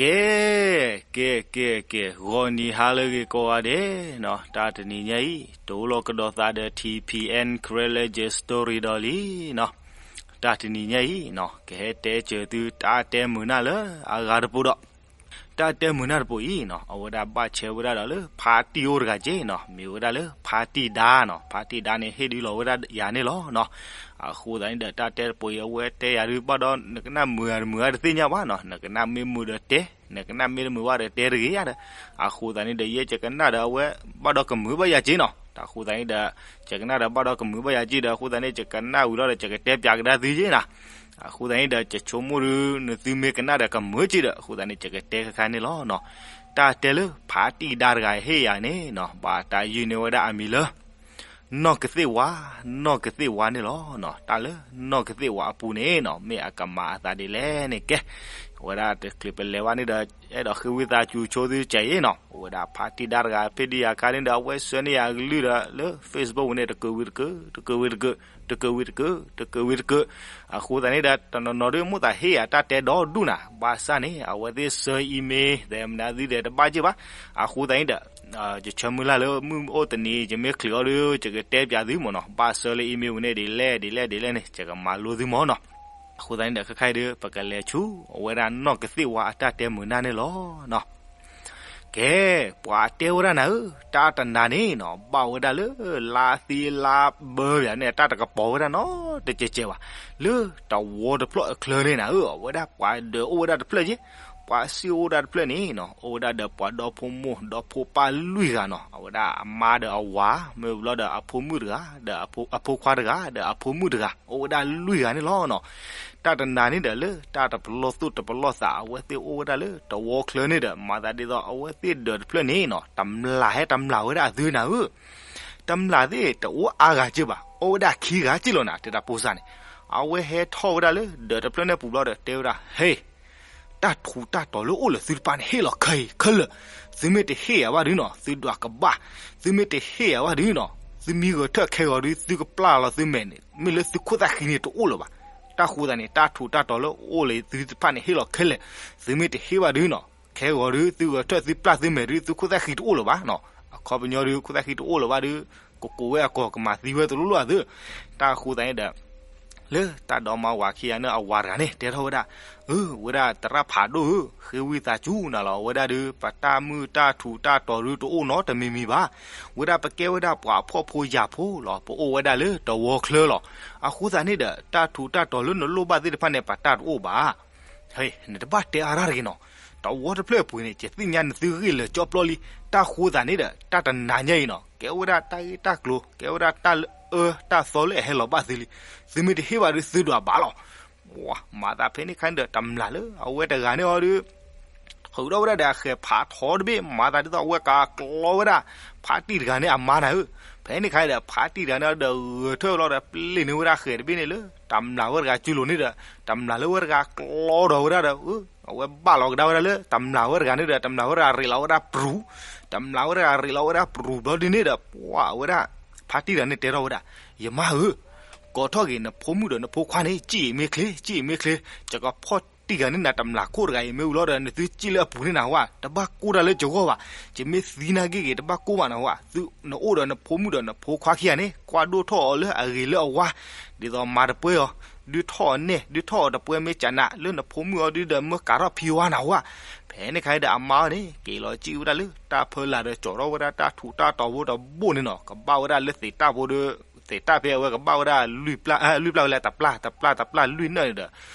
ကဲ ကဲ ကဲ ကဲ ဂီၤနံၤဟါလၢအဂ့ၤကိးဂၤဒဲးနီၤ, တၢ်တနံၤညါအံၤ တအိၣ်လီၤကဒီးသးဒီး ထံၣ်ဖံၣ်အဲၣ် Karen Legend Story ဒီးလံနီၤ. တၢ်တနံၤညါအံၤနီၤ ကဟဲတဲစၢၤသုတၢ်တဲမုာ်နၢ်လၢအဂၤတပူၤဒီး တၢ်တဲမုာ်နၢ်တပူၤအံၤနီၤ အဝဲဒၣ်ဘၣ်ဆဲးဝဲဒၣ်ဒီးလၢ ဖါတံၢ်အိၣ်တဂၤက့နီၤ, မ့ၢ်ဝဲဒၣ်လၢ ဖါတံၢ်ဒါနီၤ, ဖါတံၢ်ဒါန့ၣ် ဟ့ၣ်ဒုးလီၤဝဲဒၣ်ယၤန့ၣ်လီၤနီၤ. အဃိသတးန့ၣ်ဒီး တၢ်တဲတပူၤအံၤ အဝဲတဲယၤဒုး ဘၣ်ဒီးနကနၣ်မုာ်ဧါတမုာ်ဧါတသ့ၣ်ညါဘၣ်နီၤ, နကနၣ်မ့ၢ်မုာ်ဒီးတဲ, နကနၣ်မ့ၢ်တမုာ်ဘၣ်ဒီးတဲတဂ့ၤယၤဒီး. အဃိသတးန့ၣ်ဒီး ယဲယကနၣ်ဒီးအဝဲ ဘၣ်ဒီးကမုာ်ဘၣ်ယၤက့နီၤ. အဃိသတးန့ၣ်ဒီး ယကနၣ်ဒီးဘၣ်ဒီးကမုာ်ဘၣ်ယၤက့ဒီး အဃိသတးန့ၣ် ယကနၣ်ဝံၤလီၤဒီး ယကတဲပၠးကဒါသုက့နီၤ. အဃိသတးန့ၣ်ဒီး ယဆိကမိၣ်ဒုး နသုမ့ၢ်ကနၣ်ဒီးကမုာ်က့ဒီး အဃိသတးန့ၣ် ယကတဲခဲခါန့ၣ်လီၤနီၤ. တၢ်တဲလၢ ဖါတံၢ်ဒါတဂၤဟ့ၣ်ယၤန့ၣ်နီၤ ဘၣ်တၢ်ယုၢ်န့ၢ်ဝဲဒၣ်အမံၤလၢ နီၢ်ကသ့ၣ်ဝါ, နီၢ်ကသ့ၣ်ဝါန့ၣ်လီၤနီၤ. တၢ်လၢနီၢ်ကသ့ၣ်ဝါအပူၤန့ၣ်နီၤ မ့ၢ်အကမၤအသးဒ်လဲၣ်န့ၣ် ကဲ အဝဲဒၣ်တချုးပလဲၤဘၣ်န့ၣ်ဒီး အဲၣ်ဒိးဃ့ဝံသးစူၤဆိသုစဲးအံၤနီၤ. အဝဲဒၣ်ဖါတံၢ်ဒါတဂၤ ဖဲဒံယၤခါန့ၣ်ဒီး အဝဲဆှၢန့ၢ်ယၤအကလုၢ်ဒီးလၢ Facebook ပူၤန့ၣ် တကၢဝံၤတကၢ, တကၢဝံၤတကၢ, တကၢဝံၤတကၢ, တကၢဝံၤတကၢ. အဃိသတးန့ၣ်ဒီး တနီၤနီၤဒုး မိၣ်သးဟ့ၣ်ယၤတၢ်တဲဒီဒူၣ်နၤ, ဘၣ်ဆၣ်န့ၣ် အဝဲသ့ၣ်ဆှၢ email သဲးမနုၤသုဒီးတဘၣ်က့ၢ်ဘၣ်. အဃိသတးန့ၣ်ဒီး ယဆၢမုၢ်လၢ်လၢမုၢ်အိၣ်တနံၤ ယမ့ၢ်ချုးအီၤဒီး ယကတဲပၠးသုမ့ၢ်နီၤ, ဘၣ်ဆှၢလၢ email ပူၤန့ၣ် ဒ်လဲၣ်ဒ်လဲၣ်ဒ်လဲၣ်န့ၣ် ယကမၤလိသုမ့ၢ်နီၤ. အဃိသတးန့ၣ်ဒီး ခဲခါအံၤဒီး ပကလဲၤဆူ အဝဲဒၣ်နီၢ်ကသ့ၣ်ဝါအတၢ်တဲမုာ်နၢ်န့ၣ်လီၤနီၤ. ကဲ ပှၤတဲဝဲဒၣ်နၤဧၢ, တၢ်တနၤန့ၣ်နီၤ ဘၣ်ဝဲဒၣ်လၢ လါသ့လါဘၢပၠးန့ၣ် တၢ်တကပီၤဝဲဒၣ်နီတကဲးကဲးဘၣ်. လၢတဝီတဖျၢၣ်အချၢန့ၣ်နၤဧၢ, အဝဲဒၣ်ပှၤဒၢးအိၣ်ဝဲဒၣ်တဖျၢၣ်က့, ပှၤစံၣ်အိၣ်ဝဲဒၣ်တဖျၢၣ်န့ၣ်နီၤ အိၣ်ဝဲဒၣ်ဒီးပှၤဒီဖိမိၢ်ဒီဖိပၢ်လွံၢ်ဂၤနီၤ, အဝဲဒၣ်အမါဒီးအဝၤ မ့ၢ်ဘျီဒီးအဖိမုၣ်တဂၤ ဒီးအဖိခွါတဂၤ ဒီးအဖိမုၣ်တဂၤ အိၣ်ဝဲဒၣ်လွံၢ်ဂၤန့ၣ်လီၤနီၤ. တၢ်တနၤန့ၣ်ဒီးလၢတၢ်တပလီၢ်သူၣ်တပလီၢ်သး အဝဲသ့ၣ်အိၣ်ဝဲဒၣ်လၢတဝီချၢန့ၣ်ဒီး မၤသးဒ်သိးအဝဲသ့ၣ်ဒၢးတဖျၢၣ်န့ၣ်နီၤ တမျၢ်ဟဲတမျၢ်ဝဲဒၣ်အသုနၤဧၢ. တမျၢ်သ့ၣ်တအိၣ်အါဂၤက့ၢ်ဘၣ်, အိၣ်ဝဲဒၣ်ခံဂၤက့ၢ်လီၤနၤ တဲတၢ်ပိစၢ်န့ၣ်. အဝဲဟဲထီၣ်ဝဲဒၣ်လၢဒၢးတဖျၢၣ်န့ၣ်ပူၤဘျီဒီး တဲဝဲဒၣ် ဟ့ၣ် တၢ်ထူးတၢ်တီၤလၢအိၣ်လၢသုတဖၣ်န့ၣ် ဟ့ၣ်လီၤခဲအံၤခဲလၢာ်, သုမ့ၢ်တဟ့ၣ်ယၤဘၣ်ဒုနီၤ သုဒွးကဘၣ်, သုမ့ၢ်တဟ့ၣ်ယၤဘၣ်ဒုနီၤ သုမံဂဲၤထၢၣ်ခဲဂီၤဒု သုကပျၢ်လီၤသုမဲာ်န့ၣ် မ့ၢ်လၢသုခိၣ်သၣ်ဃံန့ၣ်တအိၣ်လၢၤဘၣ်. တၢ်ဃိသတးန့ၣ် တၢ်ထူးတၢ်တီၤလၢအိၣ်လၢသုတဖၣ်န့ၣ် ဟ့ၣ်လီၤခဲလၢာ်, သုမ့ၢ်တဟ့ၣ်ဘၣ်ဒုနီၤ ခဲဂီၤဒု သုဂဲၤထၢၣ်သုပျၢ်သုမဲာ်ဒု သုခိၣ်သၣ်ဃံတအိၣ်လၢၤဘၣ်နီၤ. အခီပညီဒု ခိၣ်သၣ်ဃံတအိၣ်လၢၤဘၣ်ဒု ကကိးဝဲအကိာ်ကမၤသံဝဲတလိၣ်လိၣ်အသု. တၢ်ဃိသတးန့ၣ်ဒီး လၢတၢ်ဒီမါဝၤခံဂၤန့ၣ် အဝၤတဂၤန့ၣ် တဲထီၣ်ဝဲဒၣ်, အၢ ဝဲဒၣ်သရၣ်ဖးဒိၣ်ဧၢ, ဃ့ဝံသးစူၤနၤလီၤ, အဝဲဒၣ်ဒု ပတၢ်မုာ်တၢ်ထူးတၢ်တီၤဒုတအိၣ်နီတမံၤမံၤဘၣ်. ဝဲဒၣ်ပကဲဝဲဒၣ်ပှၤဖှီၣ်ဖိယာ်ဖိလီၤ, ပအိၣ်ဝဲဒၣ်လၢတဝီချၢလီၤ. အဃိသတးန့ၣ်ဒီး တၢ်ထူးတၢ်တီၤလၢနလိၣ်ဘၣ်သ့ၣ်တဖၣ်န့ၣ် ပတၢ်တအိၣ်ဘၣ်. ဟဲ နတဘၣ်တဲအါရၣ်တဂ့ၤနီၤ, တဝီတဖျၢၣ်အပူၤန့ၣ် ယသ့ၣ်ညါနသုဂ့ၢ်လၢာ်ကၠီပျီလံ. တၢ်ဃိသတးန့ၣ်ဒီး တၢ်တနၤညါအံၤနီၤ ကဲဝဲဒၣ်တၢ်ဂ့ၢ်တၢ်ကျိၤ ကဲဝဲဒၣ်တၢ်လၢအၢတၢ်သီလၢအဟဲလီၤဘၣ်သုလံ. သုမ့ၢ်တဟ့ၣ်ဘၣ်ဒု သုဒွးဘၣ်လီၤ. မၤသးဖဲန့ၣ်ခါန့ၣ်ဒီး တမျၢ်လၢအဝဲတဂၤန့ၣ်အီၤဒု ထုးထီၣ်ဝဲဒၣ်ဒီးအဃဲၤဖးထီတဘ့ၣ် မၤသးဒ်သိးအဝဲကကျီဝဲဒၣ် ဖါတံၢ်တဂၤန့ၣ်အမါနၤဧၢ. ဖဲန့ၣ်ခါန့ၣ်ဒီး ဖါတံၢ်တဂၤန့ၣ်ဒီးဂဲၤထၢၣ်လီၤဒီး ပျ့ၤန့ၢ်ဝဲဒၣ်ဃဲၤတဘ့ၣ်န့ၣ်လၢ တမျၢ်ဝဲတဂၤစုလိၤန့ၣ်ဒီး တမျၢ်လၢဝဲတဂၤကျီဒီးဝဲဒၣ်ဒီး အဝဲဘၣ်လီၤကဒါဝဲဒၣ်လၢ တမျၢ်ဝဲတဂၤန့ၣ်ဒီး တမျၢ်ဝဲတဂၤရ့းလီၤဝဲဒၣ်ပရူၤ, တမျၢ်ဝဲတဂၤရ့းလီၤဝဲဒၣ်ပရူၤဘျီဒ်န့ၣ်ဒီး ပှၤဝဲဒၣ် ဖါတံၢ်တဂၤန့ၣ်တဲထီၣ်ဝဲဒၣ်, ယမါဧၢ, ကိးထီၣ်က့ၤနဖိမုၣ်ဒီးနဖိခွါန့ၣ် စံၣ်အံၤမ့ၢ်ချ့ စံၣ်အံၤမ့ၢ်ချ့, ယကဖီၣ်တံၢ်တဂၤန့ၣ်နၤ တမျၢ်ခိၣ်တဂၤအံၤ မ့ၢ်ဝံၤလီၤဒီး နသုစံၣ်လၢအပူၤန့ၣ်နၤဝဲ, တဘၣ်ကိၢ်တၢ်လၢယဂီၢ်ဘၣ်, ယမ့ၢ်သံနာ်က့ၢ်က့ၤ တဘၣ်ကိၢ်ဘၣ်နၤဝဲ, နအိၣ်ဒီးနဖိမုၣ်ဒီးနဖိခွါခံဂၤန့ၣ် ကွၢ်ဒိၣ်ထီၣ်အီၤလၢအဂ့ၤလၢအဝါ, ဒ်သိးမၤတပှဲၤအီၤ, ဒုးထီၣ်အီၤနဲၣ် ဒုးထီၣ်အီၤတပှဲၤ မ့ၢ်ကနးလၢနဖိမုၣ်အီၤဒုဒီး မၢကးထီၣ်ဖံဝါနၤဝဲ. ဖဲန့ၣ်ခါဒီးအမါအီၤန့ၣ် က့ၤလီၤစံၣ်ဝဲဒၣ်လၢတၢ်ဖၢလာ်ဒီး ကၠီထီၣ်ဝဲဒၣ်တၢ်ထူးတၢ်တီၤဖိတဘိၣ်န့ၣ်နီၤ, ကဘၣ်ဝဲဒၣ်လၢသ့းတၢ်ဖိဒီး သ့းတၢ်ဖဲအဝဲကဘၣ်ဝဲဒၣ် လွံၢ်ပျၢ် လွံၢ်ပျၢ်ဝဲလၢ တပျၢ် တပျၢ် တပျၢ်လွံၢ်နၢၣ်န့ၣ်ဒီး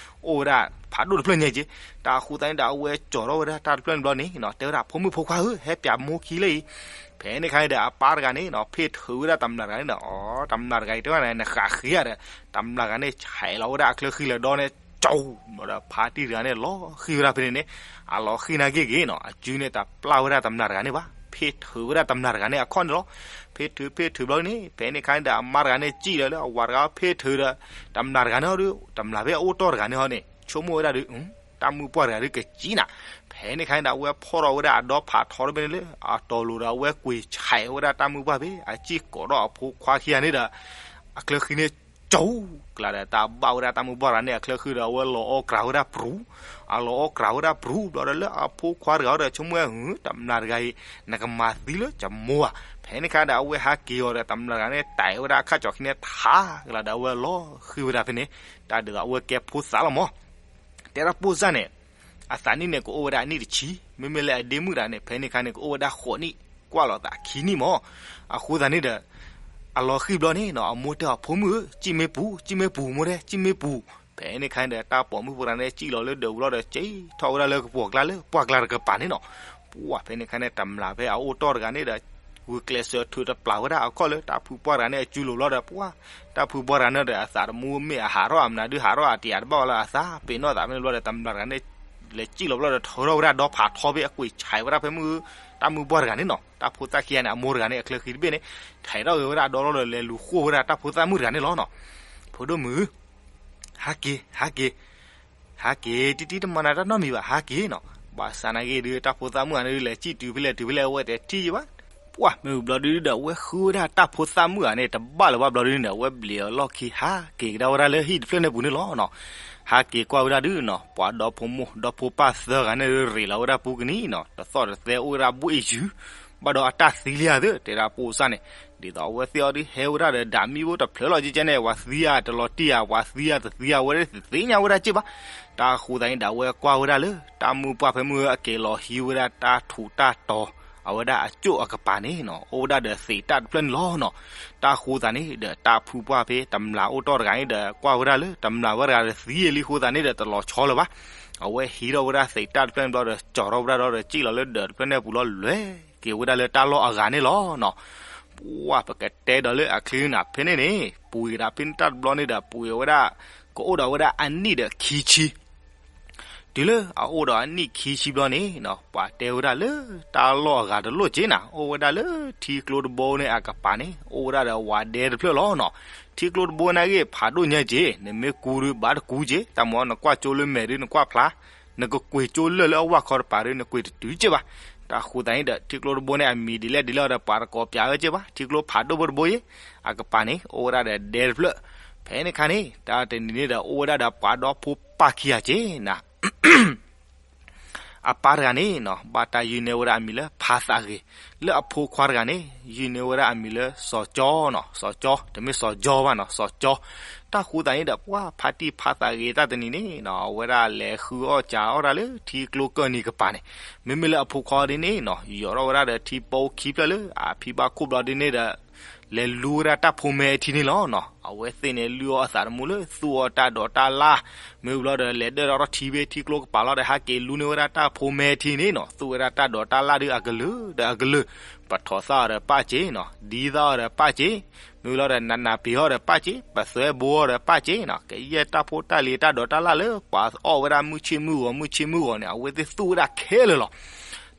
အိၣ်ဝဲဒၣ်ဖးဒိၣ်တဖျၢၣ်ညါက့ၤ. တၢ်ဃိသတးန့ၣ်ဒီး အဝဲကၠီထီၣ်ဝဲဒၣ်တၢ်တဖျၢၣ်န့ၣ်ဘျီန့ၣ်နီၤ တဲဝဲဒၣ် ဖိမုၣ်ဖိခွါဧၢ ဟဲပၠးမိၢ်ခံလၢအံၤ. ဖဲန့ၣ်ခါန့ၣ်ဒီး အပၢ်တဂၤန့ၣ်နီၤ ဖ့ၣ်ထုးဝဲဒၣ်တမျၢ်တဂၤန့ၣ်ဒီး အီ တမျၢ်တဂၤအံၤတဲဝဲဒၣ် နဃးဃ့ဧါဒီး တမျၢ်တဂၤန့ၣ် ဆဲးလီၤဝဲဒၣ်အချၢဃံလၤဒီးန့ၣ် ကၠီဒီးဖါတံၢ်တဂၤန့ၣ် လီၤဃံၤဝဲဒၣ်ဖဲန့ၣ်န့ၣ် အလီၤဃံၤနာ်က့ၢ်က့ၢ်နီၤ အစုန့ၣ်တပျၢ်ဝဲဒၣ်တမျၢ်တဂၤန့ၣ်ဘၣ် ဖ့ၣ်ထုးဝဲဒၣ်တမျၢ်တဂၤန့ၣ်အခီၣ်န့ၣ်လီၤ. ဖ့ၣ်ထုးဖ့ၣ်ထုးဘျီန့ၣ် ဖဲန့ၣ်ခါန့ၣ်ဒီး အမါတဂၤန့ၣ်စံၣ်လီၤလၢအဝၤတဂၤဖ့ၣ်ထုးဒီး တမျၢ်တဂၤန့ၣ်ဟီဒီး တမျၢ်ဖဲအအိၣ်တီၢ်တဂၤန့ၣ်ဟီန့ၣ် ဆိကမိၣ်ဝဲဒၣ်ဒီး တၢ်မုၢ်ပှၢ်တဂၤဒီးကစံၣ်နၤ ဖဲန့ၣ်ခါန့ၣ်ဒီး အဝဲဖီၣ်ထီၣ်ဝဲဒၣ်အဒီဖးထီတဘ့ၣ်န့ၣ်လၢ အတီၤလိၤဒီးအဝဲကွံာ်ဆဲးဝဲဒၣ် တၢ်မုၢ်ပှၢ်ဖဲအစံၣ်ကိးထီၣ်အဖိခွါခံဂၤန့ၣ်ဒီး အချၢဃံၤန့ၣ် ကၠိကလးဒီး တၢ်ဘၣ်ဝဲဒၣ်တၢ်မုၢ်ပှၢ်တဂၤန့ၣ်အချၢဃံဒီး အဝဲလီၤအီၣ်ကြၤဝဲဒၣ်ပြူၤ, အလီၤအီၣ်ကြၤဝဲဒၣ်ပြူၤဘျီဒီး လၢအဖိခွါတဂၤဒီး ဆိကမိၣ်ဝဲ တမျၢ်တဂၤအံၤ နကမၤသံလၢယမိၢ်ဧါ. ဖဲန့ၣ်အခါဒီး အဝဲဟးက့ၤအီၤဒီး တမျၢ်တဂၤန့ၣ် တဲဝဲဒၣ်အခါကၠီၤခံန့ၣ် ထးကလးဒီး အဝဲလီၤဃံဝဲဒၣ်ဖဲန့ၣ်, တၢ်ဒ်သိးအဝဲကဲဖိသၣ်လီၤမး. တဲဒၣ်ပိၢ်စၢ်န့ၣ် အသးနံၣ်န့ၣ် ကအိၣ်ဝဲဒၣ်အနံၣ်တဆံ, မ့မ့ၢ်လၢအဒ့မုၣ်တဂၤန့ၣ် ဖဲန့ၣ်အခါန့ၣ် ကအိၣ်ဝဲဒၣ်ဃိးနံၣ်, ကွၢ်လီၤသးခံနံၣ်မး. အဃိသတးန့ၣ်ဒီး အလီၤဃံဘျီန့ၣ်နီၤ အမိၢ်တဲအီၤ ဖိမုၣ်ဧၢ, စံၣ်မ့ၢ်ပူၤ, စံၣ်မ့ၢ်ပူၤ, မိၢ်တဲ စံၣ်မ့ၢ်ပူၤ. ဖဲန့ၣ်အခါန့ၣ်ဒီး တၢ်ပိာ်မုၣ်ဖိတဂၤန့ၣ် စံၣ်လီၤလၢဒၢးပူၤလီၤဒီး စံၣ်ထီၣ်ဝဲဒၣ်လၢကပိာ်ကျါ လၢပှၢ်ကျါတကပၤန့ၣ်နီၤ. ပှၢ်ဖဲန့ၣ်အခါန့ၣ် တမျၢ်ဖဲအအိၣ်တီၢ်တဂၤန့ၣ်ဒီး ဂုာ်ကျဲးစၢးထုးတပျၢ်ဝဲဒၣ်အခီၣ်လၢတၢ်ဖုပှၢ်တဂၤန့ၣ်အစုလိၤဘျီဒီး ပှၢ် တၢ်ဖုပှၢ်တဂၤန့ၣ်ဒီး အသးတမူမ့ၢ်အဟးထီၣ်အမနုၤဒုး ဟးထီၣ်အတယၤတဘၣ်ဝဲလၢအသးပ့ၤနီၣ်သးဖဲန့ၣ်ဘျီဒီး တမျၢ်တဂၤန့ၣ် လဲၤစံၣ်လီၤဘျီဒီး ထုးထီၣ်ဝဲဒၣ်ဒီဖးထီဖဲအကွံာ်ဆဲးဝဲဒၣ်ဖဲမုၢ် တၢ်မုၢ်ပှၢ်တဂၤန့ၣ်နီၤ. တၢ်ဖိသၣ်ခံဂၤန့ၣ် အမိၢ်တဂၤန့ၣ် အချၢဃံတဘ့ၣ်န့ၣ် ထဲးထီၣ်ဂ့ၤဝဲဒၣ်ဒီလီၤဒီး လဲၤလူၤဃိၣ်ဝဲဒၣ်တၢ်ဖိသၣ်မုၣ်တဂၤန့ၣ်လီၤနီၤ. ဖိဒိၣ်မုၣ် ဟးက့ၤ ဟးက့ၤ ဟးက့ၤ တံတံတမၤနၤတၢ်နီတမံၤဘၣ် ဟးက့ၤနီၤ. ဘၣ်ဆၣ်နာ်က့ဒီး တၢ်ဖိသၣ်မုၣ်ဂၤန့ၣ်ဒုး လဲၤစံၣ်တုၤဖဲလဲၣ်တုၤဖဲလဲၣ် အဝဲတထံၣ်ဘၣ်. ပှၢ်မ့ၢ်ဝံၤဘျီဒုးဒီး အဝဲဃုဝဲဒၣ်တၢ်ဖိသၣ်မုၣ်ဂၤန့ၣ် တဘၣ်လၢၤဘၣ်ဘျီဒုးန့ၣ်ဒီး အဝဲဘျဲးအလီၢ်ခံ ဟးက့ၤကဒါဝဲဒၣ်လၢဟံၣ်တဖျၢၣ်န့ၣ်ပူၤန့ၣ်လီၤနီၤ. ဟးက့ၤကွၢ်ဝဲဒၣ်ဒုးနီၤ ပှၤဒီဖိမိၢ် ဒီဖိပၢ်သၢဂၤန့ၣ်ဒုး ရ့းလီၤဝဲဒၣ်ပူကနံၤနီၤ တသီၣ်တသဲအိၣ်ဝဲဒၣ်ဘှ့ၣ်ယုၤ ဘၣ်ဒီးအတၢ်သံလံဧါသ့ၣ် တဲဒၣ်ပိၢ်စၢ်န့ၣ် ဒ်သိးအဝဲသ့ၣ်အီၤဒုး ဟဲဝဲဒၣ်ဒီးဒၣ်မံဘိတဖျၢၣ်လီၤကဲကဲန့ၣ် ပှၤသံဧါတလီၤတံၢ်ဧါ ပှၤသံဧါတသံဧါ အဝဲဒၣ်တသ့ၣ်ညါဝဲဒၣ်က့ၢ်ဘၣ်. တၢ်ဃိသတးန့ၣ်ဒီး အဝဲကွၢ်ဝဲဒၣ်လၢ တၢ်မုၢ်ပှၢ်ဖဲမုၢ်အက့ၤလီၤဟံးဝဲဒၣ်တၢ်ထူးတၢ်တီၤ အဝဲဒၣ်အကၠိၣ်အကပၤန့ၣ်နီၤ အိၣ်ဝဲဒၣ်ဒီးသ့းတၢ်တဖျၢၣ်န့ၣ်လီၤနီၤ. တၢ်ဃိသတးန့ၣ်ဒီး တၢ်ဖုပှၢ်ဖဲတမျၢ်အိၣ်တီၢ်တဂၤန့ၣ်ဒီး ကွၢ်ဝဲဒၣ်လၢ တမျၢ်ဝဲတဂၤဒီးသံလံဃိသတးန့ၣ်ဒီး တလီၤဆီလၢၤဘၣ်. အဝဲဟံးထီၣ်ဝဲဒၣ်သ့းတၢ်တဖျၢၣ်န့ၣ်ဘျီဒီး ကၠီၤထီၣ်ဝဲဒၣ်ဒီး စံၣ်လီၤလၢဒၢးတဖျၢၣ်န့ၣ်အပူၤလီၤ လဲၤက့ၤဝဲဒၣ်လၢတၢ်လီၢ်အဂၤန့ၣ်လီၤနီၤ. ပှၢ်ပကတဲဒီးလၢအချံနၤဖဲန့ၣ်န့ၣ် ပှ့ၤဒၣ်ဖဲန့ၣ်တၢ်တဘျီန့ၣ်ဒီး ပှ့ၤဝဲဒၣ် ကအိၣ်ဒီးဝဲဒၣ်အနံၣ်ဒီးခံဆံ တုၤလၢအအိၣ်ဒီးအနံၣ်ခံဆံဘျီန့ၣ်နီၤ ပှၤတဲဝဲဒၣ်လၢ တၢ်လီၢ်အဂၤတလိၣ်က့ၤနၤ အိၣ်ဝဲဒၣ်လၢထံကျိတဘိန့ၣ်အကပၤန့ၣ် အိၣ်ဝဲဒၣ်ဒီးဝၤဒဲတဖျၢၣ်လီၤနီၤ. ထံကျိတဘိန့ၣ်ဂ့ၤ ဖးဒိၣ်ညါက့ၤ နမ့ၢ်ကူဒုးဘၣ်တကူက့ၤ တၢ်မၤနကွၢ်ကၠိလၢမဲာ်ဒုးနကွၢ်ဖျါ နကကွံာ်ကၠိလၢၢ်လၢအဝၢ်ခီတပၤဒီး နကွံာ်တတုၤက့ၤဘၣ်. တၢ်ဃိသတးန့ၣ်ဒီး ထံကျိတဘိန့ၣ် အမံၤဒ်လဲၣ်ဒ်လဲၣ်ဒီး ပှၤတကိးပၠးဝဲက့ၤဘၣ်. ထံကျိဖးဒိၣ်ဖိတဘိအံၤ အကပၤန့ၣ် အိၣ်ဝဲဒၣ်ဒီးဒဲတဖျၢၣ်. ဖဲန့ၣ်အခါန့ၣ် တၢ်တနံၤန့ၣ်ဒီး အိၣ်ဝဲဒၣ်ဒီးပှၤဒီဖိပၢ်ခံဂၤက့ၤနၤ အပၢ်တဂၤန့ၣ်နီၤ ဘၣ်တၢ်ယုၢ်န့ၢ်ဝဲဒၣ်အမံၤလၢဖါသးဂ့ၤ, လၢအဖိခွါတဂၤန့ၣ် ယုၢ်န့ၢ်ဝဲဒၣ်အမံၤလၢစီၤကၠီနီၤ, စီၤကၠီ, တမ့ၢ်စီၤကၠီဘၣ်နီၤ, စီၤကၠီ. တၢ်ဃိသတးန့ၣ်ဒီး ပှၤဖါတံၢ်ဖါသးဂ့ၤတၢ်တနံၤန့ၣ်နီၤ အဝဲဒၣ်လဲၤဃုအီၣ်စးအီၣ်တၢ်လၢထံကျိကၢၢ်နံၤကပၤန့ၣ်, မ့မ့ၢ်လၢအဖိခွါဒ်န့ၣ်နီၤ ယီၤထီၣ်ဝဲဒၣ်ဒီးထံပိခံဖျၢၣ်လၢအဖံဘၣ်ခိၣ်ဘျီဒ်န့ၣ်ဒီး လဲၤလူဝဲဒၣ်တၢ်ဖိမဲထံန့ၣ်လီၤနီၤ. အဝဲသ့ၣ်န့ၣ် လုၢ်အီၣ်အသးတမူလၢသူၣ်အီၣ်တၢ်ဒိးတၢ်လၢ်, မ့ၢ်ဘျီဒီး လဲၤဒၢၣ်ထီၣ်ထံဖဲထံကျိကပၤလီၤဒီး ဟးက့ၤလူန့ၢ်ဝဲဒၣ်တၢ်ဖိမဲထံန့ၣ်နီၤ, သူၣ်ဝဲဒၣ်တၢ်ဒိးတၢ်လၢ်ဒုးအကလုာ်ဒီးအကလုာ်, ပထီၣ်သၣ်အီၤဒီးပၢ်စ့နီၤ, ဒံသၣ်အီၤဒီးပၢ်စ့, မ့ၢ်ဘျီဒီး နးနးပ့ၤအီၤဒီးပၢ်စ့, ပသွဲဘိအီၤဒီးပၢ်စ့နီၤ, ကယဲၢ်တၢ်ဖိတၢ်လံၤတၢ်ဒိးတၢ်လၢ်လၢ ပှၤအီၣ်ဝဲဒၣ်မုၢ်ဆ့ၣ်မုၢ်ဂီၤ မုၢ်ဆ့ၣ်မုၢ်ဂီၤန့ၣ် အဝဲသ့ၣ်သူၣ်ဝဲဒၣ်ခဲလၢာ်လီၤ.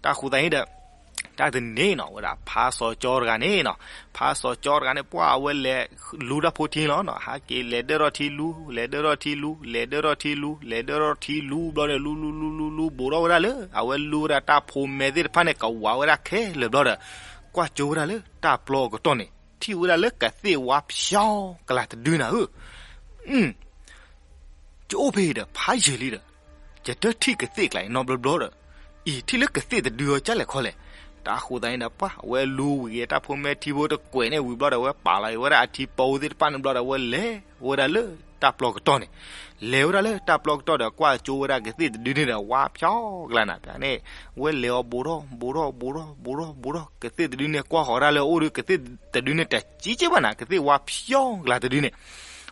တၢ်ဃိသတးန့ၣ်ဒီး တၢ်တနံၤန့ၣ်နီၤ ဝဲဒၣ်ဖါစီၤကၠီတဂၤန့ၣ်နီၤ, ဖါစီၤကၠီတဂၤန့ၣ် ပှၤအဝဲလဲၤလူတၢ်ဖိထံလီၤနီၤ, ဟးက့ၤလဲၤဒၢၣ်ထီၣ်ထံလူ, လဲၤဒၢၣ်ထီၣ်ထံလူ, လဲၤဒၢၣ်ထီၣ်ထံလူ, လဲၤဒၢၣ်ထီၣ်ထံလူဘျီဒီး လူလူလူလူလူ ဘူးထီၣ်ဝဲဒၣ်လၢ အဝဲလူဝဲဒၣ်တၢ်ဖိမဲသ့ၣ်တဖၣ်န့ၣ် ကဝးဝဲဒၣ်ခဲလၢာ်ဘျီဒီး ကွၢ်ကၠိဝဲဒၣ်လၢတၢ်ပျီအကတီၢ်န့ၣ် ထံၣ်ဝဲဒၣ်လၢကသ့ၣ်ဝါဖျီကလၤတဒုနၤဧၢ ယအိၣ်ဖဲအံၤဒီး ဖးယံာ်လံဒီး ယတထံၣ်ကသ့ၣ်ကျါအံၤနီတဘျီဘျီဒီး အံၤထံၣ်လၢကသ့ၣ်တဒုအီၤကၢ်လဲၣ်ခီလဲၣ်. တၢ်ဃိသတးန့ၣ်ဒီး ပှၤအဝဲလူဝံၤအတၢ်ဖိမဲထံဖိတကွဲးန့ၣ်ဝံၤဘျီဒီး အဝဲပာ်လီၤအံၤဝဲဒၣ်အထံပီသ့ၣ်တဖၣ်န့ၣ်ဘျီဒီး အဝဲလဲၤဝဲဒၣ်လၢတၢ်ပျီကတီၢ်န့ၣ်, လဲၤဝဲဒၣ်လၢတၢ်ပျီကတီၢ်ဒီး ကွၢ်ကၠိဝဲဒၣ်ကသ့ၣ်တဒုန့ၣ်ဒီး ဝါဖျီကလၤနၤဖဲန့ၣ်, အဝဲလဲၤအီၤဘူးထီၣ်ဘူးထီၣ်ဘူးထီၣ်ဘူးထီၣ်ဘူးထီၣ် ကသ့ၣ်တဒုန့ၣ် ကွၢ်ဃီၤဒၣ်လၢအအိၣ်ဒီး ကသ့ၣ်တဒုန့ၣ် တစံးက့ဘၣ်နၤ ကသ့ၣ်ဝါဖျီကလၤတဒုန့ၣ်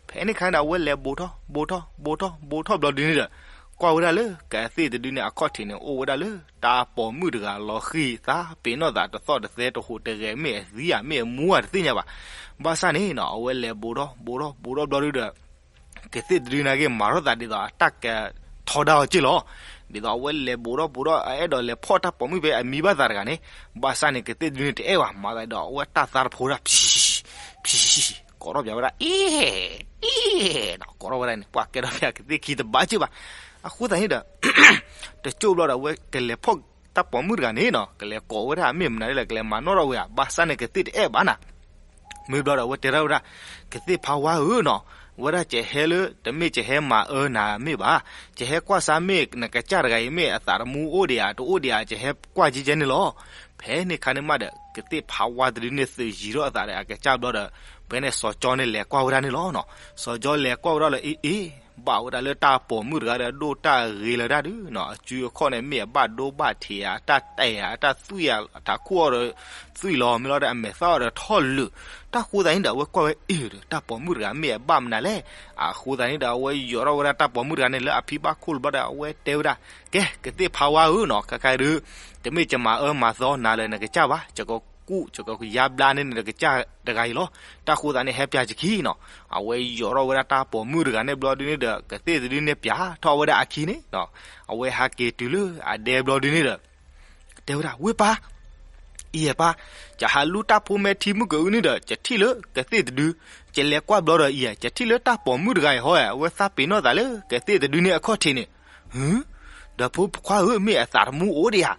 ဖဲန့ၣ်ခါန့ၣ်ဒီး အဝဲလဲၤဘူးထီၣ်ဘူးထီၣ်ဘူးထီၣ်ဘူးထီၣ်ဘျီဒုန့ၣ်ဒီး ကွၢ်ဝဲဒၣ်လၢကသ့ၣ်တဒုန့ၣ်အခီၣ်ထံးန့ၣ် အိၣ်ဝဲဒၣ်လၢတၢ်ပိာ်မုၣ်တဂၤလီၤဃံၤသး ပ့ၤနီၣ်သးတသီၣ်တသဲတဟူးတဂဲၤ မ့ၢ်အသံဧါမ့ၢ်အမူဧါတသ့ၣ်ညါဘၣ်. ဘၣ်ဆၣ်န့ၣ်နီၤ အဝဲလဲၤဘူးထီၣ်ဘူးထီၣ်ဘူးထီၣ်ဘျီဒုဒီး ကသ့ၣ်တဒုန့ၣ်က့ၤမၤထီၣ်သးဒ်သိးအတၢ်ကထီဒါအီၤက့ၢ်လီၤ. ဒ်သိးအဝဲလဲၤဘူးထီၣ်ဘူးထီၣ် အအဲၣ်ဒိးလဲၤဖီၣ်တၢ်ပိာ်မုၣ်ဖဲအမံဘၣ်သးတဂၤန့ၣ်, ဘၣ်ဆၣ်န့ၣ် ကသ့ၣ်တဒုန့ၣ်တအဲၣ်ဘၣ် မၤသးဒီးအဝဲတၢ်သါတဖိဒၣ် ဖံ ဖံ ကိးထီၣ်ပၠးဝဲဒၣ် အ့ အ့ ကိးထီၣ်ဝဲဒၣ်န့ၣ် ပှၤကဲထီၣ်ပၠးကသ့ၣ်ခံတဘၣ်က့ၢ်ဘၣ်. အဃိသတးန့ၣ်ဒီး တကၠိၢ်ဘျီဒီး အဝဲကလဲၤဖီၣ်တၢ်ပိာ်မုၣ်တဂၤန့ၣ်နီၤ ကလဲၤကိးဝဲဒၣ်မ့ၢ်မနုၤလဲၣ် ကလဲၤမၤနီၣ်ထီၣ်ဝဲဧါ, ဘၣ်ဆၣ်န့ၣ် ကသ့ၣ်တအဲၣ်ဘၣ်နၤ. မ့ၢ်ဘျီဒီး အဝဲတဲထီၣ်ဝဲဒၣ် ကသ့ၣ်ဖးဝါဧၢနီၤ, ဝဲဒၣ်ကဟဲလၢ တမ့ၢ်ကဟဲမၤအၢနၤမ့ၢ်ဘၣ်, ကဟဲကွၢ်စါမ့ၢ်နကစၢ်တဂၤအံၤမ့ၢ်အသးတမူအိၣ်ဒံးဧါ တအိၣ်ဒံးဧါ ကဟဲကွၢ်ကဲကဲန့ၣ်လီၤ. ဖဲန့ၣ်ခါန့ၣ်မးဒီး ကသ့ၣ်ဖးဝါတဒုန့ၣ်သုးယံၤထီၣ်အသးဒီးအကစၢ်ဘျီဒီး ဖဲန့ၣ်စီၤကၠီန့ၣ်လဲၤကွၢ်ဝဲဒၣ်န့ၣ်လီၤနီၤ. စီၤကၠီလဲၤကွၢ်ဝဲဒၣ်လၢအ့အ့ ဘၣ်ဝဲဒၣ်လၢတၢ်ပိာ်မုၣ်တဂၤဒီးဒိၣ်တၢ်ဂ့ၤလၢၤတၢ်ဒုးနီၤ, အစုအခီၣ်န့ၣ် မ့ၢ်အဘၣ်ဒိဘၣ်ထံးဧါ အတၢ်တဲာ်ဧါ အတၢ်သွံၣ်ဧါ ထးခိၣ်အီၤဒီးသွံၣ်လီၤ မ့ၢ်လီၤဒီးအမဲာ်သၣ်အီၤဒီးထီၣ်လုာ်, တၢ်ဃိသးန့ၣ်ဒီး အဝဲကွၢ်ဝဲအ့ၣ်ဒီး တၢ်ပိာ်မုၣ်တဂၤမ့ၢ်အဘၣ်မနုၤလဲၣ်. အဃိသးန့ၣ်ဒီး အဝဲယိးထီၣ်ဝဲဒၣ်တၢ်ပိာ်မုၣ်တဂၤန့ၣ်လၢအဖံဘၣ်ခိၣ်လီၤဘျီဒီး အဝဲတဲဝဲဒၣ်, ကဲ ကသ့ၣ်ဖးဝါဧၢနီၤ, ခဲခါဒုး တမ့ၢ်ကမၤအၢမၤသီနၤလၢနကစၢ်ဘၣ်, ယကကူၣ် ယကယါဘျါန့ၢ်နကစၢ်တဂၤအံၤလီၤ. တၢ်ဃိသးန့ၣ် ဟဲပၠးယခံနီၤ. အဝဲယိးထီၣ်ဝဲဒၣ်တၢ်ပိာ်မုၣ်တဂၤန့ၣ်ဘျီဒုန့ၣ်ဒီး ကသ့ၣ်တဒုန့ၣ်ပၠးထီၣ်ဝဲဒၣ်အခံန့ၣ်နီၤ. အဝဲဟးက့ၤတုၤလၢအဒဲဘျီဒုန့ၣ်ဒီး တဲဝဲဒၣ် ဝ့ၢ်ပၢ်, အံၤပၢ်, ယဟးလူတၢ်ဖိမဲထံမုၢ်ကအုန့ၣ်ဒီး ယထံၣ်လၢကသ့ၣ်တဒု, ယလဲၤကွၢ်ဘျီဒီးအံၤ ယထံၣ်လၢတၢ်ပိာ်မုၣ်တဂၤအံၤဟီဧါ အဝဲသးပ့ၤနီၣ်သးလၢကသ့ၣ်တဒုန့ၣ်အခီၣ်ထံးန့ၣ်, ဒီးဖိခွါဧၢ မ့ၢ်အသးတမူအိၣ်ဒံးဧါ,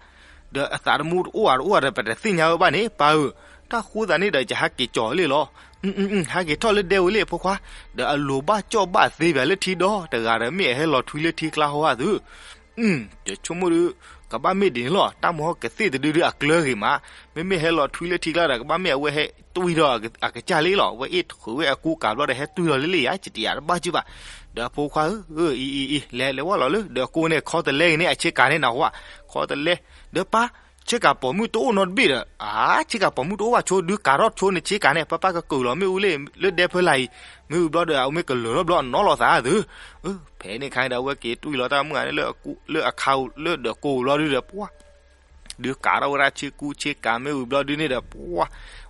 ဒီးအသးတမူတအိၣ်ဧါတအိၣ်ဧါဒီး ပတသ့ၣ်ညါဝဲဘၣ်န့ၣ် ပၢ်ဧၢ, တၢ်ဃိသးန့ၣ်ဒီး ယဟးက့ၤကၠီၤလံလီၤ. ဟးက့ၤထီၣ်လၢဒဲဝဲလံ ဖိခွါ, ဒီးအလိၤဘၣ်ကၠီၣ်ဘၣ်သ့ပၠးလၢထံဒီတဂၤဒီး မ့ၢ်အဟဲလီၤထွံလၢထံကျါဟီဧါသု ယဆိကမိၣ်ဒုး ကဘၣ်မ့ၢ်ဒ်န့ၣ်လီၤ. တၢ်မဟီကသ့ၣ်တဒုဒုးအကျၢၤဂ့ၤမး, မ့မ့ၢ်ဟဲလီၤထွံလၢထံကျါဒီး ကဘၣ်မ့ၢ်အဝဲဟဲတွံၢ်ထီၣ်အကစၢ်လံလီၤ. အဝဲအ့ၣ်တဃုာ်ဝဲအကူကၤဘျီဒီး ဟဲတွံၢ်ထီၣ်လံလံဧါ ယတယၤတဘၣ်စုဘၣ်. ဒီးဖိခွါဧၢ, အံၤအံၤအံၤ လဲၤလဲၤဝဲလီၤလၢ ဒီးကိးန့ၣ် ခီတလဲဂ့ၤန့ၣ် အဆ့ကၤန့ၣ်နဟါ, ခီတလဲ, ဒီးပၢ်, ဆ့ကၤပိာ်မုၣ်တအိၣ်နီတဘ့ၣ်ဒီး, အါ, ဆ့ကၤပိာ်မုၣ်တအိၣ်ဘၣ်ဆိ ဒုးကၤထီၣ်ဆိန့ၣ် ဆ့ကၤန့ၣ် ပၢ်ပၢ်ကကုာ်လီၤမ့ၣ်အူလံ လၢဒဲဖၢလာ်အံၤ, မ့ၢ်ဝံၤဘျီဒီး အဝဲမ့ၢ်ကလၢၤထီၣ်ဘျီအနီၣ်လိာ်သးသု ဖဲန့ၣ်ခါန့ၣ်ဒီး အဝဲက့ၤတွံၢ်လီၤတၢ်မုၣ်ဂၤန့ၣ်လၢ လၢအခါလၢဒီးကိးဘျီဒုဒီး ပှၤ ဒုးကၤထီၣ်ဝဲဒၣ်ဆ့ကူဆ့ကၤမ့ၢ်ဝံၤဘျီဒုန့ၣ်ဒီး ပှၤ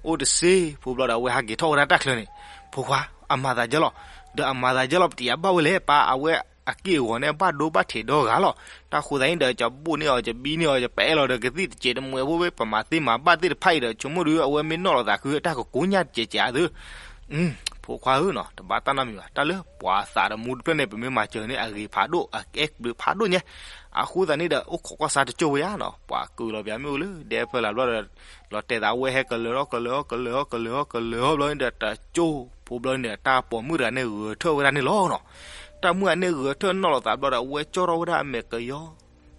အိၣ်တစ့ဖိဘျီဒီး အဝဲဟးက့ၤထီၣ်ဝဲဒၣ်တၢ်ချၢန့ၣ်, ဖိခွါ အမၤသးဒ်လီၤ. ဒီးအမၤသးဒ်လီၤ ပတယၤဘၣ်ဝဲလဲၣ် ပၢ် အဝဲအက့ၢ်အဂီၤန့ၣ် ဘၣ်ဒိဘၣ်ထံးဒီဂၤလီၤ. တၢ်ဃိသးန့ၣ်ဒီး ကဘိၣ်န့ၢ်အီၤ ကဘံန့ၢ်အီၤ ကပဲလီၤဒီး ကသံၣ်တစဲးတမှဲးဖိ ပမၤသ့မၤဘၣ်သ့ၣ်တဖၣ်အံၤဒီး ဆိကမိၣ်ဒုး အဝဲမ့ၢ်နီၣ်လိာ်သးဃု တၢ်ကကိးညၣ်တစဲးစဲးအသု ဖိခွါဧၢနီၤ တဘၣ်တၢ်နီတမံၤဘၣ်. တၢ်လၢပှၤသးတမူတဖျၢၣ်န့ၣ် ပမ့ၢ်မၤစၢၤန့ၣ် အဂ့ၤဖးဒိၣ် အကဲဘျုးဖးဒိၣ်ညါ. အဃိသတးန့ၣ်ဒီး အိၣ်ခိးကွၢ်စါတကၠိၢ်ဝဲယါနီၤ ပှၤကုာ်လီၤပၠးမ့ၣ်အူလၢဒဲဖၢလာ်ဘျီဒီး လီၤတဲာ်သးဝဲဟဲကလၢၤထီၣ်ကလၢၤထီၣ်ကလၢၤထီၣ်ကလၢၤထီၣ်ကလၢၤထီၣ်ဘျီန့ၣ်ဒီး တကၠိၢ်ဖိဘျီန့ၣ်ဒီး တၢ်ပိာ်မုၣ်တဂၤန့ၣ်ဂဲၤထၢၣ်ဝဲဒၣ်န့ၣ်လီၤနီၤ. တၢ်မုၣ်ဂၤန့ၣ်ဂဲၤထၢၣ်နီၣ်လိာ်သးဘျီဒီး အဝဲကၠီထီၣ်ဝဲဒၣ်အမဲာ်ကယီ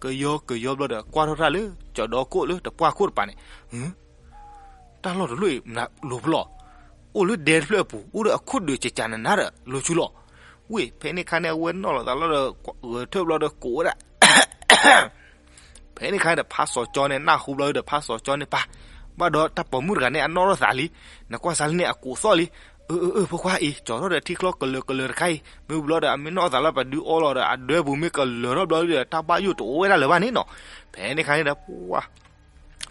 ကယီကယီဘျီဒီး ကွၢ်ထီၣ်တၢ်လၢ ကၠီၤဒီခိၣ်လၢတပှၢ်ခိၣ်တပၤန့ၣ် တၢ်လီၢ်တလီၢ်အံၤ မနုၤလိၤဖဲလဲၣ်, အိၣ်လၢဒဲတဖျၢၣ်အပူၤ အိၣ်ဒီးအခိၣ်ဒုးကကးနးနးဒီး လိၤဆူလီၤ. ဝ့ၢ် ဖဲန့ၣ်ခါန့ၣ် အဝဲနီၣ်လိာ်သးလီၤဒီး ဂဲၤထၢၣ်ဘျီဒီးကိးဝဲဒၣ် ဖဲန့ၣ်ခါန့ၣ်ဒီး ဖါစီၤကၠီန့ၣ် နၢ်ဟူဘျီဒီး ဖါစီၤကၠီန့ၣ်ပၢ်, ဘၣ်ဒီးတၢ်ပိာ်မုၣ်တဂၤန့ၣ် အနီၣ်ထီၣ်သးလံ, နကွၢ်စါလံန့ၣ် အကိးသီၣ်လံ. အၢ အၢ အၢ ဖိခွါအံၤ ကၠီၤထီၣ်ဒီးထံချီကလၢၤကလၢၤတခါအံၤ မ့ၢ်ဝံၤဘျီဒီး အမ့ၢ်နီၣ်သးလီၤ ပဒုးအီလီၤဒီး အဒွဲပူၤမ့ၢ်ကလၢၤထီၣ်ဘျီဒီး တၢ်ဘၣ်ယိၣ်တအိၣ်ဝဲဒၣ်လၢၤဘၣ်န့ၣ်နီၤ. ဖဲန့ၣ်ခါန့ၣ်ဒီး ပှၤ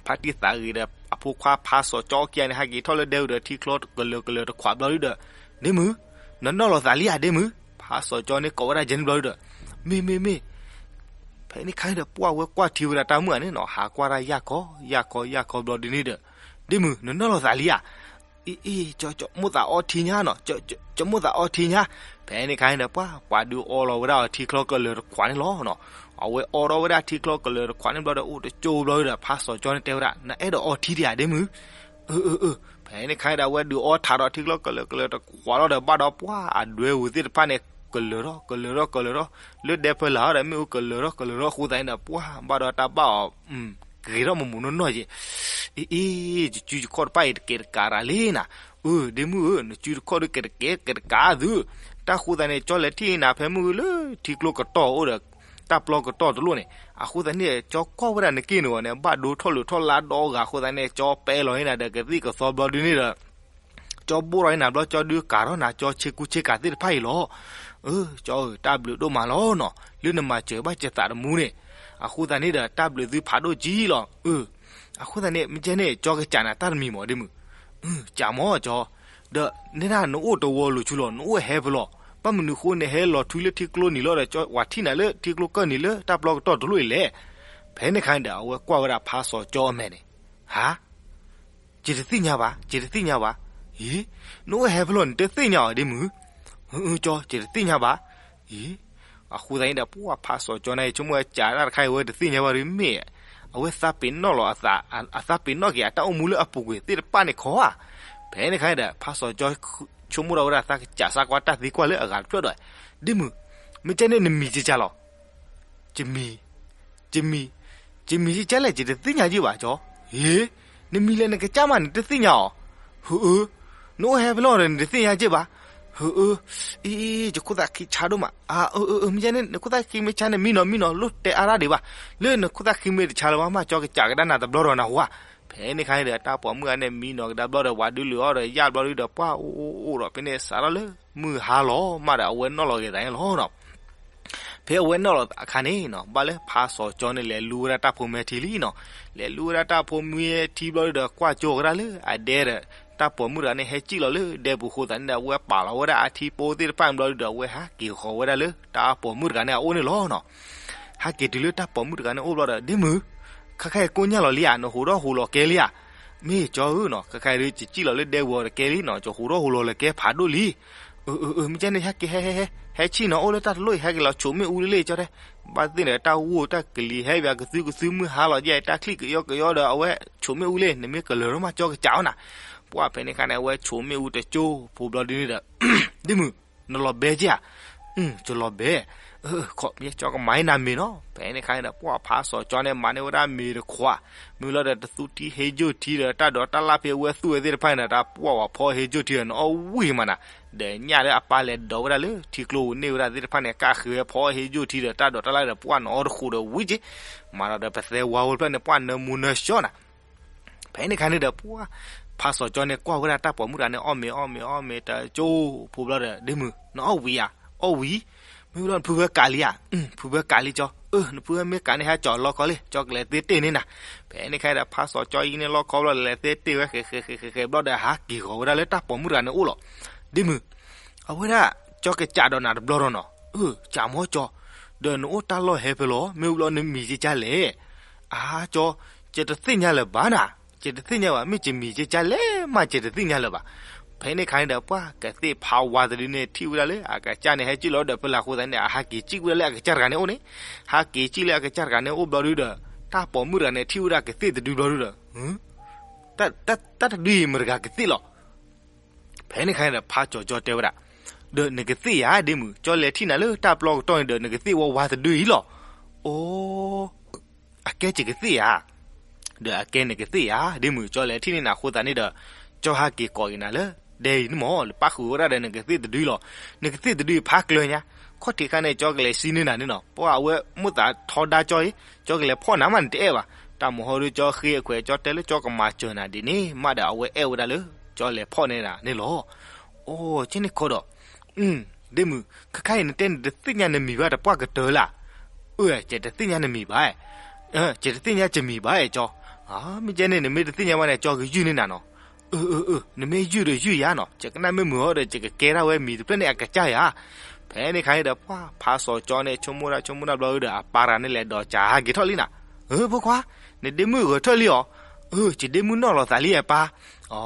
ဖါတံၢ်သးဂ့ၤဒီး အဖိခွါဖါစီၤကၠီအီၣ်ခံဂၤန့ၣ် ဟဲက့ၤထီၣ်လၢဒဲဝံၤဒီး ထံချီကလၢၤကလၢၤတခွးဘျီဒီး ဒ့မုၢ်, နနီၣ်လိာ်သးလံဧါ ဒ့မုၢ်. ဖါစီၤကၠီန့ၣ်ကိးဝဲဒၣ်ကဲန့ၣ်ဘျီဒီး မ့ၢ် မ့ၢ် မ့ၢ်. ဖဲန့ၣ်ခါန့ၣ်ဒီး ပှၤဝဲကွၢ်ထံဝဲဒၣ်တၢ်မုၣ်ဂၤန့ၣ်နီၤ ဟးကွၢ်တၢ်ယၢ်ခီ ယၢ်ခီ ယၢ်ခီဘျီဒုန့ၣ်ဒီး ဒ့မုၢ် နနီၣ်လိာ်သးလံဧါ. အံၤ အံၤ ကၠီ ကၠီမိၣ်သးအီထံညါနီၤ ကၠီမိၣ်သးအီထံညါ. ဖဲန့ၣ်ခါန့ၣ်ဒီး ပှၤ ပှၤဒုးအီလီၤဝဲဒၣ်အီၤထံချီကလၢၤတခွးန့ၣ်လီၤနီၤ. အဝဲအီထီၣ်ဝဲဒၣ်ထံချီကလၢၤတခွးန့ၣ်ဘျီဒီး အိၣ်တကၠိၢ်ဘျီဒီး ဖါစီၤကၠီန့ၣ်တဲဝဲဒၣ် နအဲၣ်ဒိးအီထံဒံးဧါ ဒ့မုၢ်. အၢ အၢ အၢ. ဖဲန့ၣ်ခါန့ၣ်ဒီး အဝဲဒုးအီထးဒီးထံချီကလၢၤကလၢၤတခွးလီၤဒီး ဘၣ်ဒီးပှၤအဒွဲပူၤသ့ၣ်တဖၣ်န့ၣ် ကလၢၤထီၣ် ကလၢၤထီၣ် ကလၢၤထီၣ် လၢဒဲဖၢလာ်ဒီး မ့ၣ်အူကလၢၤထီၣ်ကလၢၤထီၣ်အဃိသတးန့ၣ်ဒီး ပှၤ ဘၣ်ဒီးတၢ်ဘၣ်အီၤ ဂ့ၤထီၣ်မူးမူးနီၢ်နီၢ်က့ၤ. အံၤ အံၤ ယစုယခီၣ်တဖၣ်အံၤ တကဲးတကးရၤလံနၤ. အၢ ဒ့မုၢ်ဧၢ နစုတခီၣ်ဒုး ကဲးတကဲး ကဲးတကးသု တၢ်ဃိသတးန့ၣ် ကၠီလဲၤထံၣ်နၤဖဲမုၢ်လၢထံကျိကတီၢ်အိၣ်ဒီး တၢ်ပျီကတီၢ်တလိၣ်န့ၣ် အဃိသတးန့ၣ် ကၠီကွၢ်ဝဲဒၣ်နက့ၢ်န့ၣ်အီၤန့ၣ် ဘၣ်ဒိထီၣ်လုာ်ထီၣ်လါဒီဂၤအဃိသတးန့ၣ် ကၠီပဲလီၤန့ၢ်နၤဒီး ကသံၣ်ကသီဘျီဒုန့ၣ်ဒီး ကၠီဘိၣ်ထီၣ်န့ၢ်နၤဘျီ ကၠီဒုးကၤထီၣ်နၤ ကၠီဆ့ကူဆ့ကၤသ့ၣ်တဖၣ်အံၤလီၤ. အၢ ကၠီဧၢ တၢ်ဘျုးဒိၣ်မးလီၤနီၤ လၢနမၤစၢၤဘၣ်ကသးတမူန့ၣ်. အဃိသတးန့ၣ်ဒီး တၢ်ဘျုးသုဖးဒိၣ်ကံလီၤ. အၢ အဃိသတးန့ၣ် မ့ၢ်ကဲန့ၣ် ကၠီကစံးနၤတၢ်တမံၤမး ဒ့မုၢ်. စံးမးကၠီ, ဒီးနဲဒၣ်နအိၣ်တဝီလိၤဆူလီၤ နအိၣ်ဟဲဖဲလဲၣ်, ဘၣ်မနုၤဃိနဟဲလီၤထွံလၢထံကျိနံၤလီၤဒီး ကၠီဝၤထံၣ်နၤလၢထံကျိကၢၢ်နံၤလၢတၢ်ပျီကတီၢ်တလိၣ်အံၤလဲၣ်. ဖဲန့ၣ်ခါန့ၣ်ဒီး အဝဲကွၢ်ဝဲဒၣ်ဖါစီၤကၠီအမဲာ်န့ၣ်, ဟါ ယတသ့ၣ်ညါဘၣ် ယတသ့ၣ်ညါဘၣ်. အံၤ နအိၣ်ဟဲဖဲလဲၣ် နတသ့ၣ်ညါအီၤဒ့မုၢ်. အၢ ကၠီ ယတသ့ၣ်ညါဘၣ်. အံၤ အဃိသတးန့ၣ်ဒီး ပှၤဖါစီၤကၠီန့ၣ် ဆိကမိၣ်ဝဲကးတၢ်တခါအံၤ အဝဲတသ့ၣ်ညါဘၣ်ဒီးမ့ၢ် အဝဲသးပ့ၤနီၣ်လီၤအသး အသးပ့ၤနီၣ်က့ၤအတၢ်အိၣ်မူလၢအပူၤကွံာ်သ့ၣ်တဖၣ်န့ၣ်ခီဧါ. ဖဲန့ၣ်ခါန့ၣ်ဒီး ဖါစီၤကၠီ ဆိကမိၣ်ထီၣ်ဝဲဒၣ်သးကစၢ်စးကွၢ်တၢ်သံကွၢ်လၢအဂၤတဖျၢၣ်ဒီး, ဒ့မုၣ်, မ့ၢ်ကဲန့ၣ်နမံၤကကၢ်လီၤ. ယမံၤ, ယမံၤ, ယမံၤကကၢ်လဲၣ် ယတသ့ၣ်ညါယ့ၢ်ဘၣ်ကၠီ. ဟ့, နမံၤလဲၣ်နကစၢ်မးနတသ့ၣ်ညါအီၤ. ဟၢအၢ, နအိၣ်ဟဲဖဲလဲၣ်ဒီးနတသ့ၣ်ညါယ့ၢ်ဘၣ်. ဟၢအၢ, အံၤ, ယခိၣ်သးခံဆါဒိၣ်မး. အၢအၢ, မ့ၢ်ကဲန့ၣ် နခိၣ်သးခံမ့ၢ်ဆါန့ၣ် မံနီၤမံနီၤ လိၣ်တဲအါရၣ်ဒံးဘၣ်. လၢနခိၣ်သးခံမ့ၢ်တဆါလၢၤဘၣ်မး ကၠီကစၢ်ကဒါနၤတဘျီဒီးနဟူဧါ. ဖဲန့ၣ်ခါန့ၣ်ဒီး တၢ်ပိာ်မုၣ်ဂၤန့ၣ် မံနီၤကဒါဘျီဒီး ဝၤဒုးလုာ်အီၣ်ဒီး ယၢ်ဘျီဒုးဒီး ပှၢ်အိၣ်အိၣ်အိၣ်ဒီး ဖဲန့ၣ်စးထီၣ်လၢ မုၢ်ဟါလီၤမးဒီး အဝဲနီၣ်လီၤက့ၤသးန့ၣ်လီၤနီၤ. ဖဲအဝဲနီၣ်လီၤအခါန့ၣ်နီၤ ဘၣ်လၢဖါစီၤကၠီန့ၣ် လဲၤလူဝဲဒၣ်တၢ်ဖိမဲထံလံနီၤ. လဲၤလူဝဲဒၣ်တၢ်ဖိမဲထံဘျီဒုးဒီး ကွၢ်ကၠိကဒါလၢအဒဲဒီး တၢ်ပိာ်မုၣ်တဂၤန့ၣ် ဟဲစံၣ်လီၤလၢဒဲပူၤအဃိသတးန့ၣ်ဒီး အဝဲပာ်လီၤဝဲဒၣ်အထံပိသ့ၣ်တဖၣ်ဘျီဒုးဒီး အဝဲဟးက့ၤဃီၤဝဲဒၣ်လၢ တၢ်ပိာ်မုၣ်တဂၤန့ၣ်အအိၣ်န့ၣ်လီၤနီၤ. ဟးက့ၤတုၤလၢတၢ်ပိာ်မုၣ်တဂၤန့ၣ်အိၣ်ဘျီဒီး ဒ့မုၣ်, ခဲခါအံၤကိၣ်ညၣ်လီၤလံဧါ, နဟူးထီၣ်ဟူးလီၤကဲလံဧါ. မ့ၢ်ကၠီဧၢနီၤ, ခဲခါအံၤဒုး ယစံၣ်လီၤလၢဒဲပူၤအီၤတကဲလံနီၤ, ယဟူးထီၣ်ဟူးလီၤလၢကဲဖးဒိၣ်လံ. အၢအၢအၢ, မ့ၢ်ကဲန့ၣ် ဟဲက့ၤဟဲဟဲဟဲ, ဟဲဆံၣ်နီၤ အိၣ်လၢတၢ်တလိၣ်အံၤ ဟဲက့ၤလီၤဆိးမ့ၣ်အူလံလံကၠီတဲ. ဘၣ်သ့ၣ်န့ၣ် တၢ်ဂိၢ်တၢ်ကလံၤဟဲဘၣ်ကသုကသု မုၢ်ဟါလီၤယဲ တၢ်ချံၣ်ကယီကယီဒီး အဝဲဆိးမ့ၣ်အူလံ, နမ့ၢ်ကလၢၤထီၣ်မး ကၠီကစၢ်အီၤနၤ. ပှၢ်ဖဲန့ၣ်ခါန့ၣ် အဝဲဆိးမ့ၣ်အူတကၠိဖိဘျီဒုးန့ၣ်ဒီး ဒ့မုၣ်, နလီၤဘဲက့ၤဧါ. ယလီၤဘဲ. ခီပညီကၠီကမၤအံၤနၤမ့ၤနီၤ. ဖဲန့ၣ်ခါန့ၣ်ဒီး ပှၢ်ဖါစီၤကၠီန့ၣ် မၤန့ၢ်ဝဲဒၣ်မ့ၤတခွး, မ့ၢ်လီၤဒီးတသူထံဟ့ယိၣ်ထံဒီး တၢ်ဒိးတၢ်လၣ်ဖဲအဝဲသူၣ်ဝဲသ့ၣ်တဖၣ်န့ၣ်ဒီး ပှၢ်ဝဲဖီဟ့ယိၣ်ထံဒီး နအီၣ်ဝံၤမးနၤ, ဒီးညၣ်လၢအပၢ်လဲၤဒိးဝဲဒၣ်လၢထံကျိပူၤန့ၢ်ဝဲဒၣ်သ့ၣ်တဖၣ်န့ၣ် ကၣ်ဃ့ဝဲဖီဟ့ယိၣ်ထံဒီး တၢ်ဒိးတၢ်လၣ်ဒီး ပှၢ်နအီၣ်တဃိးဒီးဝံၤက့ၤ, မၤဒီးဒီးပသဲဝါဖိတဖျၢၣ်န့ၣ် ပှၢ်နၢမူနၢဆှီနၤ. ဖဲန့ၣ်ခါန့ၣ်ဒီး ပှၢ်ဖါစီၤကၠီန့ၣ် ကွၢ်ဝဲဒၣ်တၢ်ပိာ်မုၣ်တဂၤန့ၣ် အီၣ်မ့ၤအီၣ်မ့ၤအီၣ်မ့ၤတကၠိဖိဘျီဒီး ဒ့မုၣ်, နအီၣ်ဝံၤဧါ. အီၣ်ဝံၤ. မ့ၢ်လီၤနဖုဖၢကးလံဧါ. ဖုဖၢကးလံကၠီ. အၢ နဖုဖၢမ့ၢ်ကးန့ၣ် ဟဲကၠီၤလီခီလံ, ကၠီကလဲၤသ့တ့ၢ်န့ၢ်နၤ. ဖဲန့ၣ်ခါဒီး ဖါစီၤကၠီအံၤန့ၣ်လီခီဘျီဒီး လဲၤသ့တ့ၢ်ဝဲဃဲးဃဲးဃဲးဃဲးဃဲးဘျီဒီး ဟးက့ၤဃီၤဝဲဒၣ်လၢတၢ်ပိာ်မုၣ်တဂၤန့ၣ်အိၣ်လီၤ. ဒ့မုၣ်, အဝဲဒၣ် ကၠီကစၢ်ဒီးနၤတဘျီဒီးနီၤ. အၢ ကၠီမ့ၢ်ကၠီ, ဒီးနအိၣ်တၢ်လီၢ်ဟဲဖဲလဲၣ်, မ့ၢ်ဝံၤလီၤနမံၤကကၢ်လဲၣ်. အါကၠီ, ယတသ့ၣ်ညါလၢၤဘၣ်နၤ, ယတသ့ၣ်ညါဘၣ်, မ့ၢ်ယမံၤကကၢ်လဲၣ်မး ယတသ့ၣ်ညါလၢၤဘၣ်. ဖဲန့ၣ်ခါန့ၣ်ဒီး ပှၢ်ကသ့ၣ်ဖးဝါတဒုန့ၣ် ထံၣ်ဝဲဒၣ်လၢအကစၢ်န့ၣ် ဟဲစံၣ်လီၤဒီးဖဲလဲၣ်အဃိသတးန့ၣ် အဟးက့ၤစံၣ်ဝဲဒၣ်လၢအကစၢ်တဂၤန့ၣ်အိၣ်န့ၣ်, ဟးက့ၤစံၣ်လၢအကစၢ်တဂၤန့ၣ်အိၣ်ဘျီဒုဒီး တၢ်ပိာ်မုၣ်တဂၤန့ၣ် ထံၣ်ဝဲဒၣ်ကသ့ၣ်တဒုဘျီဒုဒီး တၢ်တဒုအံၤမတၤတဂၤကသ့ၣ်လီၤ. ဖဲန့ၣ်ခါန့ၣ်ဒီး ဖါစီၤကၠီတဲဝဲဒၣ်, ဒီးနကသ့ၣ်ဧါ ဒ့မုၣ်, ကၠီလဲၤထံၣ်နၤလၢတၢ်ပျီကတီၢ်န့ၣ်ဒီး နကသ့ၣ်ဝဲဝါတဒုအံၤလီၤ. အိ, အကဲယကသ့ၣ်ဧါ. ဒီးအကဲနကသ့ၣ်ဧါ ဒ့မုၣ်, ကၠီလဲၤထံၣ်န့ၢ်နၤအဃိသတးန့ၣ်ဒီး ကၠီဟးက့ၤကိးက့ၤနၤလၢဒဲအံၤန့ၣ်မး, လၢပၣ်ဃုာ်ဝဲဒၣ်ဒီးနကသ့ၣ်တဒုလီၤ. နကသ့ၣ်တဒုဖးကျၢၤညါ, ခီၣ်ထံးခါန့ၣ် ကၠီကလဲၤစံၣ်န့ၢ်နၤန့ၣ်နီၤ, ပှၢ်အဝဲမိၣ်သးထီဒါကၠီအံၤ, ကၠီကလဲၤဖီၣ်နၤမး နတအဲၣ်ဘၣ်. တၢ်မဟီဒုး ကၠီဃ့အခွဲး ကၠီတဲလၢကၠီကမၤစၢၤနၤဒ်န့ၣ်မးဒီး အဝဲအဲၣ်ဝဲဒၣ်လၢ ကၠီလဲၤဖီၣ်န့ၢ်နၤန့ၣ်လီၤ. အိ, ကဲန့ၣ်ခီဒီး ဒ့မုၣ်, ခဲခါအံၤနတဲနတသ့ၣ်ညါနမံၤဘၣ် တပှၢ်ကတၢၢ်လၢ်. အၢ, ယတသ့ၣ်ညါနမံၤဘၣ်, ယတသ့ၣ်ညါယမံၤဘၣ် ကၠီ. မ့ၢ်ကဲန့ၣ် နမ့ၢ်တသ့ၣ်ညါဘၣ်န့ၣ် ကၠီကယုၢ်န့ၢ်နၤနီၤ. အၢ, အၢ, အၢ, နမ့ၢ်ယုၢ်ဒီးယုၢ်ယၤနီၤ, ယကနၣ်မ့ၢ်မုာ်အီၤဒီး ယကကဲထီၣ်ဝဲမံၤတဖျၢၣ်န့ၣ် အကစၢ်ယၤ. ဖဲန့ၣ်ခါန့ၣ်ဒီး ပှၢ်ဖါစီၤကၠီန့ၣ် ဆိကမိၣ်ဒၣ်ဆိကမိၣ်ဒၣ်ဘျီဒီး အပၢ်တဂၤန့ၣ် လဲၤဒိးစၢဟးက့ၤထီၣ်လံနၤ. အၢ, ဖိခွါ, နဒ့မုၣ်ဂဲၤထၢၣ်လံအီၤ. အၢ, ယဒ့မုၣ်နီၣ်လီၤသးလံအပၢ်. အီ,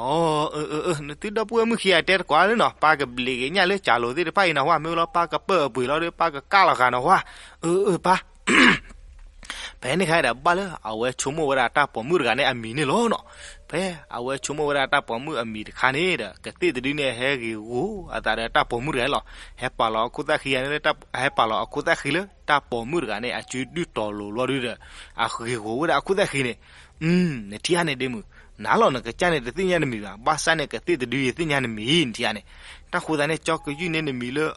အၢ, အၢ, နသုဒီပုၢ်ဝဲၢ်မုၣ်ခံဂၤတဲတကိးလၢနီၤ, ပၢ်ကဘျံးက့ၤညၣ်လၢကၠၤလိၤသ့ၣ်တဖၣ်အံၤနၤဝဲ, မ့ၢ်လီၤပၢ်ကပၢၢ်အပှ့ၤလီၤဒီး ပၢ်ကကၢ်လီၤဃာ်နၤဝဲ. အၢ, အၢ, ပၢ်. ဖဲန့ၣ်ခါဒီး ဘၣ်လၢအဝဲဆိကမိၣ်ဝဲဒၣ်တၢ်ပိာ်မုၣ်တဂၤန့ၣ်အမံၤန့ၣ်လီၤနီၤ. ဖဲအဝဲဆိကမိၣ်ဝဲဒၣ်တၢ်ပိာ်မုၣ်အမံၤတခါန့ၣ်ဒီး ကသ့ၣ်တဒုန့ၣ် ဟဲဂ့ၤဂီၤအသးဒီးတၢ်ပိာ်မုၣ်တဂၤန့ၣ်လီၤ. ဟဲပာ်လီၤအခိၣ်သၣ်ဃံန့ၣ်, ဟဲပာ်လီၤအခိၣ်သၣ်ဃံလၢတၢ်ပိာ်မုၣ်တဂၤန့ၣ် အစုဒုၣ်တီၤလိၤဘျီဒုဒီး အဂ့ၤဂီၤဝဲဒၣ်အခိၣ်သၣ်ဃံန့ၣ်. နထံၣ်ဧါန့ၣ်ဒ့မုၣ်, နၤလီၤနကစၢ်န့ၣ် တသ့ၣ်ညါနမံၤဘၣ်, ဘၣ်ဆၣ်န့ၣ် ကသ့ၣ်တဒုယသ့ၣ်ညါနမံၤ နထံၣ်ဧါန့ၣ်. တၢ်ဃိသတးန့ၣ် ကၠီကယုၢ်န့ၢ်နမံၤလၢ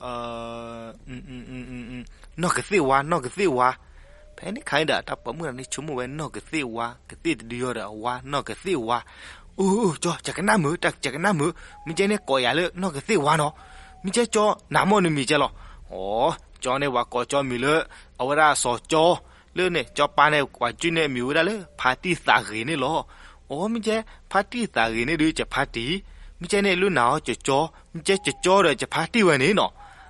နီၢ်ကသ့ၣ်ဝါ, နီၢ်ကသ့ၣ်ဝါ. ဖဲန့ၣ်ခါန့ၣ်ဒီး တၢ်ပိာ်မုၣ်တဂၤန့ၣ် ဆိကမိၣ်ဝဲနီၢ်ကသ့ၣ်ဝါ, ကသ့ၣ်တဒုယီၤဒီးအဝါ နီၢ်ကသ့ၣ်ဝါ. အၢ, ကၠီ, ယကနၣ်မုာ်, ယကနၣ်မုာ်, မ့ၢ်ကဲန့ၣ်ကိးယၤလၢနီၢ်ကသ့ၣ်ဝါနီၤ. မ့ၢ်ကဲကၠီ နၤမ့ၢ်နမံၤကဲလီၤ. အီ, ကၠီန့ၣ် ပှၤကိးကၠီမံၤလၢ အဝဲဒၣ်စီၤကၠီ လၢန့ၣ် ကၠီပၢ်န့ၣ် ပှၤကၠုၢ်န့ၢ်မံၤဝဲဒၣ်လၢ ဖါတံၢ်သးဂ့ၤန့ၣ်လီၤ. အီ, မ့ၢ်ကဲ ဖါတံၢ်သးဂ့ၤန့ၣ်ဒုး ယဖါတံၢ်, မ့ၢ်ကဲန့ၣ် လၢနၤအီၤကၠီ, မ့ၢ်ကဲကၠီဒီး ယဖါတံၢ်ဝဲန့ၣ်နီၤ.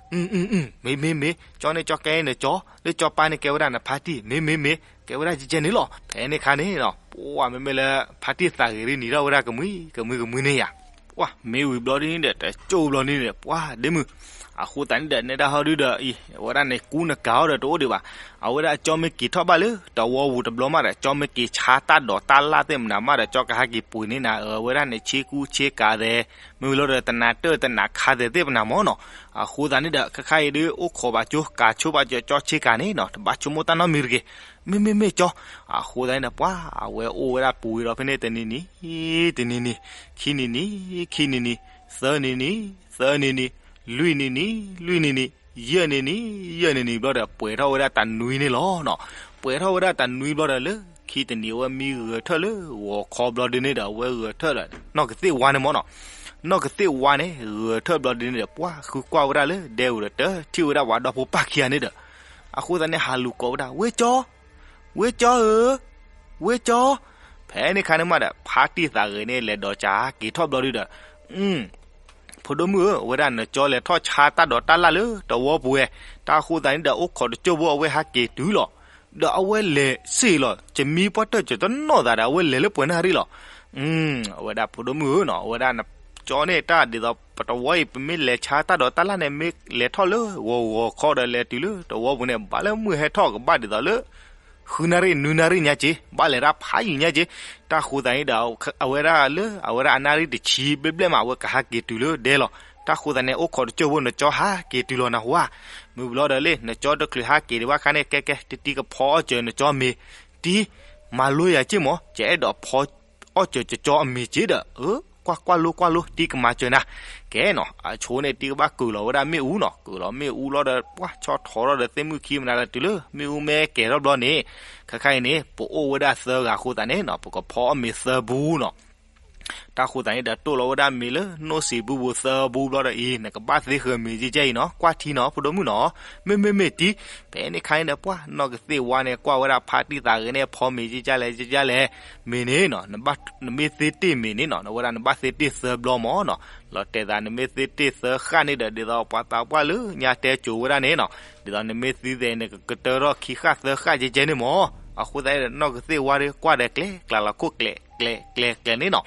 မ့ၢ်မ့ၢ်မ့ၢ်, ကၠီန့ၣ် ကၠီကဲနကၠီ, လၢကၠီပၢ်န့ၣ် ကဲဝဲဒၣ်နဖါတံၢ်, မ့ၢ်မ့ၢ်မ့ၢ်, ကဲဝဲဒၣ်ကဲန့ၣ်လီၤ. ဖဲန့ၣ်ခါန့ၣ်နီၤ ပှၢ်မ့မ့ၢ်လၢ ဖါတံၢ်သးဂ့ၤဒုး နံၤထီၣ်ဝဲဒၣ်ကမှံ ကမှံကမှံန့ၣ်ယၤ. ပှၢ်မ့ၢ်ဝံၤဘျီဒ်န့ၣ်ဒီး တကၠိၢ်ဘျီဒ်န့ၣ်ဒီး ပှၢ်ဒ့မုၢ်, အဃိသတးန့ၣ်ဒီး နဲဒၣ်ဟီဒုဒီးအံၤ အဝဲဒၣ်န့ၣ်ကူနကၤအီၤဒီးတအိၣ်ဒံးဘၣ်. အဝဲဒၣ်အကၠီမ့ၢ်က့ၤထီၣ်ဘၣ်လၢ တဝီပူၤတဘျီမးဒီး ကၠီမ့ၢ်က့ၤဆါတၢ်ဒိးတၢ်လၢ်သ့ၣ်မနၤမးဒီး ကၠီကဟဲက့ၤပှ့ၤန့ၢ်နၤ အဝဲဒၣ်န့ၣ် ဆ့ကူဆ့ကၤသဲး, မ့ၢ်ဝံၤလီၤဒီး တနၤတၢၢ်တနၤခါသဲးသ့ၣ်မနၤမးနီၤ. အဃိသတးန့ၣ်ဒီး ခဲခါအံၤဒု အိၣ်ခိးဘၣ်ကၠိ ကၤဆိဘၣ်ကၠိ ကၠီဆ့ကၤန့ၣ်နီၤ တဘၣ်ဆိကမိၣ်တၢ်နီတမံၤတဂ့ၤ. မ့မ့ၢ်မ့ၢ်ကၠီ, အဃိသတးန့ၣ်ဒီး ပှၢ်အဝဲအိၣ်ဝဲဒၣ်ပူၤဝံၤဒီးဖဲန့ၣ် တနံၤနံၤ, တနံၤနံၤ, ခံနံၤနံၤ, ခံနံၤနံၤ, သၢနံၤနံၤ, သၢနံၤနံၤ, လွံၢ်နံၤနံၤ, လွံၢ်နံၤနံၤ, ယဲၢ်နံၤနံၤ, ယဲၢ်နံၤနံၤဘျီဒီး ပှဲၤထီၣ်ဝဲဒၣ်တနွံန့ၣ်လီၤနီၤ. ပှဲၤထီၣ်ဝဲဒၣ်တနွံဘျီဒီး လၢခံတနံၤအဝဲမံဂဲၤထၢၣ်လၢဂီၤခီဘျီဒ်န့ၣ်ဒီး အဝဲဂဲၤထၢၣ်ဒီး နီၢ်ကသ့ၣ်ဝါန့ၣ်မးနီၤ. နီၢ်ကသ့ၣ်ဝါန့ၣ် ဂဲၤထၢၣ်ဘျီဒ်န့ၣ်ဒီး ပှၢ်ဃုကွၢ်ဝဲဒၣ်လၢဒဲဧိၤဒီး တထံၣ်ဝဲဒၣ်ပှၤဒီဖိပၢ်ခံဂၤန့ၣ်ဒီး အဃိသတးန့ၣ် ဟးလူၤကိးဝဲဒၣ် ဝ့ၢ်ကၠီ, ဝ့ၢ်ကၠီဧၢ, ဝ့ၢ်ကၠီ. ဖဲန့ၣ်ခါန့ၣ်မးဒီး ဖါတံၢ်သးဂဲၤန့ၣ် လဲၤဒီးကးက့ၤထီၣ်ဘျီဒ်ဒီး အ ဖိဒိၣ်မုၣ်ဧၢ, အဝဲဒၣ်နကၠီလဲၤထီၣ်ဆါတၢ်ဒိးတၢ်လၢ်လၢတဝီပူၤဝဲ, တၢ်ဃိသတးန့ၣ်ဒီး အိၣ်ခိးတကၠိၢ်ဖိအဝဲဟးက့ၤတုၤလီၤ. ဒီးအဝဲလဲၤစ့ၢ်လီၤ ကမံပှၢ်တၢၢ်ကတနီၣ်သးဒီး အဝဲလဲၤလၢပှဲၤနၢ်ရံၣ်လီၤ. အ အဝဲဒၣ်ဖိဒိၣ်မုၣ်ဧၢနီၤ, အဝဲဒၣ်နကၠီန့ၣ် တၢ်ဒ်သိးပတဝီအံၤ ပမ့ၢ်လဲၤဆါတၢ်ဒိးတၢ်လၢ်န့ၣ် မ့ၢ်လဲၤထီၣ်လၢဂီၤဂီၤခီဒီးလဲၤတုၤလၢတဝီပူၤန့ၣ် ဘၣ်လၢမုၢ်ဟဲထီၣ်ကဘၣ်ဒ်သိးလၢ ဃုနၣ်ရံၣ်နွံနၣ်ရံၣ်ညါက့ၤ, ဘၣ်လဲၤတၢ်ဖးယံာ်ညါက့ၤ. တၢ်ဃိသတးန့ၣ်ဒီး အဝဲဒၣ်လၢ အဝဲဒၣ်အနၣ်ရံၣ်တဆံဘျဲၣ်ဘျဲၣ်မး အဝဲကဟးက့ၤတုၤလၢဒဲလီၤ. တၢ်ဃိသတးန့ၣ် အိၣ်ခိးတကၠိၢ်ဖိ နကၠီဟးက့ၤတုၤလီၤနဟူဧါ. မ့ၢ်ဝံၤလီၤဒီးလၢ နကၠီတချုးဟးက့ၤဒံးဘၣ်ခါန့ၣ် ကဲကဲ တတံၤကဖီအီၣ်စၢၤနကၠီမ့ၤ, တံၤ မၤလိယၤက့ၤမး, ယအဲၣ်ဒိးဖီအီၣ်စၢၤကၠီအမ့ၤက့ၤဒီး အၢ ကွၢ်ကွၢ်လိကွၢ်လိ တံၤကမၤစၢၤနၤ. ကဲနီၤ အဆိန့ၣ် တံၤကဘၣ်ကုာ်လီၤဝဲဒၣ်မ့ၣ်အူနီၤ, ကုာ်လီၤမ့ၣ်အူလီၤဒီး ပှၢ်ဆီထီၣ်ထီၣ်ဒီးသ့ၣ်မုၣ်ခံမနုၤလဲၣ်တုၤလၢ မ့ၣ်အူမ့ၢ်ကဲၤထီၣ်ဘျီန့ၣ်, ခဲခါအံၤန့ၣ် ပအိၣ်ဝဲဒၣ်သၢဂၤအဃိသတးန့ၣ်နီၤ ပကဖီအီၣ်မ့ၤသၢဘူးနီၤ. တၢ်ဃိသတးန့ၣ်ဒီး တိၢ်လီၤဝဲဒၣ်မ့ၤလၢနိၣ်စံာ်ဘုဘိသၢဘူးဘျီဒီးအံၤ နကဘၣ်သ့ဃၢၤမ့ၤကကဲအံၤနီၤ, ကွၢ်ထံနီၤ ဖိဒိၣ်မုၣ်နီၤ. မ့မ့မ့ၢ်တံၤ, ဖဲန့ၣ်ခါန့ၣ်ဒီး ပှၢ်နီၢ်ကသ့ၣ်ဝါန့ၣ် ကွၢ်ဝဲဒၣ်ဖါတံၢ်သးဂဲၤန့ၣ် ဖီမ့ၤကကဲလဲၣ် ကကဲလဲၣ်, မ့ၤန့ၣ်နီၤ နမ့ၢ်သ့တ့ၢ်မ့ၤန့ၣ်နီၤ နဝဲဒၣ်နဘၣ်သ့တ့ၢ်သၢဘျီမးနီၤ. လီၤတဲာ်သး နမ့ၢ်သ့တ့ၢ်သၢဃၣ်န့ၣ်ဒီး ဒ်သိးပှၤသးပှၢ်လၢညါတဲကိၤဝဲဒၣ်န့ၣ်နီၤ, ဒ်သိးနမ့ၢ်သ့သဲး နကကတၢၢ်ထီၣ်ခံဃၣ်သၢဃၣ်ကကဲန့ၣ်မး. အဃိသတးဒီး နီၢ်ကသ့ၣ်ဝါဒီး ကွၢ်ဒီးကျဲ ကျးလီၤခိၣ်ကျဲ ကျဲ ကျဲ ကျဲန့ၣ်နီၤ.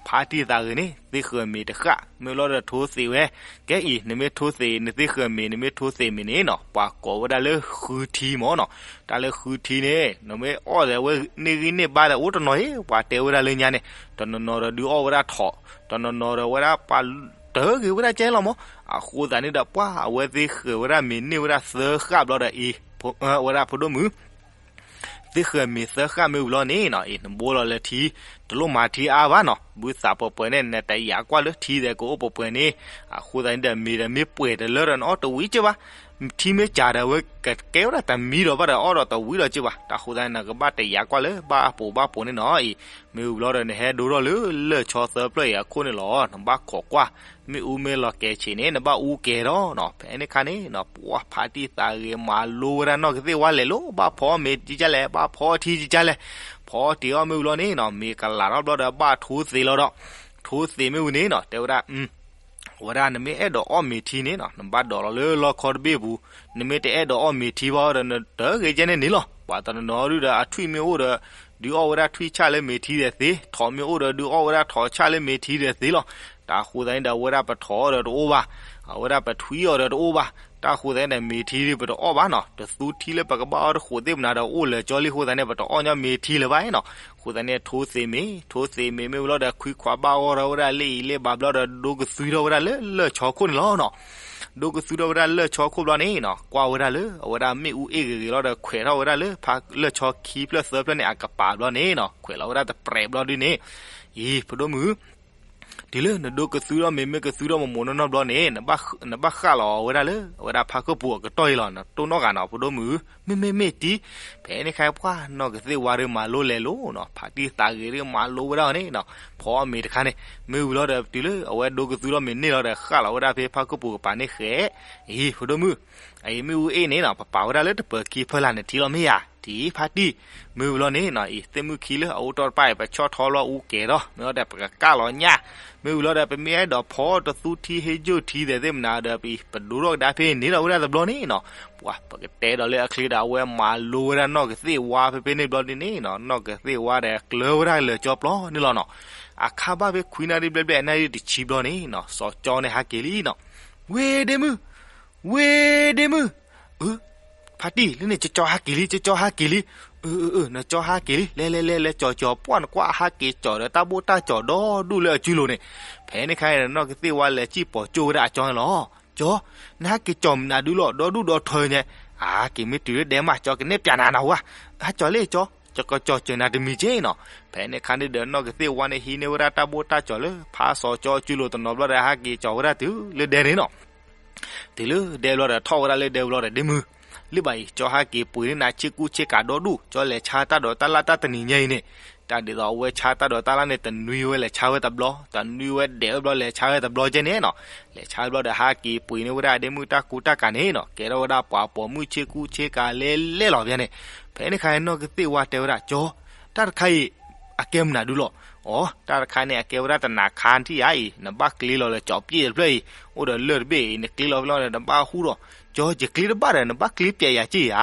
ဖါတံၢ်သးဂဲၤန့ၣ် သ့ဃၢၤမ့ၤတဃၣ် မ့ၢ်လီၤဒီးထိသ့းဝဲ, ကဲအံၤ နမ့ၢ်ထိသ့း နသ့ဃၢၤမ့ၤ နမ့ၢ်ထိသ့းမ့ၤန့ၣ်နီၤ ပှၤကိးဝဲဒၣ်လၢဃုထံမးနီၤ. တၢ်လၢဃုထံန့ၣ် နမ့ၢ်အီၣ်ဒီးဝဲန့ၢ်ဂံၢ်န့ၢ်ဘါဒီး အိၣ်တနီၤအံၤ ပှၤတဲဝဲဒၣ်လၢညါန့ၣ် တနီၤနီၤဒီးဒုးအီၣ်ဝဲဒၣ်ထိး, တနီၤနီၤဒီးဝဲဒၣ်ပှၤတၢ်ဂ့ၤဝဲဒၣ်ကဲလီၤမး. အဃိသတးန့ၣ်ဒီး ပှၢ်အဝဲသ့ဃၢၤဝဲဒၣ်မ့ၤန့ၢ်ဝဲဒၣ်သၢဃၣ်ဘျီဒီးအံၤ ဝဲဒၣ်ဖိဒိၣ်မုၣ် သ့ဃၢၤမ့ၤသၢဃၣ်မ့ၢ်ဝံၤလီၤန့ၣ်နီၤ အံၤ နဘိလီၤလၢထံ, တလိၣ်မၤထံအါဘၣ်နီၤ. ဘုသးပှဲၤပှဲၤန့ၣ် နတယာ်ကွၢ်လၢထံဒီးကအိၣ်ပှဲၤပှဲၤန့ၣ်, အဃိသတးန့ၣ်ဒီး မ့ၤဒီးမ့ၢ်ပှဲၤတလၢဒီး နအီၣ်တဝံၤက့ၤဘၣ်. ထံမ့ၢ်စှၤဒီး အဝဲကကဲဝဲဒၣ်တမံဒီးဘၣ်ဒီး အီၣ်ဒီးတဝံၤဒီးက့ၤဘၣ်. တၢ်ဃိသတးန့ၣ် နကဘၣ်တယာ်ကွၢ်လၢဘၣ်အပိာ်ဘၣ်ပိာ်န့ၣ်နီၤ. အံၤ မ့ၢ်ဝံၤလီၤဒီး နဟဲဒိထီၣ်လၢလၢၢ်ဆီသၢဖျၢၣ်အံၤအခိၣ်န့ၣ်လီၤ. နဘၣ်ခိးကွၢ် မ့ၣ်အူမ့ၢ်လီၤကဲၤဆံးန့ၣ် နဘၣ်အူကဲၤထီၣ်နီၤ. ဖဲန့ၣ်ခါန့ၣ်နီၤ ပှၢ်ဖါတံၢ်သးဂ့ၤ မၤလိဝဲဒၣ်နီၢ်ကသ့ၣ်ဝါလဲၤလိၤ ဘၣ်ဖီအီၣ်မ့ၤကကဲလဲၣ် ဘၣ်ဖီအီၣ်ထံကကဲလဲၣ်. ဖီအီၣ်တ့ၢ်အီၣ်မ့ၢ်ဝံၤလီၤန့ၣ်နီၤ မ့ၤကလၤထီၣ်ဘျီဒီး ဘၣ်ထိသ့းလီၤဒီး ထိသ့းမ့ၢ်ဝံၤန့ၣ်နီၤ တဲဝဲဒၣ် ဝဲဒၣ်နမ့ၢ်အဲၣ်ဒိးအီၣ်မ့ၤထံန့ၣ်နီၤ နဘၣ်ဒိးလီၤလၢလီခီတဘ့ၣ်ပူၤ, နမ့ၢ်တအဲၣ်ဒိးအီၣ်မ့ၤထံဘၣ်ဒီး နတဂ့ၤကဲန့ၣ်န့ၣ်လီၤ. ပှၤတနီၤနီၤဒုဒီးအထွံၣ်မ့ၢ်အိၣ်ဒီး ဒုးအီၣ်ဝဲဒၣ်ထွံၣ်ဆၣ်လၢမ့ၤထံဒီးသ့, ထိးမ့ၢ်အိၣ်ဒီး ဒုးအီၣ်ဝဲဒၣ်ထိးဆၣ်လၢမ့ၤထံဒီးသ့လီၤ. တၢ်ဃိသတးန့ၣ်ဒီး အဝဲဒၣ်ပထိးအီၣ်ဒီးတအိၣ်ဘၣ်, အဝဲဒၣ်ပထွံၣ်အီၣ်ဒီးတအိၣ်ဘၣ်. တၢ်ဃိသတးန့ၣ်ဒီး မ့ၤထံဒီးပတအီၣ်ဘၣ်နီၤ, တသူထံလၢပကဘၣ်အီၣ်တဃိးသ့ၣ်မနၤဒီး အိၣ်လၢာ်ကၠီလံအဃိသတးန့ၣ် ပတအီၣ်ညီမ့ၤထံလၢၤဘၣ်နီၤ. အဃိသတးန့ၣ် ထိသ့းမ့ၤ, ထိသ့းမ့ၤမ့ၢ်ဝံၤလီၤဒီး ခွံခွါဘၣ်အီၣ်ထီၣ်ဝဲဒၣ်လၢအံၤလၢဘၣ်ဘျီဒီး ဒိကသွံထီၣ်ဝဲဒၣ်လၢလၢၢ်ဆီခိၣ်န့ၣ်လီၤနီၤ. ဒိကသွံထီၣ်ဝဲဒၣ်လၢလၢၢ်ဆီခိၣ်ဘျီန့ၣ်နီၤ ကွၢ်ဝဲဒၣ်လၢ အဝဲဒၣ်မ့ၣ်အူအ့ၣ်ဂ့ၤဂ့ၤလီၤဒီး ခွဲးထီၣ်ဝဲဒၣ်လၢဖါလၢၢ်ဆီခံဖျၢၣ်သၢဖျၢၣ်န့ၣ် အကပၤဘျီန့ၣ်နီၤ ခွဲးလီၤဝဲဒၣ်တပြဲးဘျီဒုန့ၣ်, အံၤ ဖိဒိၣ်မုၣ် တုၤလၢနဒိကသွံထီၣ်မ့ၤ မ့ၢ်ကသွံထီၣ်မမိၢ်နီၢ်နီၢ်ဘျီန့ၣ် နဘၣ်ဃၣ်လီၤဝဲဒၣ်လၢ အဝဲဒၣ်ဖါခိၣ်ပူၤအကတီၢ်အံၤလီၤ. နတိၢ်နီၣ်ဂၤနီၤ ဖိဒိၣ်မုၣ်, မ့မ့ၢ်မ့ၢ်တံၤ, ဖဲန့ၣ်ခါပှၢ်နီၢ်ကသ့ၣ်ဝါဒီးမၤလိလဲၤလိၤနီၤ, ဖါတံၢ်သးဂ့ၤဒီးမၤလိဝဲဒၣ်အီၤန့ၣ်နီၤ, ဖီအီၣ်မ့ၤတခါန့ၣ် မ့ၢ်ဝံၤလီၤဒီး တုၤလၢအဝဲဒိကသွံထီၣ်မ့ၤန့ၢ်လီၤဒီး ဃၣ်လီၤဝဲဒၣ်ဖဲဖါခိၣ်ပူၤကပၤန့ၣ်ဃဲ, အံၤ ဖိဒိၣ်မုၣ်, အံၤမ့ၣ်အူအ့ၣ်န့ၣ်နီၤ ပပာ်ဝဲဒၣ်လၢတပၢၤခံဖၢလာ် နထံၣ်လီၤမ့ၢ်ဧါ. တံၢ်ဖါတံၢ်, မ့ၢ်ဝံၤလီၤန့ၣ်နီၤ အံၤသ့ၣ်မုၢ်ခံလၢအအိၣ်တ့ၢ်တပၣ်အံၤ ပဆီၣ်ထီလီၤအူကဲၤဒီး မ့ၢ်ဝံၤဒီးပကကၢ်လီၤညၣ်, မ့ၢ်ဝံၤလီၤဒီး ပမ့ၢ်အဲၣ်ဒိးဖီတသူထံဟ့ယိၣ်ထံသဲးသ့ၣ်မနၤဒီး ပဒိၣ်ထီၣ်ကဒါဖဲန့ၣ်ဒီးဝဲဒၣ်တဘျီန့ၣ်နီၤ, ပှၤပကတဲဒီးလၢအချ့ဒီး အဝဲမၤလိဝဲဒၣ်နီၢ်ကသ့ၣ်ဝါဖဲဖဲန့ၣ်ဘျီဒ်န့ၣ်နီၤ, နီၢ်ကသ့ၣ်ဝါဒီးကျၢၤဝဲဒၣ်လၢာ်ကၠီပျီန့ၣ်လီၤနီၤ, အခါဘၣ်ဖဲခွံနၣ်ရံၣ်ဘျဲၣ်ဘျဲၣ် နၣ်ရံၣ်တဆံဘျီန့ၣ်နီၤ စီၤကၠီန့ၣ်ဟးက့ၤလံနီၤ, ဝ့ၢ်ဒ့မုၢ် ဝ့ၢ်ဒ့မုၢ်, အၢ ဖါတံၢ် လၢန့ၣ် ကၠီဟးက့ၤလံ ကၠီဟးက့ၤလံ, အၢ အၢ အၢ နကၠီဟးက့ၤလံ လဲၤလဲၤလဲၤလဲၤ ကၠီကၠီ ပှၢ်နကွၢ်အဟးက့ၤကၠီဒီးတၢ်ဘိၣ်တၢ်ကၠီဒီဒူၣ်လၢအစုလိၤန့ၣ်, ဖဲန့ၣ်ခါအံၤနီၢ်ကသ့ၣ်ဝါလဲၤစံၣ်ပိာ်ကၠိဝဲဒၣ်အကၠီန့ၣ်လီၤ, ကၠီ နဟးက့ၤကၠီမနုၤဒုလီၤ ဒီဒူၣ်ဒီထၢညါ, အါ က့ၤမ့ၢ်တုၤလၢဒဲမး ကၠီကနဲၣ်ပၠးနၤနၢ်ဟူဧါ, ဟးကၠီလံကၠီ, ကၠီကၠီစၢၤနၤတမံၤက့နီၤ, ဖဲန့ၣ်ခါန့ၣ်ဒီးနီၢ်ကသ့ၣ်ဝါန့ၣ်ဟံးန့ၢ်ဝဲဒၣ်တၢ်ဘိၣ်တၢ်ကၠီလၢဖးစီၤကၠီစုလိၤတနီၤဘျီဒီး ဟးက့ၤကၠီဝဲဒၣ်တုၤလၢဒဲန့ၣ်နီၤ တုၤလၢဒဲဘျီဒီးထီၣ်ဝဲဒၣ်လၢဒဲဘျီဒီးဒ့မုၢ်, လၢဘၣ်အံၤ ကၠီဟးက့ၤပှ့ၤန့ၢ်နၤဆ့ကူဆ့ကၤဒီဒူၣ်, ကၠီလဲၤဆါတၢ်ဒိးတၢ်လၣ်တၢ်တနံၤညါအံၤန့ၣ်, တၢ်ဒ်သိးအဝဲဆါတၢ်ဒိးတၢ်လၣ်န့ၣ် တနွံဝဲလဲၤဆါဝဲတဘျီ, တနွံဝဲဒဲးဝဲဘျီလဲၤဆါဝဲတဘျီကဲန့ၣ်နီၤ, လဲၤဆါဝဲဘျီဒီးဟးက့ၤပှ့ၤန့ၢ်ဝဲဒၣ်ဒ့မုၢ်တၢ်ကူတၢ်ကၤန့ၣ်နီၤ, ကဲထီၣ်ဝဲဒၣ်ပှၤပိာ်မုၣ်ဆ့ကူဆ့ကၤလဲလဲလီၤဘၣ်န့ၣ်, ဖဲန့ၣ်ခါနီၢ်ကသ့ၣ်ဝါတဲဝဲဒၣ် ကၠီ တၢ်တခါအံၤ အကဲမနုၤဒုလီၤ, အီ တၢ်တခါန့ၣ် အကဲဝဲဒၣ်တနၤခါထံၣ်ယၤအံၤ နဘၣ်ကျ့လီၤလၢာ်ကၠီပျဲၢ်တဖျၢၣ်အံၤ, အိၣ်ဒီးလၢၢ်တဘ့ၣ်အံၤ နကျ့လီၤဖဲလီၤဒီး နဘၣ်ဟူဒီး, ကၠီ ယကျ့တဘၣ်ဒီး နဘၣ်ကျ့ပၠးယၤက့ယၤ,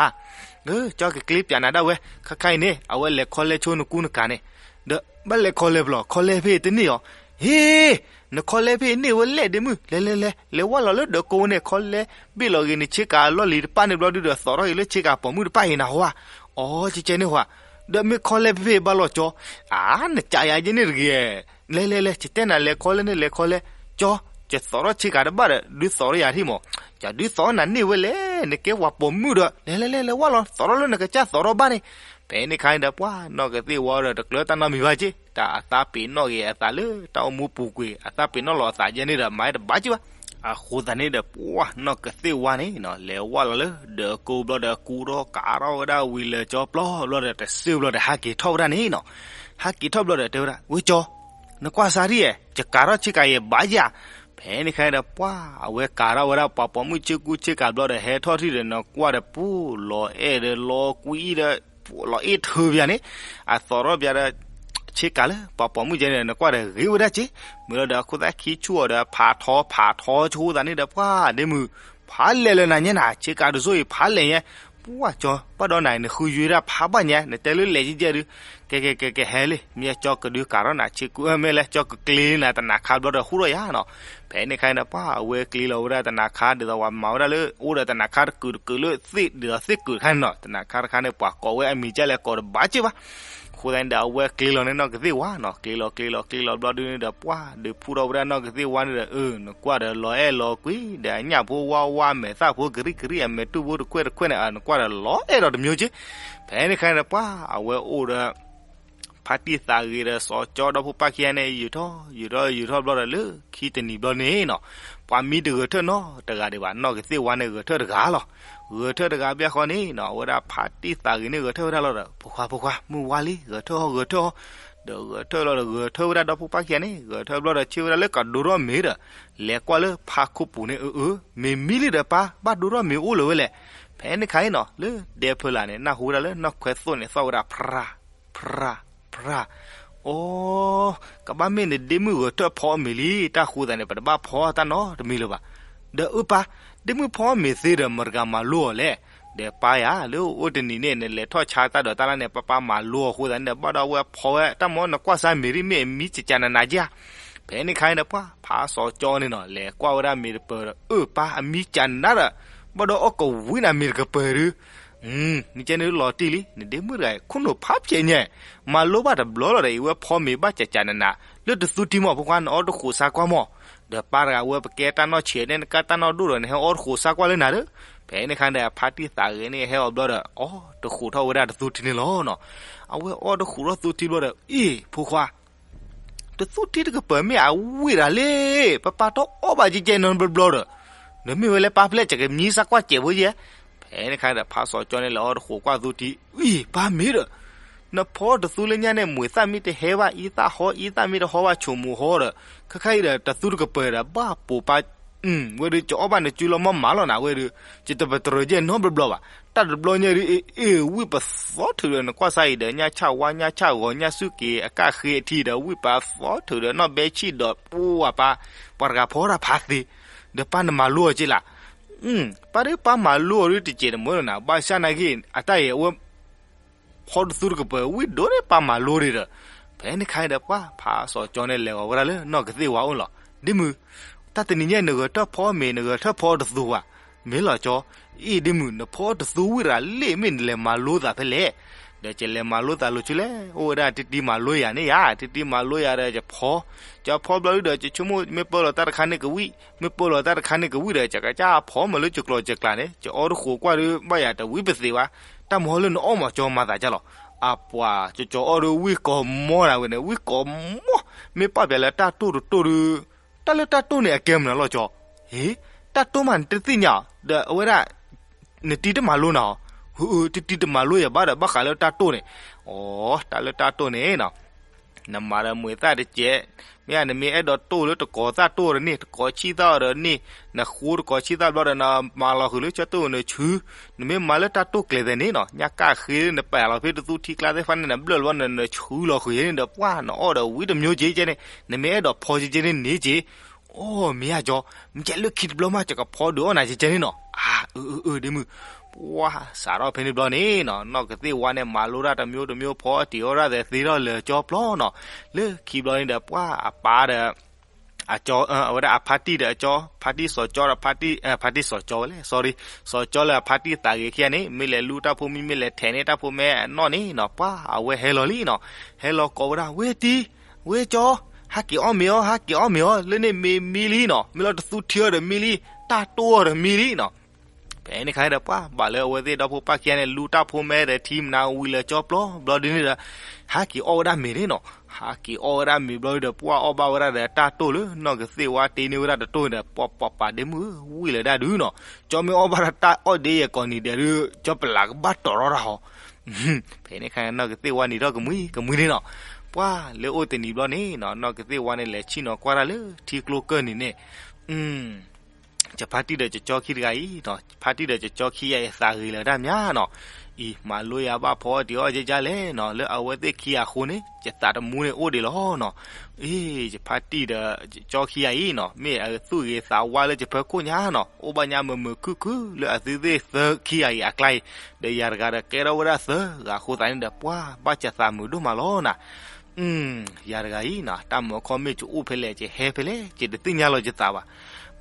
ကၠီကကျ့ပၠးနၤဒၣ်ဝဲ, ခါခါအံၤန့ၣ် အဝဲလဲၤခီလဲဆိနကူနကၤန့ၣ်, ဒီးဘၣ်လဲၤခီလဲဖဲလဲၣ် ခီလဲဖဲအံၤတန့ၢ်အီၤ, ဟ့ နခီလဲဖဲအံၤန့ၢ်ဝဲလဲၣ်ဒ့မုၢ် လဲၤလဲၤလဲၤ လဲၤဝၢ်လီၤလၢဒၢးကိးဝဲန့ၣ် ခီလဲဘ့ၣ်လီၤဂ့ၤန့ၣ် ဆ့ကၤအလီၢ်လံၤတပၣ်န့ၣ်ဘျီဒုဒီး သိးထီၣ်ဂ့ၤလၢဆ့ကၤပိာ်မုၣ်တပၣ်အံၤနၢ်ဟူဧါ, အီ ကဲကဲန့ၣ်ဟူဧါ, ဒီးမ့ၢ်ခီလဲဖဲဖဲအံၤဘၣ်လီၤကၠီ, အါ နကးယၤယဲန့ၣ်တဂ့ၤ, လဲၤလဲၤလဲၤ ယတဲနၤလဲၤခီလဲန့ၣ်လဲၤခီလဲ, ကၠီ ယသိးထီၣ်ဆ့ကၤတဘၣ်ဒီး ဒုးသိးထီၣ်ယၤထံၣ်မး, ယဒုးသိးနၤန့ၢ်ဝဲလဲၣ် နကဲပှၤပိာ်မုၣ်ဒီး လဲၤလဲၤလဲၤ လဲၤဝၢ်လီၤသိးထီၣ်လၢနကစၢ်သိးထီၣ်ဘၣ်န့ၣ်, ဖဲန့ၣ်ခါန့ၣ်ဒီး ပှၤနီၢ်ကသ့ၣ်ဝါဒီးတကျၢၤတၢ်နီတမံၤဘၣ်က့, တၢ်အသးပ့ၤနီၣ်ဂ့ၤအသးလၢတၢ်အိၣ်မူပူၤကွံာ် အသးပ့ၤနီၣ်လီၤအသးယဲန့ၣ်ဒီး မၤတဘၣ်က့ဘၣ်, အဃိသတးန့ၣ်ဒီး ပှၤနီၢ်ကသ့ၣ်ဝါန့ၣ်နီၤ လဲၤဝၢ်လီၤလၢဒၢးကိးဘျီဒီး ကူထီၣ်ကးထီၣ်ဝဲဒၣ်ဝံၤလၢာ်ကၠီပျီဘျီဒီး တစ့ဘျီဒီး ဟးက့ၤထီၣ်ဝဲဒၣ်န့ၣ်နီၤ, ဟးက့ၤထီၣ်ဘျီဒီး တဲဝဲဒၣ် ဝဲကၠီ နကွၢ်စၢ်ထံၣ်ဧါ ယကးထီၣ်ဆ့ကၤယဲဘၣ်ယၤ, ဖဲန့ၣ်ခါန့ၣ်ဒီး ပှၤအဝဲကးထီၣ်ဝဲဒၣ်ပှၤပိာ်မုၣ်ဆ့ကူဆ့ကၤဘျီဒီး ဟဲထီၣ်ထံၣ်ဒီး နကွၢ်ဒီးပူၤ လီၤအဲၣ်ဒီးလီၤကွံဒီး လီၤအဲၣ်ထၢပယၤန့ၣ်, အသိးထီၣ်ပယၤဒီး ဆ့ကၤလၢပှၤပိာ်မုၣ်ကဲန့ၣ်ဒီး နကွၢ်ဒီးဂ့ၤဝဲဒၣ်က့, မ့ၢ်လီၤဒီးအခိၣ်သၣ်ခံဆူၣ်အီၤဒီး ဖးထီဖးထီဆိသးန့ၣ်ဒီး ပှၤဒ့မုၣ် ဖးလဲၢ်လၢနၤညါနၤ ဆ့ကၤတစိၢ်အံၤ ဖးလဲၢ်ညါ, ပှၤကၠီ ဘၣ်ဒီးနၤ နဃုယွဲဒၣ်ဖးဘၣ်ညါ နတဲလၢလဲၢ်ကဲကဲဒုး, ကဲကဲကဲကဲဟဲလံ မ့ၢ်ကၠီကဒုးကးထီၣ်နၤဆ့ကူ မ့ၢ်လဲၣ် ကၠီကကျ့လံနၤတနၤခါဘျီဒီးဟူထီၣ်ယၤနီၤ, ဖဲန့ၣ်ခါန့ၣ်ဒီး ပှၤအဝဲကျ့လီၤဝဲဒၣ်တနၤခါ ဒ်သိးပှၤမၤဝဲဒၣ်လၢ အိၣ်ဒီးတနၤခါတကုာ်တကုာ်လၢသ့ၣ် ဒ်သိးသ့ၣ်ကုာ်တခါန့ၣ်နီၤ, တနၤခါတခါန့ၣ် ပှၤကိးဝဲအမံၤကလဲၣ်ကိးတဘၣ်က့ဘၣ်, အဃိသတးန့ၣ်ဒီး အဝဲကျ့လီၤန့ၢ်နီၢ်ကသ့ၣ်ဝါနီၤ, ကျ့လီၤကျ့လီၤကျ့လီၤဘျီဒုန့ၣ်ဒီး ပှၤဒုးဖူထီၣ်ဝဲဒၣ်နီၢ်ကသ့ၣ်ဝါန့ၣ်ဒီး အၢ နကွၢ်ဒီးလီၤအဲၣ်လီၤကွံ ဒီးအညၣ်ဖိဝါဝါ အမဲာ်သၣ်ဖိကရံၣ်ကရံၣ် အမဲာ်တူၢ်ဖိတခွဲၣ်တခွဲၣ်န့ၣ် နကွၢ်ဒီးလီၤအဲၣ်ဒီးတမျိုးက့, ဖဲန့ၣ်ခါန့ၣ်ဒီး ပှၤအဝဲအိၣ်ဒီး ဖါတံၢ်သးဂ့ၤဒီးစီၤကၠီဒီဖိပၢ်ခံဂၤန့ၣ် ယူာ်ထီၣ်ယူာ်ထီၣ်ယူာ်ထီၣ်ဘျီဒီး လၢခံတနံၤဘျီန့ၣ်နီၤ, ပှၤမံတဂဲၤထၢၣ်နီတဂၤဒံးဘၣ်, နီၢ်ကသ့ၣ်ဝါန့ၣ်ဂဲၤထၢၣ်တဂၤလီၤ. ဂဲၤထၢၣ်တဂၤဘၣ်ဃီန့ၣ်နီၤ အဝဲဒၣ်ဖါတံၢ်သးဂ့ၤန့ၣ်ဂဲၤထၢၣ်ဝဲဒၣ်လီၤဒီး ဖိခွါဖိခွါ မုၢ်ဝါလံ ဂဲၤထၢၣ်အီၤဂဲၤထၢၣ်အီၤ, ဒီးဂဲၤထၢၣ်လီၤဒီး ဂဲၤထၢၣ်ဝဲဒၣ်ဒီဖိပၢ်ခံဂၤန့ၣ် ဂဲၤထၢၣ်ဘျီဒီး ဆ့ၣ်ဝဲဒၣ်လၢကဒိထီၣ်မ့ၤဒီး လဲၤကွၢ်လၢဖါခိၣ်ပူၤန့ၣ် အၢ အၢ မ့ၤမံလံဒီးပၢ် ဘၣ်ဒိထီၣ်မ့ၤအိၣ်လၢၤဝဲလဲၣ်. ဖဲန့ၣ်ခါအံၤနီၤ လၢဒဲဖၢလာ်န့ၣ် နၢ်ဟူဝဲဒၣ်လၢနီၢ်ခွဲသိၣ်န့ၣ် သီၣ်ဝဲဒၣ် ဖြၤ ဖြၤ ဖြၤ, အိ ကဘၣ်မ့ၢ်နဒ့မုၣ်ဂဲၤထၢၣ်ဖီအီၣ်မ့ၤလံ တၢ်ဃိသးန့ၣ် ပတဘၣ်ဖီတၢ်နီတမံၤလၢၤဘၣ်. ဒီးအၢပၢ် ဒ့မုၣ်ဖီအီၣ်မ့ၤသ့ဒီး မတၤတဂၤမၤလိအီၤလဲၣ်. ဒီးပၢ်ယၤ လၢအိၣ်တနံၤန့ၣ် နလဲၤထီၣ်ဆါတၢ်ဒိးတၢ်လၣ်န့ၣ် ပၢ်ပၢ်မၤလိအီၤအဃိသတးန့ၣ်ဒီး ဘၣ်ဒီးအဝဲဖီဝဲ တၢ်မ့ၢ်နကွၢ်စၢ်မ့ၤရံမ့ၢ်အမံကကနးနးက့ဧါ. ဖဲန့ၣ်ခါန့ၣ်ဒီး ပှၤဖးစီၤကၠီန့ၣ်နီၤ လဲၤကွၢ်ဝဲဒၣ်မ့ၤတပၢၤဒီး အၢပၢ် အမံကနးဒီး ဘၣ်ဒီးအီၣ်ကဝံၤနၤမ့ၤတကပၢၤဒုး မ့ၢ်ကဲန့ၣ်လီၤတံၢ်လံ နဒ့မုၣ်တဂၤအံၤ ခိၣ်နူာ်ဖးဖျဲးညါ, မၤလိဘၣ်တဘျီလီၤဒီး အဝဲဖီမ့ၤဘၣ်ကကနးနး လၢတသူထံမီၢ် ဖိခွါ နအီၣ်တဃိးဆါကွၢ်မီၢ်, ဒီးပၢ်တဂၤဝဲ ပကဲတၢ်နီၢ်ဆံးန့ၣ် နကဲတၢ်နီၢ်ဒိၣ်ဒီး နဟဲအီၣ်တဃိးဆါကွၢ်လၢနၤဒီး, ဖဲန့ၣ်ခါဒီး ဖါတံၢ်သးဂ့ၤန့ၣ် ဟဲအီၤဘျီဒီး အီၣ်တဃိးထီၣ်ဝဲဒၣ်တသူထံန့ၣ်လီၤနီၤ. အဝဲအီၣ်တဃိးထီၣ်သူထံဘျီဒီး အ့ၣ် ဖိခွါ တသူထံတကပၢၤမ့ၢ်အဝံၣ်ဒၣ်လဲၣ်, ပပၢ်တအီၣ်ဘၣ်ကဲကဲနီတဘျီဘျီဒီး, ဒီးမ့ၢ်ဝဲလၢပၢ်ဖျဲၣ် ကကမံစၢ်ကွၢ်စဲးဖိယဲၢ်. ဖဲန့ၣ်ခါဒီး ဖးစီၤကၠီန့ၣ် လဲၤအီၣ်တဃိးကွၢ်သူထံ, အ့ၣ် ပၢ်မ့ၢ်ဒီး, နဖီတသူလၢညါန့ၣ် မွဲၤသၣ်မ့ၢ်တဟဲဘၣ် အံသၣ်ဟီ အံသၣ်မ့ၢ်တဟီဘၣ် ဆိမိၣ်ဟီဒီး, ခဲခါအံၤဒီး တသူတကပၢၤဒီး ဘၣ်ပိာ်ပၢ် ဝဲဒုး ကအီၣ်ဘၣ်နစုလီၤမးမးလီၤနၤဝဲဒုး, ယတပတြၢၤယဲၢ်နီတဘျီဘၣ်. တၢ်တဘျီညါဒုး အ့ၣ် ဝံၣ်ပသီထုးဒီး နကွၢ်စါအံၤဒီး ညၣ်ဆၣ်ဝါ ညၣ်ဆၣ်ဂီၤ ညၣ်စူၢ်က့ၤအကၣ်ဃ့အထံဒီး ဝံၣ်ပသီထုးဒီး နီၢ်ဘဲဆံၣ်ဒီး ပှၤပၢ်, ပှၤတဂၤဖီတၢ်ဖးသ့, ဒီးပၢ်နမၤလိအီၤက့လၢ်. ပၢ်ဒုး ပၢ်မၤလိအီၤဒုးတစဲးတမုာ်လီၤနၤ, ဘၣ်ဆၣ်နာ်က့ အတၢ်အံၤအဝဲ ဖီတသူတကပၤ ဝံၣ်ဒိၣ်န့ၣ် ပၢ်မၤလိဒံးဒီး, ဖဲန့ၣ်ခါဒီး ပှၤဖးစီၤကၠီန့ၣ် လဲၤဂီၤဝဲဒၣ်လၢနီၢ်ကသ့ၣ်ဝါအိၣ်လီၤ. ဒ့မုၣ်, တၢ်တနံၤညါ နဂဲၤထၢၣ်ဖီမ့ၤ နဂဲၤထၢၣ်ဖီတသူဧါ. မ့ၢ်လီၤကၠီ. အ့ၣ် ဒ့မုၣ် နဖီတသူဝံၣ်တဂၤလံ မ့ၢ်နလဲၤမၤလိသးဖဲလဲၣ်. ဒီးကလဲၤမၤလိသးလိၤဆူလဲၣ်, အိၣ်ဝဲဒၣ်တံတံမၤလိယၤန့ၣ်ယၤ, တံတံမၤလိယၤဒီး ယဖီ, ယဖီဘျီဒုးဒီး ယဆိကမိၣ် မ့ၢ်ပၢလီၤတၢ်တခါန့ၣ်ကဝံၣ်, မ့ၢ်ပၢလီၤတၢ်တခါန့ၣ်ကဝံၣ်ဒီး ယကစၢ်ဖီမၤလိကကျိၤကကျါန့ၣ် ယအီတဃိးကွၢ်ဒုး ဘၣ်ယၤတဝံၣ်ပသ့ဘၣ်. တၢ်မဟီလၢနအီၣ်မးကၠီ မၤသးဒ်လဲၣ်. အပှၤကၠီကၠီအီၣ်ဒုး ဝံၣ်ကိးမီၢ်နၤဝဲန့ၣ် ဝံၣ်ကိးမီၢ်, မ့ၢ်ပာ်ပျးလၢတၢ်တိၢ်တတိၢ်ဒုး, တၢ်လၢတၢ်တိၢ်န့ၣ် အကဲမနုၤလီၤကၠီ. ဟ့, တၢ်တိၢ်မးနတသ့ၣ်ညါအီၤ, ဒီးအဝဲဒၣ် နတံတမၤလိနၤအီၤ. ဟၢ, တံတံတမၤလိယၤဘၣ်ဒီး ဘၣ်ဃးလၢတၢ်တိၢ်န့ၣ်. အိ, တၢ်လၢတၢ်တိၢ်န့ၣ်နီၤ နမၤဒီးမုာ်သၣ်တစဲး, မ့ၢ်ဧါ နမ့ၢ်အဲၣ်ဒိးတိၢ်လၢတကိးသၣ်တိၢ်ဒီးန့ၣ်, တကိးဆံၣ်သၣ်အီၤဒီးန့ၣ်, နဃိတကိးဆံၣ်သၣ်ဘျီဒီး နမၤလီၤဃုာ်လၢကၠီတိၢ်နဆူ, နမ့ၢ်မၤလၢတၢ်တိၢ်ကျဲၤသ့န့ၣ်နီၤ, ညၣ်ကၣ်ဃ့နပာ်လီၤဖဲတသူထံကျါသ့ၣ်တဖၣ်န့ၣ် နဘျၢၣ်လီၤဘျီဒီး နဆူလီၤဃုာ်ယဲန့ၣ်ဒီး ပှၤနအီၣ်ဒီးဝံၣ်တမျိုးက့ကဲန့ၣ်, နမ့ၢ်အဲၣ်ဒိးဖီကဲကဲန့ၣ်န့ၣ်က့ အိ, မ့ၢ်ဧါကၠီ, မ့ၢ်ကဲလၢခံတဘျီမး ယကဖီဒုးအီၣ်နၤကဲကဲန့ၣ်နီၤ. အၢ, အၢ, အၢ, ဒ့မုၣ်, ပှၤစးထီၣ်ဖဲန့ၣ်ဘျီန့ၣ်နီၤ, နီၢ်ကသ့ၣ်ဝါန့ၣ် မၤလိတၢ်တမျိုးတမျိုး ဖီအီၣ်တံၢ်အီၣ်ရၣ်သဲးသ့ထီၣ်လၢာ်ကၠီပျီနီၤ. လၢခံဘျီန့ၣ်ဒီး ပှၤအပၢ်ဒီး အကၠီ, အဝဲဒၣ်အဖါတံၢ်ဒီးအကၠီ, ဖါတံၢ်စီၤကၠီဒီးဖါတံၢ်, ဖါတံၢ်စီၤကၠီဝဲလဲၣ်, sorry, စီၤကၠီလၢအဖါတံၢ်သးဂ့ၤခံဂၤန့ၣ် မ့ၢ်လဲၤလူတၢ်ဖိမံ မ့ၢ်လဲၤထဲးန့ၢ်တၢ်ဖိမဲအနီၢ်န့ၣ်နီၤ, ပှၤအဝဲဟဲလီၤလံနီၤ. ဟဲလီၤကိးဝဲဒၣ် ဝ့ၢ်တံၢ်, ဝ့ၢ်ကၠီ, ဟဲက့ၤအီၣ်မ့ၤအီၤ, ဟဲက့ၤအီၣ်မ့ၤအီၤ, လၢန့ၣ်မ့ၢ်မံလံနီၤ, မ့ၢ်လီၤတသူထံအီၤဒီးမံလံ, တၢ်တိၢ်အီၤဒီးမံလံနီၤ. ဖဲန့ၣ်ခါဒီး ပှၤဘၣ်လၢအဝဲသ့ၣ်ဒီဖိပၢ်ခံဂၤန့ၣ် လူတၢ်ဖိမဲဒီးထံမနၤဝံၤလၢာ်ကၠီပျီဘျီဒုးန့ၣ်ဒီး ဟဲက့ၤအီၣ်ဝဲဒၣ်မ့ၤန့ၣ်နီၤ. ဟဲက့ၤအီၣ်ဝဲဒၣ်မ့ၤဘျီဒုးဒီး ပှၤအီၣ်ဘၣ်ဝဲဒၣ်ဒီးတၢ်တိၢ်လၢနီၢ်ကသ့ၣ်ဝါတ့န့ၢ်ဝဲဒၣ်တတိၢ်န့ၣ်ဒီး ပှၤပှၤပှၤဒ့မုၣ်ဧၢ, ဝံၣ်လၢဒၣ်ဒုးနီၤ, ကၠီမ့ၢ်အီၣ်ဘၣ်တၢ်အီၣ်ဒ့ယဲၢ်ကိးနံၤဒဲးဒုး ကၠီပလးကဘၣ်တီၤထီၣ်တၢ်ဟီ. ဖဲန့ၣ်ခါနီၢ်ကသ့ၣ်ဝါနံၤထီၣ်ကမှံကမှံန့ၣ်နီၤ. ပှၤလၢအိၣ်တနံၤဘျီန့ၣ်နီၤ, နီၢ်ကသ့ၣ်ဝါန့ၣ် လဲၤဆ့ၣ်နီၤကွၢ်တၢ်လၢထံကျိကၢၢ်နံၤန့ၣ်, ယဖါတံၢ်ဒီးယကၠီခံတဂၤအံၤ, ဖါတံၢ်ဒီးယကၠီခံဂၤအံၤ သးဂ့ၤလၢတၢ်မးနီၤ. အံၤ မၤလိယၤဘၣ်ဖီအီၣ်တံၢ်အီၣ်ကဲကဲလဲၣ်နီၤ, လၢအဝဲသ့ၣ်ခံဂၤအဃိန့ၣ် ယသးတမူန့ၣ်အိၣ်ဒံးလီၤနီၤ. အံၤ ယဖါတံၢ်ဒီးယကၠီခံဂၤအံၤနီၤ, မ့ၢ်အသူၣ်ဂ့ၤသးဝါလၢယဖီခိၣ်ညါနီၤ, အိၣ်ဘၣ်ညါမုာ်မုာ်ခုၣ်ခုၣ်လၢအသုသ့ၣ်သၢခံဂၤအံၤအကျါအံၤ, ဒီးယၤတဂၤဒီးကဲထီၣ်ဝဲဒၣ်သၢဂၤအဃိသတးန့ၣ်ဒီး ပှၤဘၣ်ယသးမုာ်ဒိၣ်မးလီၤနၤ. ယၤတဂၤအံၤနီၤ, တၢ်မုာ်အခီမ့ၢ်ယအိၣ်ဖဲလဲၣ် ယဟဲဖဲလဲၣ် ယတသ့ၣ်ညါလီၤယသးဘၣ်.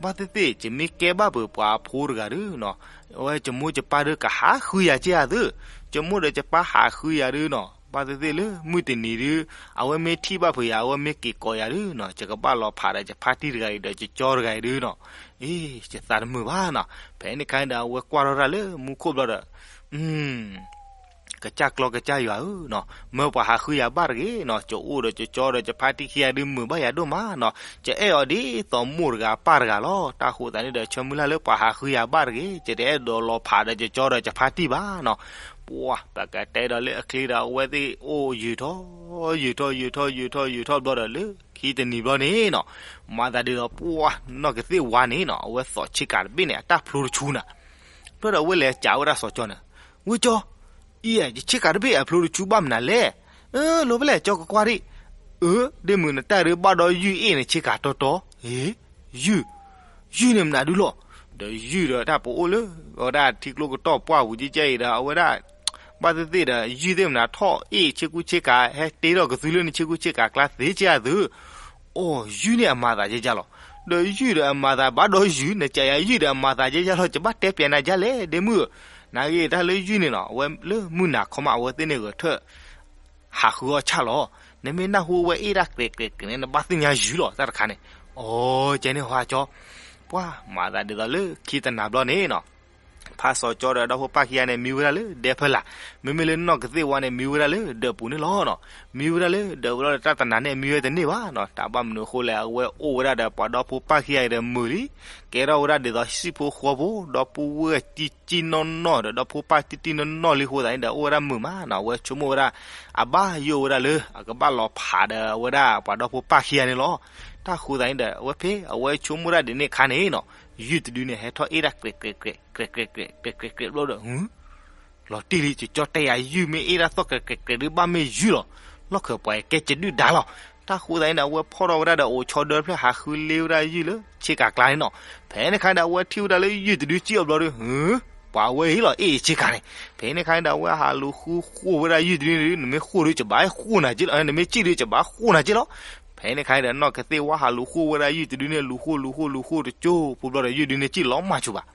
ဘၣ်သ့ၣ်သ့ၣ် ယမ့ၢ်ကဲဘၣ်ပှၤအဖိတဂၤဒုးနီၤ, အဝဲယမိၢ်ယပၢ်ဒုးကဟးဃုယၤကဲဧါသၢ, ယမိၢ်ဒီးယပၢ်ဟးဃုယၤဒုးနီၤ, ဘၣ်သ့ၣ်သ့ၣ်လၢမုၢ်တနံၤဒုး အဝဲမ့ၢ်ထံၣ်ဘၣ်ဖုးယၤ အဝဲမ့ၢ်က့ၤကိးယၤဒုးနီၤ, ယကဘၣ်လီၤဖးဒီးယဖါတံၢ်တဂၤအံၤဒီးယကၠီတဂၤအံၤဒုးနီၤ. အံၤ ယသးတမုာ်ဘၣ်နီၤ. ဖဲန့ၣ်ခါန့ၣ်ဒီး အဝဲကွၢ်ထီၣ်တၢ်လၢမူခိၣ်ဘျီဒီး ကစၢ်ကျီကစၢ်ယွၤဧၢနီၤ, မၢပှၤဟးဃုယၤဘၣ်တဂ့ၤနီၤ, ယအိၣ်ဒီးယကၠီဒီးယဖါတံၢ်ခံဂၤဒုးမုာ်ဘၣ်ယၤဒိၣ်မးနီၤ, ယအဲၣ်အီၤဒ်သိးမိၢ်တဂၤပၢ်တဂၤလီၤ. တၢ်ဃိသတးန့ၣ်ဒီး ဆၢမုၢ်လၢ်လၢပှၤဟးဃုယၤဘၣ်တဂ့ၤ, ယတအဲၣ်ဒိးလီၤဖးဒီးယကၠီဒီးယဖါတံၢ်ဘၣ်နီၤ. ပှၤပကတဲဒီးလၢအချ့ဒီး အဝဲသ့ၣ်အိၣ်ယုာ်ထီၣ် ယုာ်ထီၣ် ယုာ်ထီၣ် ယုာ်ထီၣ် ယုာ်ထီၣ်ဘျီဒီး လၢခံတနံၤဘျီန့ၣ်နီၤ, မၤသးဒ်သိး ပှၤနီၢ်ကသ့ၣ်ဝါန့ၣ်နီၤ, အဝဲသိးဆ့ကၤတဘ့ၣ်န့ၣ် အတၢ်ဖျိတဆူနၤ. ဘျီဒီးအဝဲလဲၤစံးဝဲဒၣ်စီၤကၠီန့ၣ်, ဝ့ၢ်ကၠီ, အံၤ ယဆ့ကၤတဘ့ၣ်အဖျိတဆူဘၣ်မနုၤလဲၣ်. အၢ လိၤဖဲလဲၣ် ကၠီကကွၢ်ဒံး. အၢ ဒ့မုၣ် နတၢ်ဒုးဘၣ်ဒီးယုၢ်အ့ၣ်နဆ့ကၤတီတီ. အ့ ယုၢ်, ယုၢ်န့ၣ်မနုၤဒုးလီၤ. ဒီးယုၢ်ဒီးတၢ်ပအိၣ်လၢ အဝဲဒၣ်ထံကျိကတီၢ်ပှၢ်ပူၤကဲကဲအံၤဒီး အဝဲဒၣ် ဘၣ်သ့ၣ်သ့ၣ်ဒီး ယုၢ်သ့ၣ်မနုၤထီၣ်အ့ၣ်ဆ့ကူဆ့ကၤ ဟဲတ့ထီၣ်ကသုလၢနဆ့ကူဆ့ကၤကျါသ့ကဲအသု. အိ ယုၢ်န့ၣ်အမၤသးကဲကဲလီၤ. ဒီးယုၢ်ဒီးအမၤသးဘၣ်ဒီးယုၢ် နကးယၤယုၢ်ဒီးအမၤသးကဲကဲလီၤ ယဘၣ်တဲပျးနၤဒ်လဲၣ် ဒ့မုၣ်ဧၢ. နာ်ဂ့ၤတၢ်လၢယုၢ်န့ၣ်နီၤ အဝဲလၢမုၢ်နၤခီမး အဝဲသ့ၣ်န့ၣ်ဂဲၤထၢၣ် ဟးဃုအီၣ်ဆၣ်လီၤ. နမ့ၢ်နၢ်ဟူအဝဲအ့ၣ်တၢ်ကျဲၤကျဲၤကျဲၤန့ၣ် နဘၣ်သ့ၣ်ညါယုၢ်လီၤ တၢ်တခါန့ၣ်. အိ ကဲန့ၣ်ဟီကၠီ ပှၤမၤသးဒ်သိးလၢခံတနၤဘျီန့ၣ်နီၤ ဖါစီၤကၠီဒီးဒီဖိပၢ်ခံဂၤန့ၣ် မံဝဲဒၣ်လၢဒဲဖီလာ်, မ့မ့ၢ်လၢနီၢ်ကသ့ၣ်ဝါန့ၣ် မံဝဲဒၣ်လၢဒၢးပူၤန့ၣ်လီၤနီၤ. မံဝဲဒၣ်လၢဒၢးပူၤလီၤဒီး တၢ်တနၤန့ၣ် မံဝဲတန့ၢ်ဘၣ်နီၤ. တၢ်ဘၣ်မနုၤအဃိလဲၣ် အဝဲအိၣ်ဝဲဒၣ်ဒီးပှၤဒီဖိပၢ်ခံဂၤအံၤဒီးမုာ်လံ, ကဲထီၣ်ဝဲဒၣ်ဒ်သိးဟံၣ်ဖိဃီဖိ ဒီပုၢ်ဝဲၢ်တံၢ်တံၢ်နီၢ်နီၢ်ဒီး ဒီဖိပၢ်တံၢ်တံၢ်နီၢ်နီၢ်လံအဃိသတးန့ၣ်ဒီး အိၣ်ဝဲဒၣ်မုာ်မးနီၤ. အဝဲဆိကမိၣ်ဝဲဒၣ် အဘၣ်ယိၣ်ဝဲဒၣ်လၢ အကဘၣ်လီၤဖးဒီးအဝဲဒၣ်ပှၤဒီဖိပၢ်ခံဂၤန့ၣ်လီၤ. တၢ်ဃိသးန့ၣ်ဒီး အဝဲဖဲအဝဲဆိကမိၣ်တၢ်ဒ်န့ၣ်အခါန့ၣ်နီၤ, ယုၢ်တဒုန့ၣ် ဟဲထီၣ်အ့ၣ်တၢ်ကြဲးကြဲးကြဲးကြဲးကြဲးကြဲးကြဲးကြဲးကြဲးဘျီဒီး လီၤတံၢ်လံ ကကၠီတဲယၤယုၢ်မ့ၢ်အ့ၣ်တၢ်သီၣ်ကြဲးကြဲးကြဲးဒုးဘၣ်မ့ၢ်ယုၢ်လီၤ, လီၢ်ခၢၣ်ပှၤကဲကဒုၣ်ဒါလီၤ. တၢ်ဃိသးန့ၣ်ဒီး အဝဲဖီၣ်ထီၣ်ဝဲဒၣ်ဒီး အိၣ်ဆီဒၢတဖျၢၣ် ဟးဃုလ့ဝဲဒၣ်ယုၢ်လၢဆ့ကၤကျါန့ၣ်နီၤ. ဖဲန့ၣ်အခါဒီး အဝဲထံၣ်ဝဲဒၣ်လၢယုၢ်တဒုစံၣ်အီၤဘျီဒီး ပှၤဝဲအံၤလီၤ အ့ၣ်ဆ့ကၤန့ၣ်. ဖဲန့ၣ်အခါန့ၣ်ဒီး အဝဲဟးလူၤဃုဃိဝဲဒၣ်ယုၢ်တဒုန့ၣ် နမ့ၢ်ဃိၣ်ဒီးကဘၣ်ဃိၣ်နၤက့လီၤ, နမ့ၢ်စံၣ်ဒီးကဘၣ်ဃိၣ်နၤက့လီၤ. ဖဲန့ၣ်အခါန့ၣ်ဒီး နီၢ်ကသ့ၣ်ဝါဟးလူၤဃိဝဲဒၣ်ယုၢ်တဒုန့ၣ် လူၤဃိလူၤဃိလူၤဃိတကၠိဖိဘျီဒီး ယုၢ်ဒုန့ၣ်စံၣ်လီၤမၢ်ဆိဘၣ်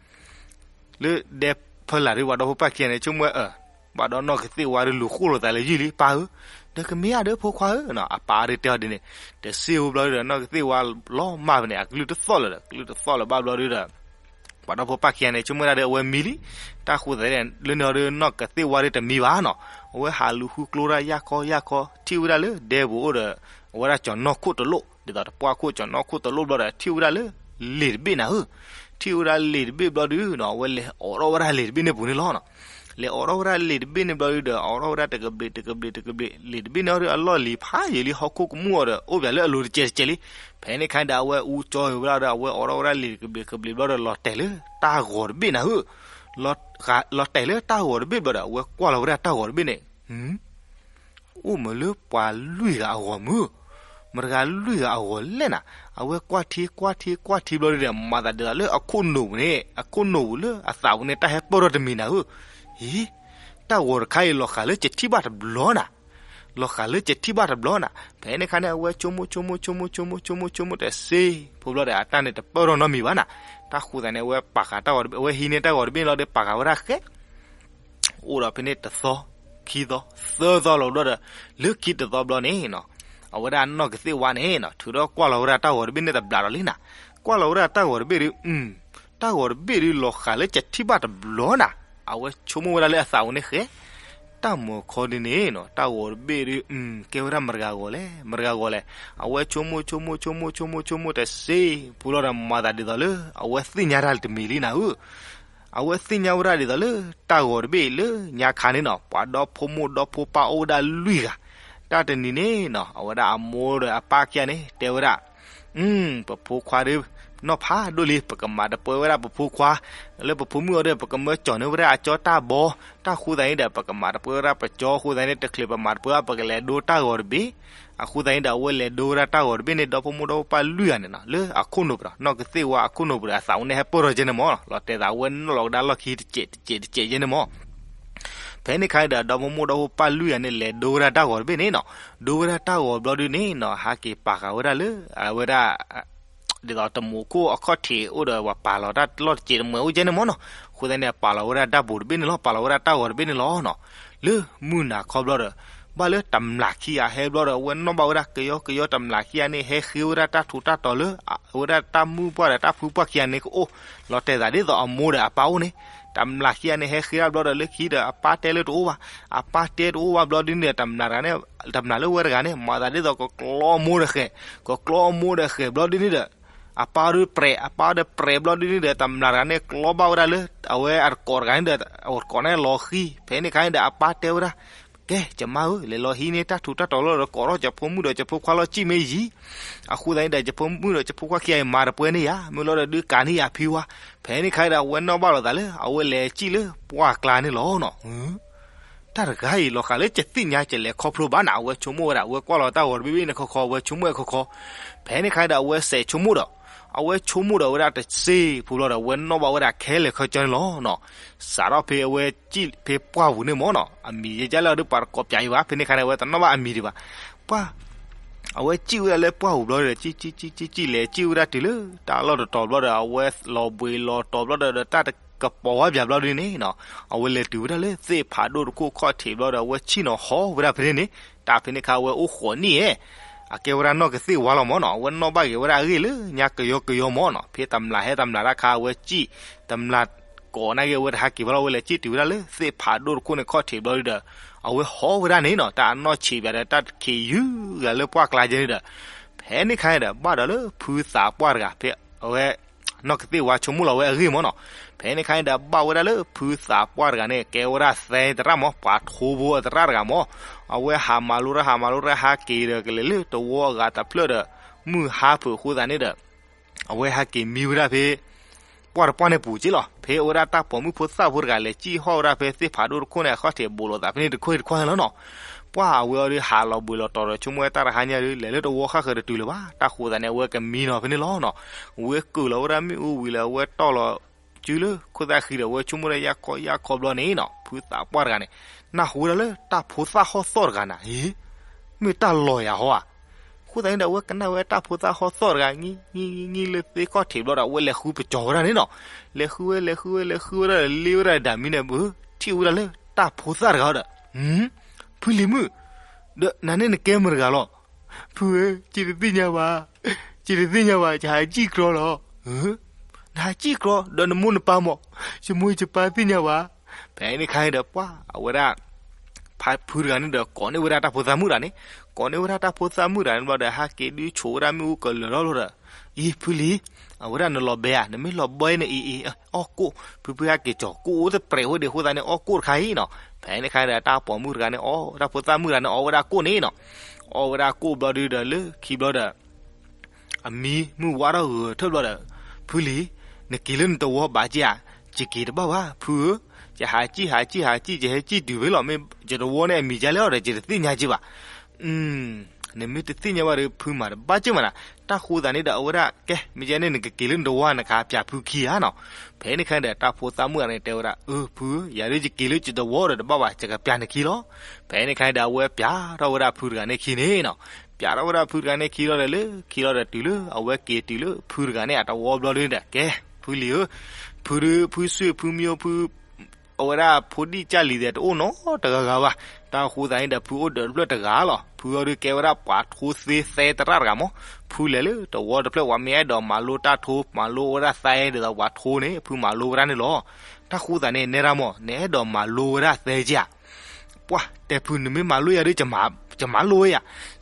လၢဒဲဖၢလာ်ဒီး ပှၤဒီဖိပၢ်ခံဂၤန့ၣ် ဆိကမိၣ်ဝဲအၢ, ဘၣ်ဒီးနီၢ်ကသ့ၣ်ဝါဒီးလူၤဃိလိာ်သးလၢယုၢ်လံ ပၢ်ဧၢ, ဒီးကမ့ၢ်ဧါဒီးဖိခွါဧၢ, အပၢ်ဒီးတဲအီၤဒ်န့ၣ်, တစ့ဖိဘျီဒီး နီၢ်ကသ့ၣ်ဝါလီၤမၢ်ဖဲန့ၣ် အကလုၢ်တသီၣ်လၢၤဒီး ကလုၢ်တသီၣ်လၢၤဘၣ်ဘျီဒီး ပှၤဒီဖိပၢ်ခံဂၤန့ၣ် ဆိကမိၣ်ဝဲဒၣ်ဒီး အဝဲမံလံ, တၢ်ဃိသးန့ၣ် လၢန့ၣ်ဒီး နီၢ်ကသ့ၣ်ဝါဒီးတမံဘၣ်နီၤ, အဝဲဟးလူၤဃုကျိဒၣ်ယၢ်ခီယၢ်ခီ ထံၣ်ဝဲဒၣ်လၢဒဲပူၤအိၣ်ဒီး အဝဲဒၣ်ကၠီၤနီၢ်ခိၣ်တလိၣ် ဒ်သိးတပှၢ်ခိၣ်ကၠီၤနီၢ်ခိၣ်တလိၣ်ဘျီဒီး ထံၣ်ဝဲဒၣ်လၢ လ့ၣ်တဘ့ၣ်နၤဧၢ, ထံၣ်ဝဲဒၣ်လ့ၣ်တဘ့ၣ်ဘျီဒီးနီၤ အဝဲလဲၤအိးထီၣ်ဝဲဒၣ်လ့ၣ်တဘ့ၣ်န့ၣ်ပူၤန့ၣ်လီၤ. လဲၤအိးထီၣ်ဝဲဒၣ်လ့ၣ်တဘ့ၣ်န့ၣ်ဘျီဒီး အိးထီၣ်ဝဲဒၣ်တကဘျံးတကဘျံးတကဘျံး လ့ၣ်တဘ့ၣ်န့ၣ်ဒီး အလီၢ်လံၤဖးယံာ်လံ ဟီၣ်ခိၣ်ကမူၣ်အီၤဒီး အိၣ်ပၠးလၢအလိၤတကဲးတကဲးလံ. ဖဲန့ၣ်အခါန့ၣ်ဒီး အဝဲအူကၠီဝဲဒၣ်ဒီး အဝဲအိးထီၣ်ဝဲဒၣ်လ့ၣ်တကဘျံးတကဘျံးဘျီဒီး လီၤတဲာ်လၢ တၢ်ဂီၤတဘ့ၣ်နၤဧၢ, လီၤတဲာ်လၢတၢ်ဂီၤတဘ့ၣ်ဘျီဒီး အဝဲကွၢ်လီၤဝဲဒၣ်တၢ်ဂီၤတဘ့ၣ်န့ၣ် အိၣ်မးလၢပှၤလွံၢ်ဂၤအဂီၤမး, မတဂၤလွံၢ်ဂၤအဂီၤလဲၣ်နၤ, အဝဲကွၢ်ထံကွၢ်ထံကွၢ်ထံဘျီဒီး မၤသးဒ်သိးလၢအခိၣ်နူာ်ပူၤန့ၣ် အခိၣ်နူာ်ပူၤလၢအသးပူၤန့ၣ် တၢ်ဟဲပၢၢ်ထီၣ်တမံၤနၤဧၢ, အံၤ တၢ်ဂီၤတခါအံၤ လီၤဃာ်လၢကထံၣ်ဘၣ်တဘျီနၤ, လီၤဃာ်လၢကထံၣ်ဘၣ်တဘျီနၤ. ဖဲန့ၣ်အခါန့ၣ် အဝဲဆိကမိၣ်ဆိကမိၣ်ဆိကမိၣ်ဆိကမိၣ်ဆိကမိၣ်ဆိကမိၣ်တစ့ဖိဘျီဒီး အတၢ်န့ၣ်တပၢၢ်ထီၣ်နီတမံၤဘၣ်နၤ. တၢ်ဃိသးန့ၣ် အဝဲပာ်ဃာ်တၢ်ဂီၤတဘ့ၣ် အဝဲဟံးန့ၢ်တၢ်ဂီၤတဘ့ၣ်လီၤဒီး ပာ်ဃာ်ဝဲဒၣ်ဃဲ အိၣ်ဒီးဖဲန့ၣ်တသီ, ခံသီ, သၢသီလီၤဘျီဒီး လၢခံတသီဘျီန့ၣ်နီၤ, အဝဲဒၣ်နီၢ်ကသ့ၣ်ဝါန့ၣ်နီၤ ထုးထီၣ်ကွၢ်လီၤဝဲဒၣ်တၢ်ဂီၤတဘ့ၣ်န့ၣ်တဘျးဒီးလံနၤ. ကွၢ်လီၤဝဲဒၣ်တၢ်ဂီၤတဘ့ၣ်ဒီး အု တၢ်ဂီၤတဘ့ၣ်ဒီးလီၤဃာ်လၢကထံၣ်ဘၣ်တဘျီနၤ. အဝဲဆိကမိၣ်ဝဲဒၣ်လၢအသးပူၤန့ၣ်ဃဲ တၢ်မုာ်ခီဒ်န့ၣ်နီၤ တၢ်ဂီၤတဘ့ၣ်ဒီး အု ကဲဝဲဒၣ်မတဂၤဂီၤလဲၣ် မတဂၤဂီၤလဲၣ်. အဝဲဆိကမိၣ်ဆိကမိၣ်ဆိကမိၣ်ဆိကမိၣ်ဆိကမိၣ်တစ့ဖိလီၤဒီး မၤသးဒ်သိးလၢ အဝဲသ့ၣ်ညါတၢ်တမံၤလံနၤဧၢ အဝဲသ့ၣ်ညါဝဲဒၣ်ဒ်သိးလၢ တၢ်ဂီၤတဘ့ၣ်လၢညါခါန့ၣ်နီၤ ပှၤဒီဖိမိၢ်ဒီဖိပၢ်အိၣ်ဝဲဒၣ်လွံၢ်ဂၤ, တၢ်တနံၤန့ၣ်နီၤ အဝဲဒၣ်အမိၢ်ဒီးအပၢ်ခံဂၤန့ၣ် တဲဝဲဒၣ် ပဖိခွါဒီး နီၢ်ဖးဒိၣ်လံ ပကမၤတပၢဝဲဒၣ်ပဖိခွါ, လၢပဖိမုၣ်အီၤဒီး ပကမၢကၠီၤန့ၢ်ဝဲဒၣ်အကၠီတၢ်ဘီ, တၢ်ဃိသးန့ၣ်ဒီး ပကမၤတပၢဝဲဒၣ်ပကၠီအဃိသးန့ၣ် တချုးပမၤတပၢဘၣ် ပကလဲၤဒိတၢ်ဂီၤတဘ့ၣ် အဃိသတးန့ၣ်ဒီး အဝဲလဲၤဒိဝဲဒၣ်တၢ်ဂီၤတဘ့ၣ်န့ၣ် ဒီဖိမိၢ်ဒီဖိပၢ်လွံၢ်ဂၤန့ၣ်နီၤ လၢအခိၣ်နူာ်ပူၤဒီး နီၢ်ကသ့ၣ်ဝါအခိၣ်နူာ်ပူၤဒီး အသးအိၣ်န့ၣ် ဟဲပၢၢ်ထီၣ်ကဲန့ၣ်မး, လီၤတဲာ်သးဝဲနီၣ်လီၤဝဲဒၣ်လီၢ်ခံတစဲးတစဲးတစဲးကဲန့ၣ်မး. ဖဲန့ၣ်ခါဒီး ဒီဖိမိၢ်ဒီဖိပၢ်လွံၢ်ဂၤန့ၣ် လဲၤဒိဝဲဒၣ်တၢ်ဂီၤတဘ့ၣ်န့ၣ်နီၤ, ဒိဝဲဒၣ်တၢ်ဂီၤဘျီဒုန့ၣ်နီၤ ဟးက့ၤပာ်ဃာ်ဝဲဒၣ်လၢ အဝဲဒၣ် ဒ်သိးတမူခိၣ်အခီၣ်ထံးအိၣ်ဒီး ပှၤပာ်လီၤတၢ်လီၢ်တစဲးတမှဲၤအိၣ်ကဲန့ၣ်မးနီၤ, အဃိသတးန့ၣ် ပာ်လီၤဝဲဒၣ်တၢ်ဘိးတဘ့ၣ်န့ၣ်လီၤ, ပာ်လီၤဝဲဒၣ်တၢ်ဂီၤတဘ့ၣ်န့ၣ်လီၤနီၤ. လၢမုၢ်နၤခီဘျီဒီး ဘၣ်လၢတမျာ်ခံဂၤဟဲဘျီဒီး အဝဲနီၣ်ဘၣ်ဝဲဒၣ်ကယီကယီ တမျာ်ခံဂၤန့ၣ် ဟဲဃ့ဝဲဒၣ်တၢ်ထူးတၢ်တီၤလၢ အဝဲဒၣ်တၢ်မုၣ်ပှၢ်ဒီးတၢ်ဖုပှၢ်ခံဂၤန့ၣ်ကအိၣ်, လီၤတဲာ်သးဒ်သိးအမိၢ်ဒီးအပၢ်အိၣ်န့ၣ်, တမျာ်ခံဂၤန့ၣ် ဟဲဃ့ဒၣ်ဘျီဒီး လၢခံဒီးအပၢ်တဲလၢတအိၣ်ဘၣ်, အပၢ်တဲတအိၣ်ဘၣ်ဘျီဒုန့ၣ် တမျာ်တဂၤန့ၣ် တမျာ်လၢဝဲတဂၤန့ၣ် မၤသးဒ်သိးကကျီမိၢ်ဒီးဃဲၤ, ကကျီမိၢ်ဒီးဃဲၤဘျီဒုန့ၣ်ဒီး အပၢ်ဒီးပြဲး, အပၢ်ဒီးပြဲးဘျီဒုန့ၣ်ဒီး တမျာ်တဂၤန့ၣ် ကျီဘၣ်ဝဲဒၣ်လၢ အဝဲအတကိးတဂၤန့ၣ်ဒီး အတကိးန့ၣ်လီၤဃံၤ, ဖဲန့ၣ်ခါန့ၣ်ဒီး အပၢ်တဲဝဲဒၣ်, ကဲ ကမါဧၢ, လဲၤလီၤဟံးန့ၢ်တၢ်ထူးတၢ်တီၤလီၤဒီး ကိးထီၣ်ကဖိမုၣ်ဒီးကဖိခွါလီၤစံၣ်မ့ၢ်ယံၤ, အဃိသတးန့ၣ်ဒီး ကဖိမုၣ်ဒီးကဖိခွါခံဂၤအံၤ မၤတပှဲၤန့ၢ်ယၤ, မ့ၢ်လီၤဒီးဒုးကၤန့ၢ်ယၤဖံဝါ, ဖဲန့ၣ်ခါဒီး အဝဲနီၣ်ဘၣ်လိာ်သးလၢ အဝဲလဲၤစံၣ်လၢပှၢ်ကျါန့ၣ်လီၤနီၤ. တၢ်တဂၤအံၤ လီၤဃာ်လၢကသ့ၣ်ညါကလဲၤခီဖျိဘၣ်နၤ, အဝဲဆိကမိၣ်ဝဲဒၣ် အဝဲကွၢ်လီၤတၢ်ဂီၤတဘ့ၣ်ဘ့ၣ်န့ၣ်ခီခီ အဝဲဆိကမိၣ်ဝဲခီခီ, ဖဲန့ၣ်ခါဒီး အဝဲစဲးဆိကမိၣ်ဒီး အဝဲဆိကမိၣ်ဒီးဝဲဒၣ်တစ့ဖိလီၤဒီး အဝဲနီၣ်ဘၣ်ဝဲဒၣ်ခဲလၢာ်ခဲဆ့န့ၣ်လီၤနီၤ. စးထီၣ်ဖဲအဝဲစံၣ်ဖဲပှၢ်ပူၤန့ၣ်မ့ၢ်နီၤ, အမံၤယဲယဲလၢအဒုးပှၤတကိးပၠးအံၤဘၣ်, ဖဲန့ၣ်ခါန့ၣ် အဝဲတနီၣ်ဘၣ်အမံၤဒံးဘၣ်. ပှၢ် အဝဲစံၣ်ဝဲဒၣ်လၢပှၢ်ပူၤဘျီဒီး စံၣ်စံၣ်စံၣ်စံၣ်စံၣ် လဲၤစံၣ်ဝဲဒၣ်တုၤလၢတၢ်လီၢ်တတီၤဘျီဒီး အဝဲလီၤဘှံးလီၤတီၤဘျီဒီး တၢ်တကပီၤဝဲပၠးဘျီဒုန့ၣ်နီၤ, အဝဲလဲၤတုၤဝဲဒၣ်လၢသ့ၣ်ဖးဒိၣ်တခိၣ်ခီၣ်ထံးဘျီဒီး အဝဲဆ့ၣ်နီၤဟီၣ်ဝဲဒၣ်ဖဲန့ၣ်န့ၣ်, တၢ်ဖဲန့ၣ်ခါအဝဲအိၣ်ဃိးနံၣ်ဧဲ အကဲဝဲဒၣ်နီၢ်ကသ့ၣ်ဝါလီၤမ့ၢ်နီၤ, အဝဲနီၣ်ဘၣ်က့ၤဝဲဒၣ်အဂ့ၢ်လၢညါကယီကယီမ့ၢ်နီၤ, ဖဲတမျာ်ဟဲတမျာ်တၢ်ခါ အဝဲစံၣ် တမျာ်ကိးနာ်က့ၤ အဝဲတဟးက့ၤဘၣ်လီၤ, အဝဲလဲၤစံၣ်တုၤဝဲဒၣ်လၢသ့ၣ်ဖးဒိၣ်တခိၣ်န့ၣ်ခီၣ်ထံးဘျီဒုဒီး အဝဲဟီၣ်ဝဲဒၣ်န့ၣ်နီၤ, တၢ်အနီၢ်ဆံးပၠးဒီး တၢ်တခ့ယုၢ်ဂၤလၢပှၢ်ကျါကဲန့ၣ်ဒီး ဖဲန့ၣ်ခါန့ၣ်ဒီး ဘၣ်ဒီးလၢဖုသးပှၢ်တဂၤ ဖဲအဝဲ နီၢ်ကသ့ၣ်ဝါဆိကမိၣ်လီၤဝဲအဂ့ၢ်မ့ၢ်နီၤ, ဖဲန့ၣ်ခါန့ၣ်ဒီး ဘၣ်ဝဲဒၣ်လၢဖုသးပှၢ်တဂၤန့ၣ် ကဲဝဲဒၣ်သဲသရၣ်မ့ၢ် ပှၤထိဘိအသရၣ်တဂၤမ့ၢ်, အဝဲဟးမၤလိတၢ် ဟးမၤလိတၢ် ဟးက့ၤဒီးကလဲၤလၢတဝီအဂၤတဖျၢၣ်ဒီး မုၢ်ဟါဖၢးအဃိသတးန့ၣ်ဒီး အဝဲဟဲက့ၤမံဝဲဒၣ်ဖဲ ပှၢ်တပှၢ်န့ၣ်ပူၤက့လီၤ. ဖဲအဝဲဒၣ်တၢ်ပိာ်မုၣ်ဖိသၣ်ဖိတဂၤလဲၤစံၣ်ဟီၣ်ဝဲဒၣ်ဖဲသ့ၣ်ဖးဒိၣ်တခိၣ်န့ၣ် အခီၣ်ထံးဘူးလိာ်သးဖဲန့ၣ်တခိၣ်တခိၣ်ဟဲလီၤနီၤ. ပှၢ်အဝဲအီၤဒီးဟးလီၤဘှံးလီၤတီၤဒီး ဆိကမိၣ်ဝဲတၢ်တဟါညါဒီး လဲၤလၢတဝီဃၣ်ဃၢၤဒီးတုၤလၢၤဘၣ်. တၢ်ဃိသတးန့ၣ် အဝဲကမံနီၤဖဲန့ၣ်လီၤနီၤ. အဝဲကၢၣ်လီၤဝဲဒၣ်မ့ၣ်အူဝံၤလၢအဝဲတီၢ်လီၤ စုလၢခိၣ်သၣ်ဃံဒီး အဝဲဆိကမိၣ်ဒၣ်ယၢ်ခီယၢ်ခီဘျီန့ၣ်နီၤ ဖုသးပှၢ်တဂၤန့ၣ် နၢ်ဟူဝဲဒၣ်လၢတၢ်ဖိသၣ်ဟီၣ်သီၣ်တဂၤနၤ အ့ မ့ၢ်တၢ်လီၤယၤဟီဧါ. အဃိသတးန့ၣ်ဒီး အဝဲကနၣ်ဝဲတၢ်ဖိသၣ်ဟီၣ်သီၣ်တဂၤ ငံၢ်ငံၢ်ငံၢ်လၢသ့ၣ်ခီၣ်ထံးဘျီဒီး အဝဲလဲၤဃုပကၠီၤဝဲဒၣ်န့ၣ်နီၤ. လဲၤဃုဝဲ လဲၤဃုဝဲ လဲၤဃုဝဲဒၣ်ဒီး လ့ဝဲဒၣ်ဒီး မံန့ၣ် ထံၣ်ဝဲဒၣ်လၢတၢ်ဖိသၣ်တဂၤဒီး ဖုလံၤမုၣ်, ဒီးနၤန့ၣ်နကဲမတၤတဂၤလီၤ. ဖုဧၢ, ယတသ့ၣ်ညါဘၣ်, ယတသ့ၣ်ညါဘၣ်, ယဟးစံၣ်ကြီလီၤ. နဟးစံၣ်ကြီ ဒီးနမိၢ်နပၢ်မး, ယမိၢ်ယပၢ်သ့ၣ်ညါဘၣ်. ဖဲန့ၣ်ခါန့ၣ်ဒီး ပှၢ်အဝဲဒၣ် ဖုတဂၤန့ၣ်ဒီး ကိးန့ၢ်ဝဲဒၣ်တၢ်ဖိသၣ်မုၣ်တဂၤန့ၣ်, ကိးန့ၢ်ဝဲဒၣ်တၢ်ဖိသၣ်မုၣ်တဂၤန့ၣ်ဘျီဒီး ဟဲက့ၤဒုးဆိးဝဲဒၣ်မ့ၣ်အူကလၢာ်ထီၣ်ဘျီဒီး, အံၤ ဖုလံၤ, အဝဲဒၣ်နလီၤဘဲဧါ, နမ့ၢ်လီၤဘဲန့ၣ် အံၤ အံၤ အီၣ်ကိၣ်, ဖုဖုဟဲက့ၤကၠီၤကိၣ်အိၣ်တပြဲးဝဲဒၣ်အဃိသတးန့ၣ် အီၣ်ကိၣ်တခါအံၤနီၤ. ဖဲန့ၣ်ခါဒီး တၢ်ပိာ်မုၣ်တဂၤန့ၣ် အီၣ် တၢ်ဖိသၣ်မုၣ်တဂၤန့ၣ် အီၣ်ဝဲဒၣ်ကိၣ်န့ၣ်နီၤ. အီၣ်ဝဲဒၣ်ကိၣ်ဘျီဒုးဒီး လၢခံဘျီဒီး အမံမုၢ်ဝါထီၣ်ဂၢၢ်ထၢၣ်ဘျီဒီး, ဖုလံၤ, နက့ၤလၢနတဝီဘၣ်က့ဧါ. ယက့ၤတဘၣ်ဘၣ် ဖုဧၢ, ယဟးစံၣ်ဟးစံၣ်ဟးစံၣ် ယဟဲစံၣ်တုၤဖဲလီၤ, မ့ၢ်ယတဝီန့ၣ်အမံၤဒ်လဲၣ်ဒီး ယတသ့ၣ်ညါက့ဘၣ်. နမ့ၢ်တသ့ၣ်ညါဘၣ်ဒီး ဖုမၤတဘၣ်က့မးနၤ. တၢ်ဃိသတးန့ၣ်ဒီး အဝဲဒၣ်ကဲ မ့ၢ်ကဲန့ၣ် နကက့ၤလၢနတဝီ နကဟးပၠးဖုခံဧါနီၤ. ဖဲန့ၣ်ခါဒီး တၢ်ဖိသၣ်မုၣ်တဂၤန့ၣ်တဲဝဲဒၣ်, အၢ ဖုဧၢ, ယၤဒုးယက့ၤလၢယတဝီဒီးတဘၣ်ဘၣ် ယကပၠးနခံလီၤ. ဖဲန့ၣ်ခါဒီး အဝဲပၠးထီၣ်ဝဲဒၣ်ဖုတဂၤန့ၣ်ခံန့ၣ်နီၤ. ပၠးထီၣ်ဝဲဒၣ်ဖုတဂၤန့ၣ်ခံလီၤဒီး လၢခံလီၤဒီးတုၤလၢအဝဲက့ၤတုၤလၢဖုတဂၤန့ၣ်အတဝီဘျီဒုးဒီး ကဲ ဖုလံၤဧၢ, ဖုဒုး ဖုဆွေဖုမျိုး ဖု အဝဲဒၣ်ဖိဒံၣ်ကၢ်လံၤသဲးတအိၣ်နီတဂၤဂၤဘၣ်. တၢ်ဃိသတးန့ၣ်ဒီး ဖုအိၣ်ဒီးတဖျၢၣ်တဂၤလီၤ. ဖုအီၤဒုးကဲဝဲဒၣ်ပှၤထိသ့သဲသရၣ်တဂၤမး. ဖုလဲၤလၢတဝီတဖျၢၣ် ပှၤမ့ၢ်အဲၣ်ဒိးမၤလိတၢ်ထိ မၤလိဝဲဒၣ်သဲဒ်သိးပှၤထိန့ၣ် ဖုမၤလိဝဲဒၣ်န့ၣ်လီၤ. တၢ်ဃိသတးန့ၣ် နဲဒၣ်မး နအဲၣ်ဒိးမၤလိဝဲဒၣ်သဲကဧါ. ပှၢ်တဲဖု နမ့ၢ်မၤလိယၤဒုး ယမၤလိဝဲယၤ.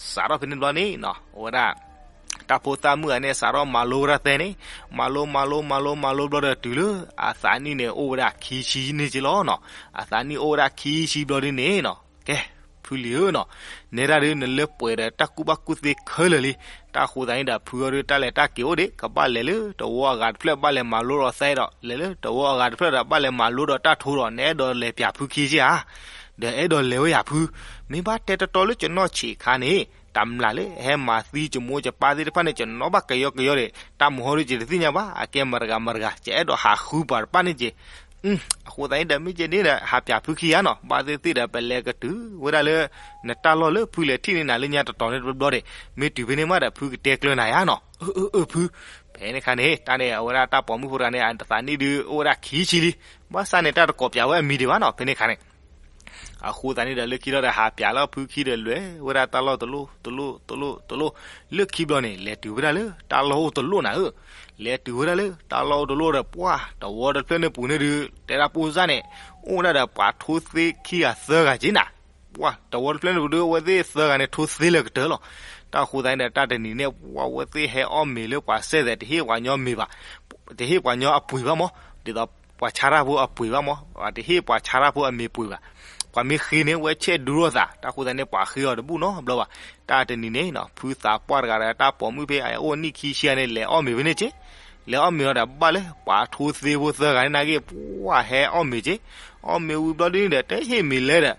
စးထီၣ်ဖဲန့ၣ်ဘျီန့ၣ်နီၤ အဝဲဒၣ် တၢ်ဖိသၣ်မုၣ်ဂၤန့ၣ် စးထီၣ်မၤလိဝဲဒၣ်သဲန့ၣ်, မၤလိ မၤလိ မၤလိ မၤလိဘျီဒီး တုၤလၢအသးနံၣ်န့ၣ် အိၣ်ဝဲဒၣ်ခံဆံန့ၣ်က့လီၤနီၤ. အသးနံၣ်အိၣ်ဝဲဒၣ်ခံဆံဘျီဒုးန့ၣ်နီၤ, ကဲ ဖုလံၤဧၢနီၤ, နဲဒၣ်ဒုး နလၢပှဲၤဒီးတၢ်ကူၣ်ဘၣ်ကူၣ်သ့ခဲလၢာ်လံ. တၢ်ဃိသတးန့ၣ်ဒီး ဖုအီၤဒုး တၢ်လဲၤတၢ်က့ၤအိၣ်ဒံး ကဘၣ်လဲၤလၢတဝီအဂၤတဖျၢၣ် ဘၣ်လဲၤမၤလိဒီးသဲဒီး လဲၤလၢတဝီအဂၤတဖျၢၣ်ဒီး ဘၣ်လဲၤမၤလိဒီးတၢ်ထိဒီး နအဲၣ်ဒိးလဲၤပၠးဖုခံက့ဧါ, ဒီးအဲၣ်ဒိးလဲၤဝဲယၤဖု, မ့ၢ်ဘၣ်တဲတီတီလၢယနီၢ်ဆံးအခါန့ၣ် တမျၢ်လၢအဟဲမၤသံယမိၢ်ယပၢ်သ့ၣ်တဖၣ်န့ၣ် ယနီၣ်ဘၣ်ကယီကယီဒီး တၢ်မုၢ်ဟီဒုး ယတသ့ၣ်ညါဘၣ် အကဲမတၤတဂၤမတၤတဂၤ, ယအဲၣ်ဒိးဟးဃုပှၤတဖၣ်န့ၣ်က့. အဃိသတးန့ၣ်ဒီး မ့ၢ်ကဲန့ၣ်ဒီး ဟးပၠးဖုခံဧါနီၤ, ဘၣ်သ့ၣ်သ့ၣ်ဒီး ပလဲၤကတုၤဝဲဒၣ်လၢ နတၢ်လီၢ်လၢဖုလဲၤထံၣ်န့ၢ်နၤလၢညါတတီၤန့ၣ်တဘျီဒီး မ့ၢ်တုၤဖဲန့ၣ်မးဒီး ဖုကတဲကျၢၤနၤဧါနီၤ, အၢ အၢ အၢ ဖု. ဖဲန့ၣ်ခါန့ၣ် တၢ်န့ၣ် အဝဲဒၣ်တၢ်ပိာ်မုၣ်ဖိတဂၤန့ၣ် အသးနံၣ်ဒုးအိၣ်ဝဲဒၣ်ခံဆံလံ, ဘၣ်ဆၣ်န့ၣ် တၢ်တကိးပၠးဝဲအမံၤဒံးဘၣ်နီၤ ဖဲန့ၣ်ခါန့ၣ် အဃိသတးန့ၣ်ဒီး လၢခံလီၤဒီး ဟးပၠးလၢဖုခံဒီး လဲၤဝဲဒၣ်တၢ်လီၢ်တလီၢ်တလီၢ်တလီၢ်တလီၢ်, လၢခံဘျီန့ၣ် လဲၤတုၤဝဲဒၣ်လၢတၢ်လီၢ်အိၣ်တလီၢ်နၤဧၢ, လဲၤတုၤဝဲဒၣ်လၢတၢ်လီၢ်အိၣ်တလီၢ်ဒီး ပှၢ် တဝီတဖျၢၣ်န့ၣ်ပူၤန့ၣ်ဒုး တဲဒၣ်ပိၢ်စၢ်န့ၣ် အိၣ်ဝဲဒၣ်ဒီးပှၤထိသ့ခံဂၤသၢဂၤက့နၤ, ပှၢ် တဝီတဖျၢၣ်န့ၣ်ပူၤဒုး အဝဲသ့ၣ်သၢဂၤန့ၣ် ထိသ့လၢကတၢၢ်လီၤ. တၢ်ဃိသတးန့ၣ်ဒီး တၢ်တနံၤန့ၣ် ပှၢ် အဝဲသ့ၣ်ဟဲအီၣ်မ့ၤလၢပှၤစဲၣ်သဲး တဟ့ၣ်ပှၤညီမ့ၤဘၣ်, တဟ့ၣ်ပှၤညီအပှ့ၤဘၣ်မး, ဒ်သိး ပှၤဆါတၢ်ဖိအပှ့ၤဘၣ်မး, တဟ့ၣ်ပှၤဆါတၢ်ဖိအမ့ၤပှ့ၤဘၣ်, ပှၤမ့ၢ်ဃ့န့ၣ် ဝဲဆဲးဒူလိာ်သး, တၢ်ဃိသတးန့ၣ် ပှၤဃ့အီၤတဘူၣ်နီတဘျီဘၣ်. တၢ်တနံၤန့ၣ်နီၤ ဖုသးပှၢ်တဂၤဒီး တၢ်ပိာ်မုၣ်ဖဲအအိၣ်နံၣ်ခံဆံန့ၣ် လဲၤအီၣ်မ့ၤဖဲန့ၣ်က့, လဲၤအီၣ်မ့ၤအီၤဒီး ဘၣ်လၢပှၤထိသ့ဖိသၢဂၤန့ၣ် နာ်က့ ပှၢ် ဟဲအီၣ်မ့ၤက့, အီၣ်မ့ၤဝံၤဘျီဒုးန့ၣ်ဒီး တဟ့ၣ်မ့ၤလဲၤဒီး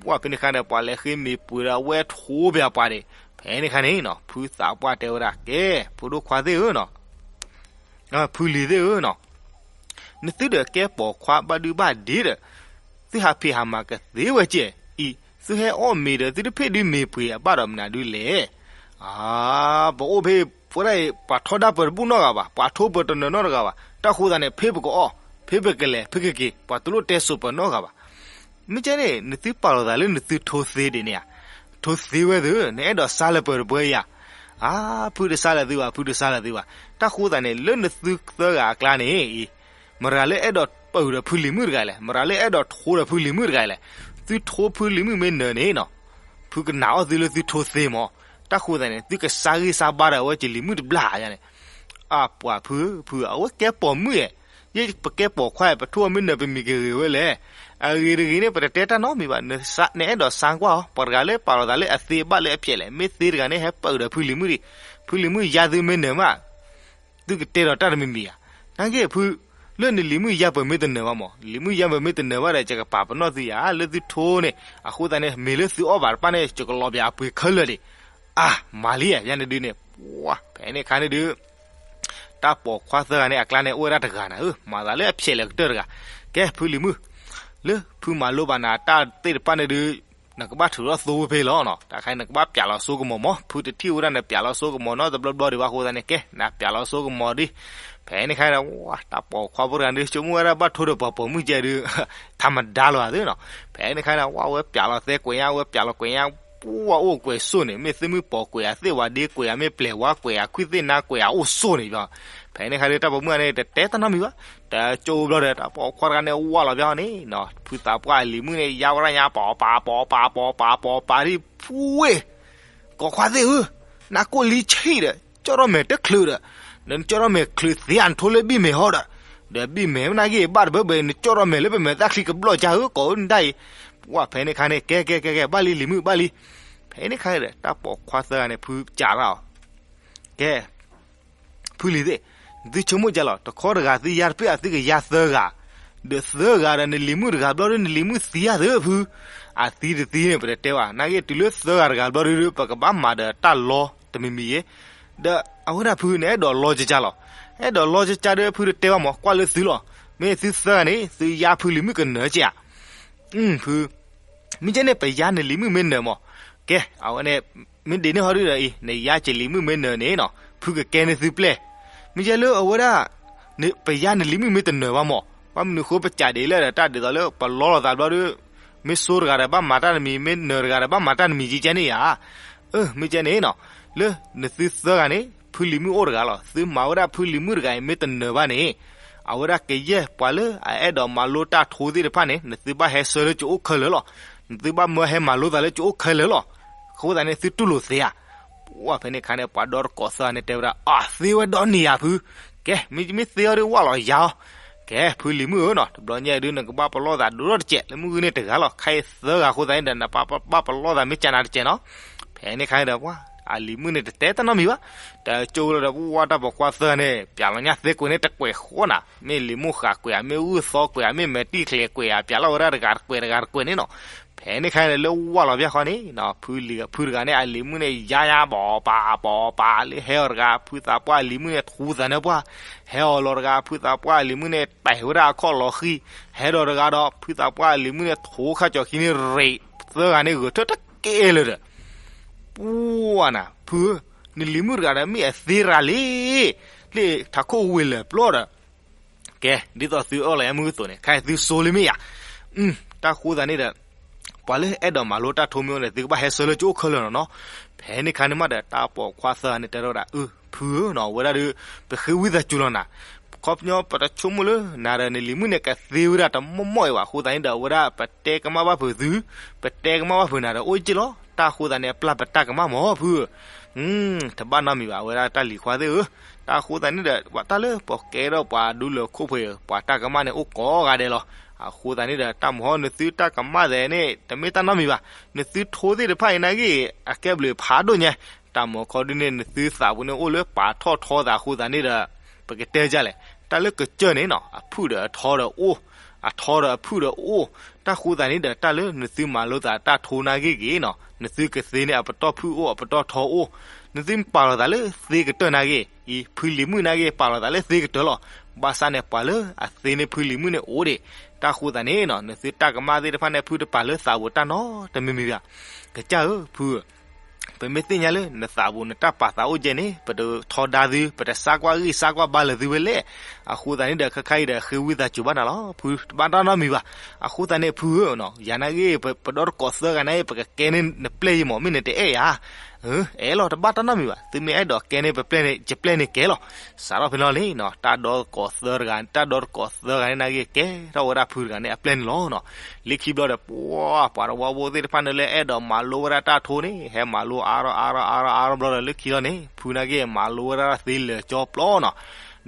ပှၢ် ဖဲန့ၣ်ခါန့ၣ် ပှၤလဲၤဃ့မ့ၤပှ့ၤဒီး အဝဲထိပှၤပှၤဒံး, ဖဲန့ၣ်ခါန့ၣ်နီၤ ဖုသးပှၢ်တဲဝဲဒၣ် ကဲ ဖိဒိၣ်ခွါသ့ၣ်ဧၢနီၤ, ဖုလံၤသ့ၣ်ဧၢနီၤ, နသုဒီးကဲပိာ်ခွါဘၣ်ဒုဘၣ်ဒ့ဒီး သုဟးဖံးဟးမၤကသ့ဝဲကဲ, အံၤ သုဟဲအီၣ်မ့ၤဒီး သုတဖ့ၣ်ဒုးမ့ၤပှ့ၤအဘၣ်ဒီးမနုၤဒုလဲၣ်. အါ ပအိၣ်ဖဲ ပဝဲဒၣ်အံၤ ပှၤထီဒါပၢၤတဘူၣ်နီတဂၤဘၣ်, ပှၤထိပၢၤတနၢၤနီတဂၤဘၣ်, တၢ်ဃိသတးန့ၣ် ဖဲပကအီၣ် ဖဲပကလဲၤ ဖဲကက့ၤ ပှၤတလိၣ်တဲစိာ်ပၢၤနီတဂၤဘၣ်. မ့ၢ်ကဲန့ၣ် နသုပာ်လီၤသးလၢနသုထိသ့ဒ်န့ၣ်ဧါ, ထိသ့ဝဲသ့ၣ် နအဲၣ်ဒိးစါလၢပၢၤတပၢၤဧါ. အါ ဖုတစါလၢသုဘၣ်, ဖုတစါလၢသုဘၣ်. တၢ်ဃိသတးန့ၣ် လၢနသုသၢဂၤအကျါန့ၣ်အံၤ မတၤလၢအဲၣ်ဒိးပၢၤဒီးဖုလံၤမုၣ်တဂၤလဲၣ်, မတၤလၢအဲၣ်ဒိးထိဒီးဖုလံၤမုၣ်တဂၤလဲၣ်. သုထိဖုလံၤမုၣ်မ့ၢ်နၢၤန့ၣ်နီၤ, ဖုကနာ်အီၣ်သုလၢသုထိသ့မး. တၢ်ဃိသတးန့ၣ် သုကစါဂံၢ်စါဘါဒီးအဝဲကလံၤမုၣ်တဘျီညါန့ၣ်. အပှၤဖု ဖု အဝဲကဲပိာ်မုၣ်ဧါ. ယဲပကဲပိာ်ခွါ ပထိၣ်အီၤမ့ၢ်နၢၤ ပမံၤကဂ့ၤဝဲလဲၣ်. အဂ့ၤတဂ့ၤန့ၣ် ပတတဲတၢ်နီတမံၤဘၣ်. နအဲၣ်ဒိးစါကွၢ်အီၤ ပှၤတဂၤလၢပာ်လီၤသးလၢအသ့ဘၣ်လၢအဖျဲးလဲၣ်. မ့ၢ်သ့တဂၤန့ၣ် ဟဲပာ်ဒီးဖုလံၤမုၣ်ဒံး. ဖုလံၤမုၣ် ယါသုမ့ၢ်နၢၤမး သုကတဲဒီးတၢ်တမံၤမံၤဧါ. နာ်က့ဖု, လၢနလံၤမုၣ်ယါပှဲၤမ့ၢ်တနၢၤဘၣ်မး, လံၤမုၣ်ယါပှဲၤမ့ၢ်တနၢၤဘၣ်ဒီး ယကပာ်ပနီၣ်သုယၤ လၢသုထိန့ၣ်. အဃိသတးန့ၣ် မ့ၢ်လၢသုအီၣ်ဘၣ်တပၣ်န့ၣ် ယကလီၤပၠးအပှ့ၤခဲလၢာ်ဒံး. အါ, မၤလံဧါ ယါန့ၣ်ဒုန့ၣ်. ပှၤ ဖဲန့ၣ်ခါန့ၣ်ဒု တၢ်ပိာ်ခွါသၢဂၤန့ၣ် အကျါန့ၣ်အိၣ်ဝဲဒၣ်တဂၤနၤဧၢ, မၤသးလၢအဖျဲးလဲၣ်ကတၢၢ်တဂၤ. ကဲ ဖုလံၤမုၣ်, လၢဖုမၤလိဘၣ်နၤတၢ်သ့ၣ်တဖၣ်န့ၣ်ဒု နကဘၣ်ထုးထီၣ်သိဝ့ၢ်ဖဲလီၤနီၤ. တၢ်ခါအံၤနကဘၣ်ပၠးလီၤစိကမီၤမး, ဖုတထံၣ်ဝဲဒၣ်နပၠးလီၤစိကမီၤနီတဘျီဘျီဒံးဘၣ်အဃိသတးန့ၣ် ကဲ နပၠးလီၤစိကမီၤဒံး. ဖဲန့ၣ်ခါန့ၣ် ဝဲ တၢ်ပိာ်ခွါဖိတဂၤန့ၣ် ဆိကမိၣ်ဝဲဒၣ်ဘၣ်ထိဒီးပှၤပိာ်မုၣ်ကဲဒု ထးမဒါလီၤသ့နီၤ. ဖဲန့ၣ်ခါန့ၣ် ဝဲ ဝဲပၠးလီၤသဲကွဲးညါ ဝဲပၠးလီၤကွဲးညါ ပှၤအိၣ်ကွဲးစိၣ်န့ၣ် မ့ၢ်သ့ၣ်မုၣ်ပိာ်ကွဲးဧါ သ့ၣ်ဝါဒ့ကွဲးဧါ မ့ၢ်ပျဲၢ်ဝါကွဲးဧါ ခွံၣ်သ့ၣ်နါကွဲးဧါ အိၣ်စိၣ်န့ၣ်. ဖဲန့ၣ်ခါဒု တၢ်ပိာ်မုၣ်န့ၣ် တတဲတၢ်နီတမံၤဘၣ်. တကၠိဘျီဒီး တၢ်ပိာ်ခွါတဂၤန့ၣ် ဝးလီၤဘၣ်အီၤန့ၣ်နီၤ, ဖုသးပှၢ်အလံၤမုၣ်န့ၣ် ယါဝဲဒၣ်ညါ ပိာ်ပာ်ပိာ်ပာ်ပိာ်ပာ်ပိာ်ပာ်ဒ်ဖုဝ့ၢ် ကိးခွါသ့ၣ်ဧၢ, နကိၣ်လံဆံၣ်ဒီး ကၠီၣ်ထီၣ်မဲာ်တချုးဒီး, ဒီးနကၠီၣ်ထီၣ်မဲာ်ချုးသ့ဧါ နထိလၢဘံၣ်မဲာ်ဟီဒီး, ဒီးဘံၣ်မဲာ်နာ်က့ဘၣ်တဘၢဘၢ နကၠီၣ်ထီၣ်မဲာ်လၢပမဲာ်သၣ်ချံကဘျီၣ်ကါဧၢ ကိးနတၢ်အံၤ. ပှၤဖဲန့ၣ်ခါန့ၣ် ကဲကဲကဲကဲ ဘၣ်လံလံၤမုၣ်ဘၣ်လံ. ဖဲန့ၣ်ခါဒီး တၢ်ပိာ်ခွါသၢဂၤန့ၣ် ဖုကးရၣ်အီၤ ကဲ ဖုလံၤသ့ၣ်, နသုဆိကမိၣ်ကလီၤ တခီတဂၤ သုယါတပ့ၢ်အသုကယါသၢဂၤ, ဒီးသၢဂၤဒီးနလံၤမုၣ်တဂၤဘျီဒီး နလံၤမုၣ်သံဧါသၢဖု. အသံတသံန့ၣ် ပတတဲဘၣ်, နာ်က့တုၤလၢသၢဂၤတဂၤဘျီဒီး ပကဘၣ်မၤဒီးတၢ်လီတမံၤမံၤယဲ. ဒီးအဝဲဒၣ်ဖုန့ၣ် အဲၣ်ဒိးလီကကါလီၤ, အဲၣ်ဒိးလီကကါဒီး ဖုတတဲဘၣ်မး ကွၢ်လၢသုလီၤ. မ့ၢ်သုသၢဂၤန့ၣ် သုယါဖုလံၤမုၣ်ကနၢၤကဲဧါ ဖု, မ့ၢ်ကဲန့ၣ် ပယါနလံၤမုၣ်မ့ၢ်နၢၤမး, ကဲ အဝဲန့ၣ် မ့ၢ်ဒ်န့ၣ်ဟီဒုဒီးအံၤ နယါက့ၤလံၤမုၣ်မ့ၢ်နၢၤန့ၣ်နီၤ ဖုကကဲန့ၢ်သုပျဲၢ်. မ့ၢ်ကဲလၢအဝဲဒၣ် ပယါနလံၤမုၣ်မ့ၢ်တနၢၤဘၣ်မး, ဘၣ်မနုၤဃိပကးဒ်လဲၣ်ဒီး တၢ်ဒ်သိးလၢပလီလိာ်သးဘျီဒီး မ့ၢ်စိတဂၤဒီးဘၣ်မၤတၢ်တမံၤ မ့ၢ်နၢၤတဂၤဒီးဘၣ်မၤတၢ်တမံၤကဲကဲန့ၣ်ဧါ. အၢ မ့ၢ်ကဲန့ၣ်နီၤ လၢနသုသၢဂၤန့ၣ် ဖုလံၤမုၣ်အိၣ်တဂၤလီၤ. သုမၤဝဲဒၣ်ဖုလံၤမုၣ်တဂၤအံၤမ့ၢ်တနၢၤဘၣ်န့ၣ် အဝဲဒၣ်ကယဲၢ်ပှၤလၢအအဲၣ်ဒိးမၤလိတၢ်ထိသ့ၣ်တဖၣ်န့ၣ် နသုဘၣ်ဟဲဆှၢလၢကအိၣ်ခဲလၢာ်လီၤ. နသုဘၣ်မၢဟဲမၤလိသးလၢကအိၣ်ခဲလၢာ်လီၤ. အဃိသတးန့ၣ် သုတူၢ်လိာ်သ့ဧါ. ပှၤဖဲန့ၣ်ခါန့ၣ် ပှၤဒီတကိးသၢဂၤန့ၣ် တဲဝဲဒၣ် အသ့ဝဲဒီနံၤဧါဖု, ကဲ မ့မ့ၢ်သ့အီၤဒီး ဝးလီၤယါအီၤ. ကဲ ဖုလံၤမုၣ်ဧၢနီၤ တဘျီညါအံၤဒုး နကဘၣ်ပလီၢ်သးဒိၣ်ထီၣ်တစဲး လၢမုၢ်ဂုၢ်န့ၣ်တဂၤလီၤ. ခဲအံၤသၢဂၤအဃိသတးန့ၣ်ဒီး နပၢ်ဘၣ်ပလီၢ်သးမ့ၢ်ကနၤတစဲးနီၤ. ဖဲန့ၣ်ခါန့ၣ်ဒီး ပှၤအလံၤမုၣ်န့ၣ် တတဲတၢ်နီတမံၤဘၣ်. တကၠိလီၤဒီး ပှၤတၢ်ပိာ်ခွါသၢဂၤန့ၣ် ပၠးလီၤညါသ့ကွဲးန့ၣ် တကွဲးဃီနၤ, မ့ၢ်လံာ်မိၢ်ဃာ်ကွဲးဧါ မ့ၢ်ဂုၢ်သီကွဲးဧါ မ့ၢ်မဲာ်တံၢ်ချဲးကွဲးဧါ ပၠးလီၤဝဲဒၣ်တဂၤတကွဲးတဂၤတကွဲးန့ၣ်နီၤ. ဖဲန့ၣ်ခါန့ၣ် လၢဝးလီၤဘၣ်ဃီန့ၣ် ဖုလံၤ ဖုတဂၤန့ၣ် အလံၤမုၣ်န့ၣ် ယါယါပိာ်ပာ်ပိာ်ပာ်လၢဟဲအီၤတဂၤ ဖုသးပှၢ်အလံၤမုၣ်န့ၣ် ထူသးန့ၢ်ပှၢ်, ဟဲအီၤလီၤတဂၤ ဖုသးပှၢ်အလံၤမုၣ်န့ၣ် တဲာ်ဝဲဒၣ်အခီၣ်လီၤဃံၤ, ဟဲဒီးတဂၤဒီး ဖုသးပှၢ်အလံၤမုၣ်န့ၣ် ထူခါကၠီၤခံန့ၣ် ရ့းသၢဂၤန့ၣ် ဂဲၤထၢၣ်တကဲလၢာ်ဒီး ပှၤနၤ ဖုဧၢ, နလံၤမုၣ်တဂၤဒီး မ့ၢ်အသ့ရၤလံ, လၢထးခိၣ်ဝ့ၢ်လၢာ်ပျီဒီး ကဲ ဒ်သိးသုအၢၣ်လီၤယါမုၢ်ကသိးန့ၣ် ခဲအံၤသုစိလံမ့ၢ်ယါ. တၢ်ဃိသတးန့ၣ်ဒီး ပှၤလၢအဲၣ်ဒိးမၤလိတၢ်ထိမ့ၢ်အိၣ်န့ၣ် သုကဘၣ်ဟဲဆှၢလၢကအိၣ်ခဲလၢာ်နီၤနီၤ. ဖဲန့ၣ်ခါန့ၣ်မးဒီး တၢ်ပိာ်ခွါသၢဂၤန့ၣ် တဲထီၣ်ဝဲဒၣ် အၢ ဖုဧၢနီၤ အဝဲဒၣ်ဒီး ပဃ့ဝံသးစူၤလီၤနၤ. ခီပညီပတဆိကမိၣ်လၢ နၤဒီးနလံၤမုၣ်န့ၣ် ကသ့ဝဲဒၣ်တမီၢ်မီၢ်အံၤဘၣ်. အဃိသတးန့ၣ်ဒီး အဝဲဒၣ်ပတဲကမၣ်ဘၣ်ဖုးသု, ပတဲကမၣ်ဘၣ်ဖုးနၤဒီး အိၣ်က့ၢ်လီၤ. တၢ်ဃိသတးန့ၣ် အပျၢ်ပတၢ်ကမၣ်မးဖုဧၢ. တဘၣ်နီတမံၤဘၣ် အဝဲဒၣ်တၢ်လံၤခွါသ့ၣ်ဧၢ. တၢ်ဃိသတးန့ၣ်ဒီး ပှၤတၢ်လၢပှၤကဲထီၣ်ပှၤဒူလၢၤခိၣ်ပှဲၤ ပှၤတၢ်ကမၣ်န့ၣ် အိၣ်ကိးဂၤဒဲးလီၤ. အဃိသတးန့ၣ်ဒီး တၢ်မဟီနသုတၢ်ကမၣ်သဲးန့ၣ် တမ့ၢ်တၢ်နီတမံၤဘၣ်. နသုထိသ့ၣ်တဖၣ်အံၤနာ်က့ အကဲဘျုးဖးဒိၣ်ညါ. တၢ်မဟီခီဒုန့ၣ် နသုသးပူၤန့ၣ်အိၣ်လၢပာ်ထီၣ်ထီသးအဃိသတးန့ၣ်ဒီး ပကတဲဒ်လဲၣ်. တၢ်လၢကစၢၢ်န့ၣ်နီၤ အဖုၣ်ဒီးအထီဒီးအိၣ်, အထီဒီးအဖုၣ်ဒီးအိၣ်. တၢ်ဃိသတးန့ၣ်ဒီး တၢ်လၢနသုမၤလိသးတၢ်ထိနာ်က့ဂ့ၤနီၤ နသုကသ့န့ၣ် အပတီၢ်ဖုၣ်အိၣ် အပတီၢ်ထီအိၣ်, နသုပာ်လီၤသးလၢသ့ကတၢၢ်နာ်က့, အံၤ ဖုလံၤမုၣ်နာ်က့ ပာ်လီၤသးလၢသ့ကတၢၢ်လီၤ. ဘၣ်ဆၣ်န့ၣ် ပှၤလၢအသ့န့ၢ်ဖုလံၤမုၣ်န့ၣ်အိၣ်ဒံး. တၢ်ဃိသတးန့ၣ်နီၤ နသုတၢ်ကမၣ်သ့ၣ်တဖၣ်န့ၣ် ဖုတပာ်လၢသးပူၤတၢ်နီတမံၤမံၤဘၣ်. ကစၢ်ဧၢ ဖုဧၢ ပမ့ၢ်သ့ၣ်ညါလၢနသးပူၤနတၢ်ပာ်သးအိၣ်ကဲန့ၣ် ပတထီဒါသု ပတစါကွၢ်ဂံၢ်စါကွၢ်ဘါလၢာ်သုဝဲလဲၣ်. အဃိသတးန့ၣ်ဒီး ခဲခါအံၤဒီး ဃ့ဝံသးစူၤဘၣ်နၤလီၤ ဖု တဘၣ်တၢ်နီတမံၤဘၣ်. အဃိသတးန့ၣ် ဖုဧၢ ယၤနာ်က့ ပဒီတကိးသၢဂၤန့ၣ် ပကကဲန့ၢ်နပျဲၢ်ယံမး မ့ၢ်နတအဲၣ်ယၤ အဲၣ်လီၤ တဘၣ်တၢ်နီတမံၤဘၣ်. သုမ့ၢ်အဲၣ်ဒိးကဲန့ၢ်ပပျဲၢ်န့ၣ် ယပျဲၢ်န့ၣ်ကဲလီၤ. စးထီၣ်ဖဲလီၤန့ၣ်နီၤ တၢ်ဒီသကိးသၢဂၤ, တၢ်ဒီသကိးသၢဂၤန့ၣ်နာ်က့ ကဲထီၣ်ဝဲဒၣ်ဖုတဂၤန့ၣ် အပျဲၢ်န့ၣ်လီၤနီၤ. လၢခံဘျီဒီး ပှၤ ပှၤတဝီဖိသ့ၣ်တဖၣ်န့ၣ်လၢအဲၣ်ဒိးမၤလိဝဲဒၣ်တၢ်ထိန့ၣ် ဟဲမၤလိအါထီၣ်အါထီၣ်အါထီၣ်အါထီၣ်ဘျီဒီး လၢခံလီၤန့ၣ် ဖုနာ်က့ မၤလိဝဲဒၣ်သ့လၢာ်ကၠီပျီနီၤ.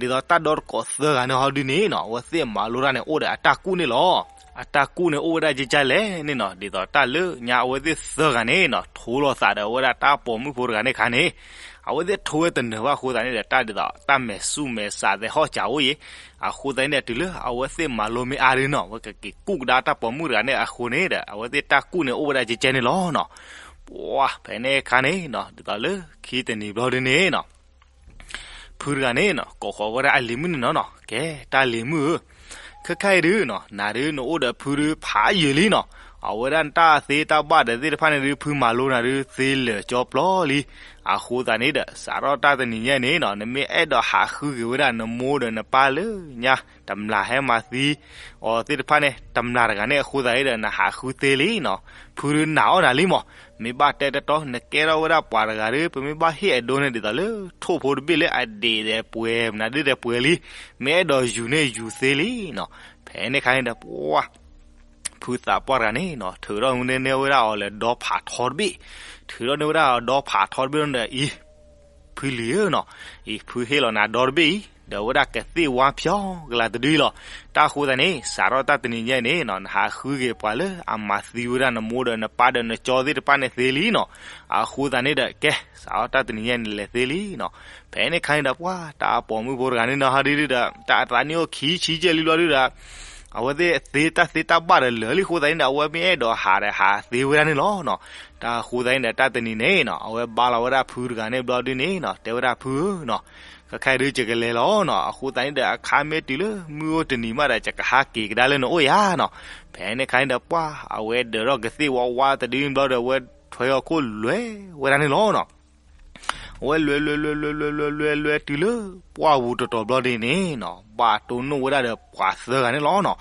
ဒ်သိးတၢ်ဒီတကိးသၢဂၤန့ၣ်ဟီဒုန့ၣ်နီၤ အဝဲသ့ၣ်မၤလိတၢ်န့ၣ် အိၣ်ဒီးအတၢ်ကူၣ်န့ၣ်လီၤ. အတၢ်ကူၣ်န့ၣ်အိၣ်ဝဲဒၣ်ကကလဲၣ်န့ၣ်နီၤ, ဒ်သိးတၢ်လၢညါအဝဲသ့ၣ်သၢဂၤန့ၣ်နီၤ ထိလိာ်သးဒီးအဝဲဒၣ်တၢ်ပိာ်မုၣ်ဖိတဂၤန့ၣ်အခါန့ၣ်, အဝဲသ့ၣ်ထိဝဲတနၢၤဘၣ်အဃိသတးန့ၣ်ဒီး တၢ်ဒ်သိးတၢ်မဲာ်ဆူၣ်မဲာ်ဆးသဲးဟီၣ်စၢၤအိၣ်ယံၤ, အဃိသတးန့ၣ်ဒီး တုၤလၢအဝဲသ့ၣ်မၤလိမ့ၢ်အါဒုနီၤ အဝဲကက့ၤကူၣ်ကဒါတၢ်ပိာ်မုၣ်တဂၤန့ၣ်အဃိန့ၣ်ဒီး အဝဲသ့ၣ်တၢ်ကူၣ်န့ၣ်အိၣ်ဝဲဒၣ်ကကဲန့ၣ်လီၤနီၤ. ပှၤ ဖဲန့ၣ်အခါန့ၣ်နီၤ ဒ်သိးလၢခံတနံၤဘျီဒုန့ၣ်နီၤ ဖုတဂၤန့ၣ်နီၤ ကိးဃီၤဝဲဒၣ်အလံၤမုၣ်န့ၣ်နီၤနီၤ, ကဲ တၢ်လံၤမုၣ်ဧၢ, ခဲခါအံၤဒုနီၤ နၤဒုနအိၣ်ဒီးဖုဒုဖးယံာ်လံနီၤ, အဝဲဒၣ်တၢ်သ့တၢ်ဘၣ်ဒီးသ့ၣ်တဖၣ်န့ၣ်ဒု ဖုမၤလိနၤဒုသ့လၢာ်ကၠီပျီလံ, အဃိသတးန့ၣ်ဒီး စးထီၣ်တၢ်တနံၤညါန့ၣ်နီၤ နမ့ၢ်အဲၣ်ဒိးဟးဃုက့ၤဝဲဒၣ်နမိၢ်ဒီးနပၢ်လၢညါ တမျာ်ဟဲမၤသံအီၤသ့ၣ်တဖၣ်န့ၣ် တမျာ်တဂၤန့ၣ်အဃိသတးန့ၣ်ဒီး နဟးဃုသ့လံနီၤ, ဖုဒုနာ်အီၣ်နၤလံမး, မ့ၢ်ဘၣ်တဲတတီ နကဲထီၣ်ဝဲဒၣ်ပှၤတဂၤဒီး ပမ့ၢ်ဘၣ်ဟ့ၣ်အဒိန့ၣ် ဒ်သိးလၢထိၣ်ဖိတဘ့ၣ်လၢအဒ့ၣ်ဒီးပှဲၤ မနုၤဒ်ဒီးပှဲၤလံ, မ့ၢ်အဲၣ်ဒိးယူၤန့ၣ်ယူၤသ့လံနီၤ, ဖဲန့ၣ်အခါန့ၣ်ဒီး ပှၤ ဖုသးပှၢ်တဂၤန့ၣ်နီၤ ထုးထီၣ်န့ၢ်ဝဲဒၣ်အီၤလၢဒီဖးထီတဘ့ၣ်, ထုးထီၣ်န့ၢ်ဝဲဒၣ်အီၤဒီဖးထီတဘ့ၣ်ဒီး အံၤ ဖုလံၤဧၢနီၤ, အံၤ ဖုဟ့ၣ်လီၤနၤဒီတဘ့ၣ်အံၤ ဒီးဝဲဒၣ်ကသ့ၣ်ဝါဖျီကလၤတဒုအံၤလီၤ. တၢ်အဃိသတးန့ၣ် စးထီၣ်တၢ်တနံၤညါန့ၣ်နီၤ နဟးဃုက့ၤပှၤလၢအမၤသံဝဲဒၣ်နမိၢ်ဒီးနပၢ်ဒီးနကၠီသ့ၣ်တဖၣ်န့ၣ်သ့လံနီၤ, အဃိသတးန့ၣ်ဒီး ကဲ စးထီၣ်တၢ်တနံၤညါန့ၣ်လဲၤသ့လံနီၤ, ဖဲန့ၣ်အခါန့ၣ်ဒီး ပှၤ တၢ်ပိာ်မုၣ်ဖိတဂၤန့ၣ်နီၤ ဟီဒုဒီး တၢ်အသးနံၣ်အိၣ်ခံဆံကဲလံဘျီဒုဒီး အဝဲသ့ၣ်သ့တၢ်သ့တၢ်ဘၣ်ဒီးလၢာ်လံအဃိသတးန့ၣ်ဒီး အဝဲမ့ၢ်အဲၣ်ဒိးဟးဒီးဟးသ့ဝဲဒၣ်န့ၣ်လီၤနီၤ. တၢ်အဃိသတးန့ၣ်ဒီး တၢ်တနံၤန့ၣ်နီၤ အဝဲဘါလီၤဝဲဒၣ်ဖုတဂၤန့ၣ်ဘျီဒုန့ၣ်နီၤ တဲဝဲဒၣ်ဖုဧၢနီၤ, ခဲခါအံၤဒု ယကလဲၤလီၤနီၤ, အဃိသတးန့ၣ်ဒီး အခါမ့ၢ်တုၤလၢမုၢ်အိၣ်တနံၤမးဒီး ယကဟးက့ၤကဒါလၢနအိၣ်ယၤနီၤ. ဖဲန့ၣ်အခါန့ၣ်ဒီး ပှၤ အဝဲဒၢးထီၣ်ကသ့ၣ်ဝါဝါတဒုဘျီဒီး အဝဲထွဲအီၤခိၣ်လွဲဝဲဒၣ်န့ၣ်လီၤနီၤ. အဝဲလွဲလွဲလွဲလွဲလွဲလွဲလွဲလွဲတုၤလၢ ပှၢ်ပူၤတတီၤဘျီဒုန့ၣ်နီၤ ဘၣ်တိၢ်နီၣ်ဝဲဒၣ်ဒီးပှၤသၢဂၤန့ၣ်လီၤနီၤ,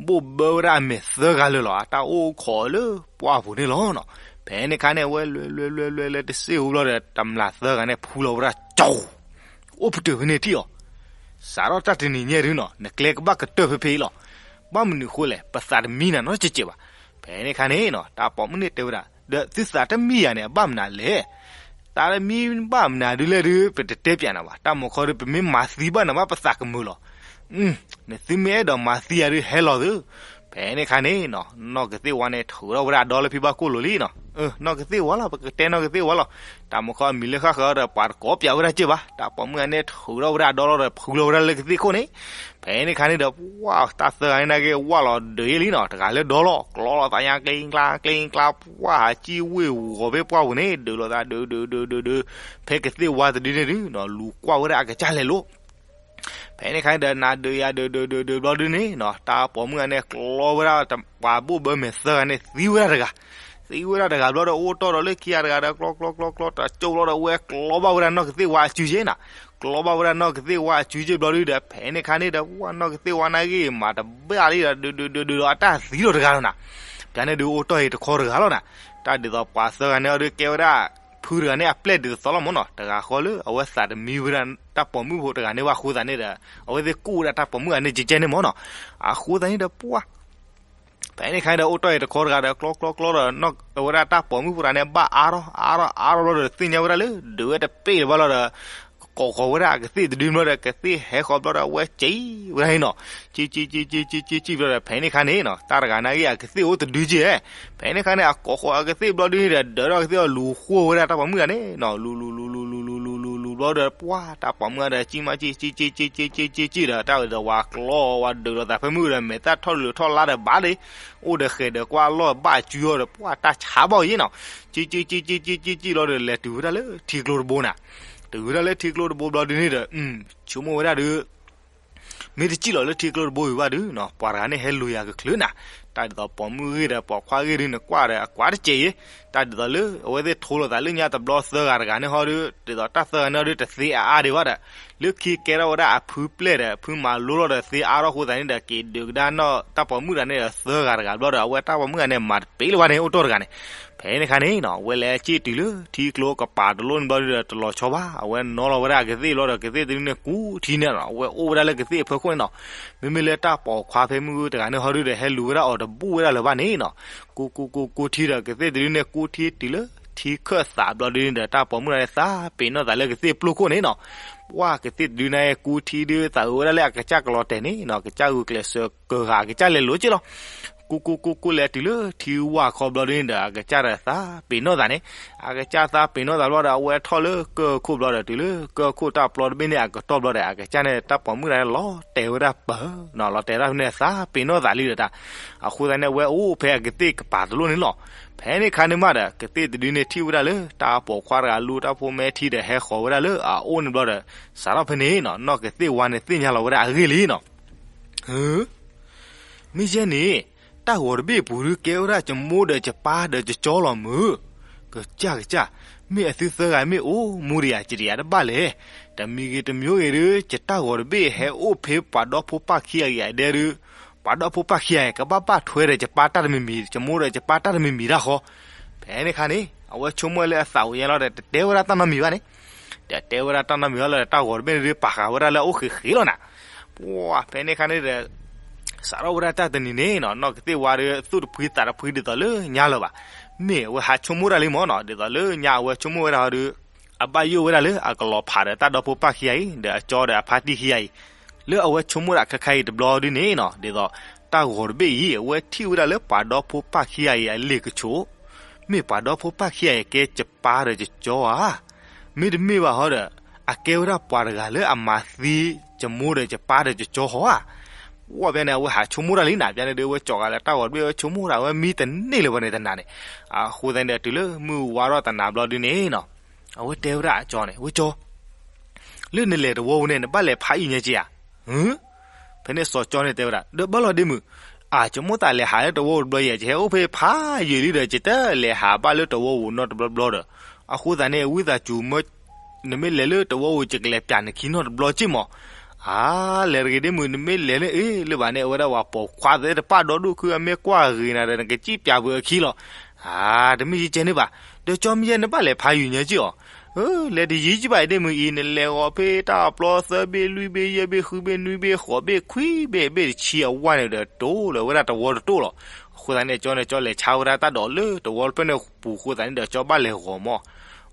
ဘိၣ်ဘၢဝဲဒၣ်အမဲာ်သၢဂၤလၢာ်လီၤ အတၢ်အိၣ်ခိးလၢပှၢ်ပူၤန့ၣ်လီၤနီၤ. ဖဲန့ၣ်အခါန့ၣ် အဝဲလွဲလွဲလွဲလွဲလွဲတစ့ၢ်ဖိဘျီဒီး တမျာ်သၢဂၤန့ၣ်ဖူလီၤဝဲဒၣ်ကၠီ အိၣ်ပတုာ်ဖဲန့ၣ်ထံၣ်အီၤ, စးထီၣ်တၢ်တနံၤညါဒုနီၤ နကျဲကဘၣ်ကတၢၢ်ဖဲဖဲအံၤလီၤ. ဘၣ်မနုၤအဃိလဲၣ် ပသးတမံနၤနီတစဲးစဲးဘၣ်. ဖဲန့ၣ်အခါန့ၣ်နီၤ တၢ်ပိာ်မုၣ်န့ၣ်တဲဝဲဒၣ် ဒီးသုသးတမံယၤန့ၣ် အဘၣ်မနုၤလဲၣ်. သးတမံဘၣ်မနုၤဒုလဲၣ်ဒု ပတတဲပၠးနၤဘၣ်. တၢ်မၤခီဒု ပမ့ၢ်မၤသံဘၣ်နၤဘၣ် ပသးကမုာ်လီၤ. နသုမ့ၢ်အဲၣ်ဒိးမၤသံယၤဒု ဟဲလီၤသု. ဖဲန့ၣ်အခါန့ၣ်နီၤ နီၢ်ကသ့ၣ်ဝါန့ၣ် ထုးထီၣ်ဝဲဒၣ်အဒီလၢဖံဘၣ်ကိၣ်လိၤလံနီၤ. နီၢ်ကသ့ၣ်ဝါလီၤ ပကတဲနီၢ်ကသ့ၣ်ဝါလီၤ. တၢ်မၤခီအမံၤလၢဃၣ်ဃၢၤဒီး ပှၤတကိးပၠးဝဲဒၣ်က့ၢ်ဘၣ်. တၢ်ပိာ်မုၣ်အန့ၣ် ထုးထီၣ်ဝဲဒၣ်အဒီလီၤဒီး ဖုလီၤဝဲဒၣ်လၢကသ့ၣ်ခိၣ်န့ၣ် ဖဲန့ၣ်အခါန့ၣ်ဒီး ပှၤ တၢ်သၢဂၤန့ၣ်နာ်က့ ဝၢ်လီၤဒုးယ့ၢ်လံနီၤ တဂၤလၢဒီလီၤ ကျီလီၤသးညါ ကျ့ကျါ ကျ့ကျါ ပှၤဟးစံၣ်ဝ့ၢ်ဂီၤဖဲပှၢ်ပူၤန့ၣ် ဒုးလိာ်သးဒုးဒုးဒုးဒုးဒုး ဖဲကသ့ၣ်ဝါတဒုန့ၣ်ဒုနီၤ လူၤကွၢ်ဝဲဒၣ်အကစၢ်လဲၤလိၤ ဖဲန့ၣ်အခါန့ၣ်ဒီး နၤဒုးယၤဒုးဒုးဒုးဒုးဘျီဒုန့ၣ်နီၤ တၢ်ပိာ်မုၣ်ဂၤန့ၣ် ကျီဝဲဒၣ် ပှၤဘိၣ်ဘၢမဲာ်သၢဂၤန့ၣ် သံဝဲဒၣ်တဂၤ သံဝဲဒၣ်တဂၤဘျီဒီး အိၣ်တီၢ်ဒီးလၢခံဂၤတဂၤဒီး ကျီကျီကျီကျီ တကၠိဘျီဒီး ဝဲကျီဘၣ်ဝဲဒၣ်နီၢ်ကသ့ၣ်ဝါအစုက့ၢ်နီၤ ကျီဘၣ်ဝဲဒၣ်နီၢ်ကသ့ၣ်ဝါအစုက့ၢ်ဘျီဒုဒီး ဖဲန့ၣ်အခါန့ၣ်ဒီး ပှၤနီၢ်ကသ့ၣ်ဝါနာ်က့ မၤတဘၣ်လံဒီး ဒုးဒုးဒုးဒုးဒီးအတၢ်သံလီၤတဂၤလီၤနီၤ ပျးန့ၣ်ဒုးအိၣ်တီၢ်အံၤတခီတဂၤလီၤနီၤ တၢ်ဒ်သိးပှၤသၢဂၤန့ၣ်အီၤဒုးကဲဝဲဒၣ် ဖုတဂၤန့ၣ် အပျဲၢ်ဒ်သိးသိးလီၤမ့ၢ်နီၤ တဂၤဃီလၢ အဝဲသးတမံဝဲဒၣ်တၢ်ပိာ်မုၣ်ဖိတဂၤန့ၣ်ဘၣ်အဃိသတးန့ၣ်ဒီး အဝဲသ့ၣ်ကူၣ်ဝဲဒၣ်တၢ်ပိာ်မုၣ်ဂၤန့ၣ်ကဲကဲန့ၣ်မ့ၢ်နီၤ အဃိသတးန့ၣ်ဒီးပှၤ ဖဲန့ၣ်အခါဒီး အိၣ်တီၢ်အံၤတခီတဂၤဒီး ကျီကျီကျီဒီး အဝဲဒၣ်တၢ်ပိာ်မုၣ်ဖိတဂၤန့ၣ် ဘၣ်အါထီၣ် အါထီၣ် အါထီၣ်ဘျီဒီး သ့ၣ်ညါဝဲဒၣ်လၢ ဒုးဝဲတပ့ၢ်လၢၤဘၣ်လီၤဒီး ကိးဃီၤဝဲဒၣ်အကသ့ၣ်တဒုဘျီဒီး ကသ့ၣ်ဟဲဃီၤဘျီဒီး အဝဲစံၣ်ဝဲဒၣ်န့ၣ်နီၤ စံၣ်စံၣ်စံၣ်စံၣ်စံၣ်စံၣ်စံၣ်ဘျီဒီး ဖဲန့ၣ်အခါန့ၣ်နီၤ တၢ်တဂၤနာ်က့ အကသ့ၣ်အိၣ်တဒုက့ၢ် ဖဲန့ၣ်အခါန့ၣ် အကိးဃီၤအကသ့ၣ်ဘျီဒုန့ၣ်ဒီး ဒၢးထီၣ်ကသ့ၣ်အီၤလူၤဃိဝဲဒၣ်တၢ်ပိာ်မုၣ်ဂၤန့ၣ်နီၤ လူၤလူၤလူၤလူၤလူၤလူၤလူၤလူၤလူၤဘျီဒီး ပှၤတၢ်ပိာ်မုၣ်ဂၤဒီး စံၣ်မးစံၣ်စံၣ်စံၣ်စံၣ်စံၣ်စံၣ်ဒီး တၢ်ဝဲဒီးဝၤကျီဝဲဒုးလိာ်သးဖဲမုၢ်ဒီး မဲာ်သၣ်ထီၣ်လုးထီၣ်လါဒီးဘၣ်ဒီး အိၣ်ဒီးဃဲၤဒီးကွၢ်လီၢ်ဘၣ်စုအီၤဒီး ပှၤတၢ်ဆါဘၣ်အီၤယ့ၣ်နီၤ စံၣ်စံၣ်စံၣ်စံၣ်စံၣ်စံၣ်ဘျီဒီး လဲၤတုၤဝဲဒၣ်လၢထံကျိတဘိနၤ တုၤဝဲဒၣ်လၢထံကျိတဘိဘျီဒုန့ၣ်ဒီး ဆိကမိၣ်ဝဲဒၣ်ဒု မ့ၢ်တစံၣ်လီၤလၢထံကျိတဘိဝံၤဘၣ်ဒုနီၤ ပှၤတဂၤန့ၣ်ဟဲလူၤယၤကချုးနၤ တၢ်ဒ်သိးပိာ်မုၣ်ဂ့ၢ်ဒီးပိာ်ခွါဂ့ၢ်ဒုန့ၣ် ကွၢ်ဒီးအကွၢ်တစဲးအံၤ တၢ်ဒ်သိးလၢ အဝဲသ့ၣ်ထိလိာ်သးလၢညါတဘျီသၢဂၤတဂၤန့ၣ်ဟီဒု ဒ်သိးတၢ်သၢဂၤန့ၣ်ဟီဒု တသ့အါအါဒံးဘၣ်ဒီး လၢခံကဲထီၣ်ဝဲဒၣ်အဖုပျဲၢ်ဒီး ဖုမၤလိလီၤဒီးသ့အါထီၣ်အဃိသတးန့ၣ်ဒီး က့ၤဒုးကဒါနီၢ်တၢ်ပိာ်မုၣ်တဂၤန့ၣ်ဒီးသၢဂၤတဂၤဘျီဒီး အဝဲတၢ်ပိာ်မုၣ်ဂၤန့ၣ် မၤတပ့ၢ်လၢၤဘၣ်န့ၣ် အိၣ်တီၢ်တဂၤန့ၣ် ဖဲန့ၣ်အခါန့ၣ်နီၤ အဝဲလဲၤစံၣ်တုၤလၢထံကျိကပၤတလိၣ်န့ၣ်ဘျီဒုဒီး တလီၤဆီဘၣ် အဝဲနီၤလီၤဝဲဒၣ်အကသ့ၣ်ဘျီဒီး ကသ့ၣ်တဒုန့ၣ် ကူထံန့ၣ်နီၤ အဝဲအိၣ်ဝဲဒၣ်လၢကသ့ၣ်အဖီခိၣ်န့ၣ်နီၤ မ့မ့ၢ်လၢတၢ်ပိာ်ခွါဖဲမုၢ်ဂ့ၢ်တဂၤန့ၣ်ဟီဒုဒီး ဟဲလူၤဝဲဒၣ်အီၤတဘူၣ်ဝဲဒၣ်လၢၤဘၣ်န့ၣ်နီၤ ကူကူကူကူထံဒီး ကသ့ၣ်တဒုန့ၣ် ကူထံတုၤလၢ ထံခၢၣ်သးဘျီဒုန့ၣ်ဒီး တၢ်ပိာ်မုၣ်တဂၤန့ၣ် သးပ့ၤနီၣ်သးလၢကသ့ၣ်ပျိၢ်ခိၣ်န့ၣ်နီၤ. ပှၢ်ကသ့ၣ်တဒုန့ၣ် ကူထံဒု သးအုးဝဲဒၣ်လၢအကစၢ်ကလီၤတဲာ်န့ၣ်နီၤ, ကစၢ်ဂုာ်ကျဲးစၢးကဂၤအကစၢ်လဲၤလိၤက့ၢ်လီၤ. ကူကူကူကူလဲၤတုၤလၢထံဝၢ်ခီဘျီဒုန့ၣ်ဒီး အကစၢ်ဒီးသးပ့ၤနီၣ်သးန့ၣ်, အကစၢ်သးပ့ၤနီၣ်သးဘျီဒီး အဝဲထီၣ်လၢကၢၢ်ခိၣ်ဘျီဒီး တုၤလၢကၢၢ်ခိၣ်တၢ်ပျီတဘ့ၣ်န့ၣ်အကတီၢ်ဘျီဒီး အကစၢ်န့ၣ် တၢ်ပိာ်မုၣ်တဂၤန့ၣ် လီၤတဲာ်ဝဲဒၣ်ပၢၤနီၤ, လီၤတဲာ်ဝဲဒၣ်ဖဲန့ၣ် သးပ့ၤနီၣ်သးလံဒီးတၢ်. အဃိသတးန့ၣ် အဝဲအိၣ်ဖဲအကသ့ၣ်ကပၤတလိၣ်န့ၣ်လီၤ. ဖဲန့ၣ်ခါန့ၣ်မးဒီး ကသ့ၣ်တဒုန့ၣ်ထံၣ်ဝဲဒၣ်လၢ တၢ်ပိာ်ခွါတဂၤလူၤတၢ်ဖိမဲထံဒီး ဟဲဃီၤဝဲဒၣ်လၢအအိၣ်န့ၣ်ဘျီဒီး စးထီၣ်ဖဲန့ၣ်နီၤ, နီၢ်ကသ့ၣ်ဝါန့ၣ်သ့ၣ်ညါလီၤဝဲဒၣ်အဂ့ၢ်လံနီၤ. မ့ၢ်ယဲန့ၣ် တၢ်ဂီၤတဘ့ၣ်အပူၤဒု ကဲဝဲဒၣ်ယမိၢ်ဒီးယပၢ်ဒီးယကၠီလီၤမုၢ်. ကစၢ်ကစၢ်, မ့ၢ်အသုသၢဂၤမ့ၢ်အိၣ်မူဒံးဧါ ကဒံးဧါတဘၣ်လဲၣ်. တမံၤဂ့ၤတမံၤဂ့ၤဒု ယတၢ်ဂီၤတဘ့ၣ်ဟဲအိၣ်ဖဲပှၤဒီဖိပၢ်ခံဂၤအံၤအဒဲဒု, ပှၤဒီဖိပၢ်ခံဂၤအံၤ ကဘၣ်ဘၣ်ထွဲဒီးယပၢ်တၢ်တမံၤမံၤ, ယမိၢ်ဒီးယပၢ်တၢ်တမံၤမံၤတၢ်ဃီ. ဖဲန့ၣ်ခါန့ၣ် အဝဲဆိကမိၣ်လၢအသးအိၣ်ယဲလီၤဒီး တတဲဝဲဒၣ်တၢ်နီတမံၤဘၣ်န့ၣ်, တတဲဝဲဒၣ်တၢ်နီတမံၤဘၣ်လီၤဒီး တၢ်ဂီၤတဘ့ၣ်န့ၣ်ဒု ပာ်ဃာ်ဝဲဒၣ်လၢအအိၣ်ဃ့ဃ့လီၤနၤ. ပှၢ်ဖဲန့ၣ်ခါန့ၣ်ဒီး စးထီၣ်ဝဲဒၣ်တၢ်တနံၤန့ၣ်နီၤ, နီၢ်ကသ့ၣ်ဝါဒီး သူၣ်တဖှံသးတဖှံဒ်သိးလၢညါလၢၤဘၣ်. မ့ၢ်အဝဲဟးဆိကမိၣ်တၢ်လံမၢ်နီၤ, ဒ်သိးလၢညါအဝဲဆိကမိၣ်ဝဲဒၣ်ဟီဒီး အဘၣ်ယိၣ်ဝဲဒၣ်လၢအကလီၤဖးဒီးတၢ်ဒီဖိပၢ်ခံဂၤအံၤ ဒီးအကၠီဒီးအဖါတံၢ်ခံဂၤအံၤ, လၢအဝဲဆိကမိၣ်ဒၣ်ခဲခါအံၤတဘျီဒုန့ၣ်နီၤ, ဒ်သိး တၢ်ဂီၤတဘ့ၣ်အံၤ အဝဲထံၣ်ဝဲဒၣ်လၢပှၤဒီဖိပၢ်ခံဂၤအံၤအလ့ၢ်ကဆိး, မ့ၢ်ပှၤဒီဖိပၢ်ခံဂၤအံၤကဲယပၢ်ဒီးယကၠီဧါ, မ့တမ့ၢ်ဘၣ်ဟီဒီး အကဲဝဲဒၣ်ပှၤတဂၤလၢအမၤသံယမိၢ်ဒီးယပၢ်ဒီးယကၠီဟီဧါ. ဝဲဖဲန့ၣ်အဝဲဟးဆိကမိၣ်တၢ်လံနၤ, ဖဲန့ၣ်ဒုးအဝဲကၠီၤဂၤလၢတၢ်ဂီၤတဘ့ၣ် အဝဲဆိကမိၣ်တၢ် အဝဲမံတန့ၢ်လၢၤဘၣ်န့ၣ်တနၤန့ၣ်, အဃိသတးန့ၣ်ဒီးတုၤလၢမုၢ်ဝါထီၣ်တနၤဘျီဒုန့ၣ်နီၤ, အဝဲတဲဝဲဒၣ်အကၠီန့ၣ်, ဝဲကၠီ လၢနလဲၤတဝီပူၤန့ၣ် နဘၣ်လဲၤဖးယံာ်ညါက့ၤဧါ. ဖဲန့ၣ်စီၤကၠီန့ၣ်တဲဝဲဒၣ် ဒီးဘၣ်လီၤဒ့မုၣ်, အၢ ယမိၣ်သးလဲၤဟးလၢတဝီပူၤတဘျီယဲၢ်, ယဟဲအိၣ်ဖဲဖးယံာ်လံဒီး ယတလဲၤဟးဘၣ်လၢတဝီပူၤနီတဘျီဘျီဒီး, အဃိသတးန့ၣ် ဝံသးစူၤမၢ နမ့ၢ်လဲၤလၢတဝီပူၤ ယကလဲၤပျးနခံနီတဘျီက့ၢ်မး. အၢ လဲၤတဂ့ၤဒ့မုၣ်, နမ့ၢ်လဲၤန့ၣ်အ့ၣ်လၢၤဘၣ်န့ၣ် အဝဲဒၣ်ပှၤပိာ်ခွါသ့ၣ်တဖၣ်ဒီဒူၣ်ခု အမ့ၢ်ကွၢ်ဂ့ၤနၤဒီး နကစံၣ်ပျးပှဲၤအခံလီၤ. အၢ တမ့ၢ်ယကဲန့ၣ်ဘၣ်, ဒီးကၠီမ့ၢ်ယဲန့ၣ် ဘၣ်လဲၤဖးယံာ်ညါက့ၤအီၤ လဲၤတယံာ်က့ၤဘၣ်အံၤဒ့မုၣ်အံၤ, နလဲၤဂီၤဖဲတၢ်အပျီသၢဘ့ၣ်လွံၢ်ဘ့ၣ်ယဲၢ်ဘ့ၣ်ဃုဘ့ၣ်နွံဘ့ၣ်ဃိးဘ့ၣ်ခွံဘ့ၣ်ဘ့ၣ်တဆံအဝဲန့ၣ်ဒီး တိၢ်လၢၤဝဲဒၣ်တဝီတတိၢ်လီၤ. အဃိသတးန့ၣ် ကၠီန့ၣ် ကၠီလဲၤဆါဝဲဒၣ်တၢ်ဒိးလၢတဝီတဖျၢၣ်န့ၣ်ပူၤအဃိသတးန့ၣ်ဒီး ကၠီဘၣ်လဲၤဂီၤမး.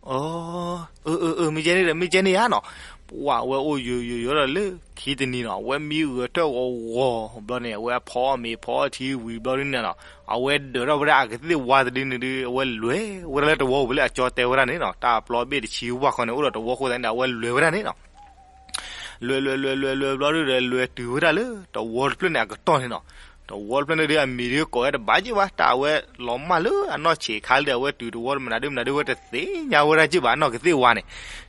အၢ အၢ အၢ မ့ၢ်ယဲန့ၣ်ဒီး မ့ၢ်ယဲန့ၣ်ဧါနီၤ. ပှၤဝဲအိၣ်ယိယိယိဒီးလၢခံတနံၤနီၤ, အဝဲမံဂၢၢ်ထၢၣ်ဂီၤဂီၤဘျီန့ၣ် အဝဲဖီအီၣ်မ့ၤဖီအီၣ်ထံဝံၤဘျီဒ်န့ၣ်နီၤ, အဝဲဒၢးထီၣ်ဝဲဒၣ်အကသ့ၣ်ဝါတဒုန့ၣ်ဒုး အဝဲလဲၤဝဲဒၣ်လၢတဝီပူၤလၢအကၠီတဲဝဲဒၣ်န့ၣ်နီၤ, တၢ်အပျီဘ့ၣ်တဆံဝၢ်ခီန့ၣ် အိၣ်ဒီးတဝီအဃိသတးန့ၣ်ဒီး အဝဲလဲၤဝဲဒၣ်န့ၣ်နီၤ. လဲၤလဲၤလဲၤလဲၤလဲၤဘျီဒုဒီး လဲၤတုၤဝဲဒၣ်လၢတဝီတဖျၢၣ်န့ၣ်အကတီၢ်န့ၣ်နီၤ. တဝီတဖျၢၣ်န့ၣ်ဒုး အမံၤဒုးကိးဝဲတဘၣ်က့ၢ်ဘၣ်, တၢ်အဝဲလီၤမၢ်လၢအနီၢ်ဆံးခါလၢဒီး အဝဲတုၤတဝီတမနုၤဒုမနုၤဒု အဝဲတသ့ၣ်ညါဝဲဒၣ်က့ၢ်ဘၣ် နီၢ်ကသ့ၣ်ဝါန့ၣ်.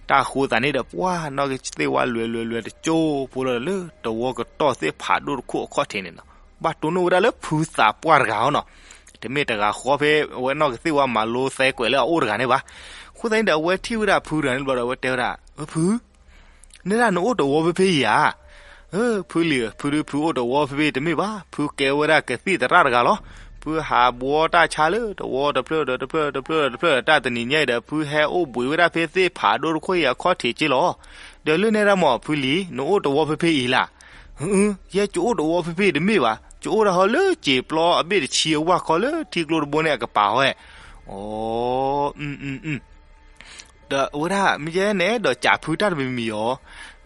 တၢ်အဃိသတးန့ၣ်ဒီး ပှၤနီၢ်ကသ့ၣ်ဝါလဲၤလဲၤလဲၤတကၠိဖိလီၤဒီး လၢတဝီကတီၢ်သ့ၣ်ဖးဒိၣ်တခိၣ်အခီၣ်ထံးန့ၣ်နီၤ, ဘၣ်တိၢ်နီၣ်ဝဲဒၣ်လၢဖုသးပှၢ်တဂၤအီၤနီၤ. တမ့ၢ်တဂၤဃီဖဲအဝဲနီၢ်ကသ့ၣ်ဝါမၤလိသဲကွဲးလၢအအိၣ်တဂၤန့ၣ်ဘၣ်. အဃိသတးန့ၣ်ဒီး အဝဲထံၣ်ဝဲဒၣ်ဖုတဂၤန့ၣ်ဘျီဒီး အဝဲတဲဝဲဒၣ်, ဖု နဲဒၣ်နအိၣ်တဝီဖဲဖဲအံၤဧါ. ဖုလံၤ, ဖုဒုးဖုအိၣ်တဝီဖဲဖဲတမ့ၢ်ဘၣ်, ဖုကဲဝဲဒၣ်ကသံၣ်သရၣ်တဂၤလီၤ. ဖုဟးဘှီတၢ်ဆါလၢတဝီတဖျၢၣ်ဒီးတဖျၢၣ်တဖျၢၣ်ဒီးတဖျၢၣ် တၢ်တနံၤညါအံၤဒီး ဖုဟဲအိၣ်ဘှံးဝဲဒၣ်ဖဲသ့ၣ်ဖးဒိၣ်တခိၣ်အံၤအခီၣ်ထံးက့ၢ်လီၤ. ဒီးလၢနဲဒၣ်မး ဖုလံၤ နအိၣ်တဝီဖဲဖဲအံၤလၢ်. ယဲယအိၣ်တဝီဖဲဖဲတမ့ၢ်ဘၣ်, ယအိၣ်ဒၣ်ဟီလၢစံာ်ပျီအဘ့ၣ်တဆံအဝၢ်ခီလၢထံကျိတဘိန့ၣ်အကပၤဝဲ. အ ဒီးအဝဲဒၣ် မ့ၢ်ယဲန့ၣ်ဒီး ကးဖုတၢ်တမံၤမံၤ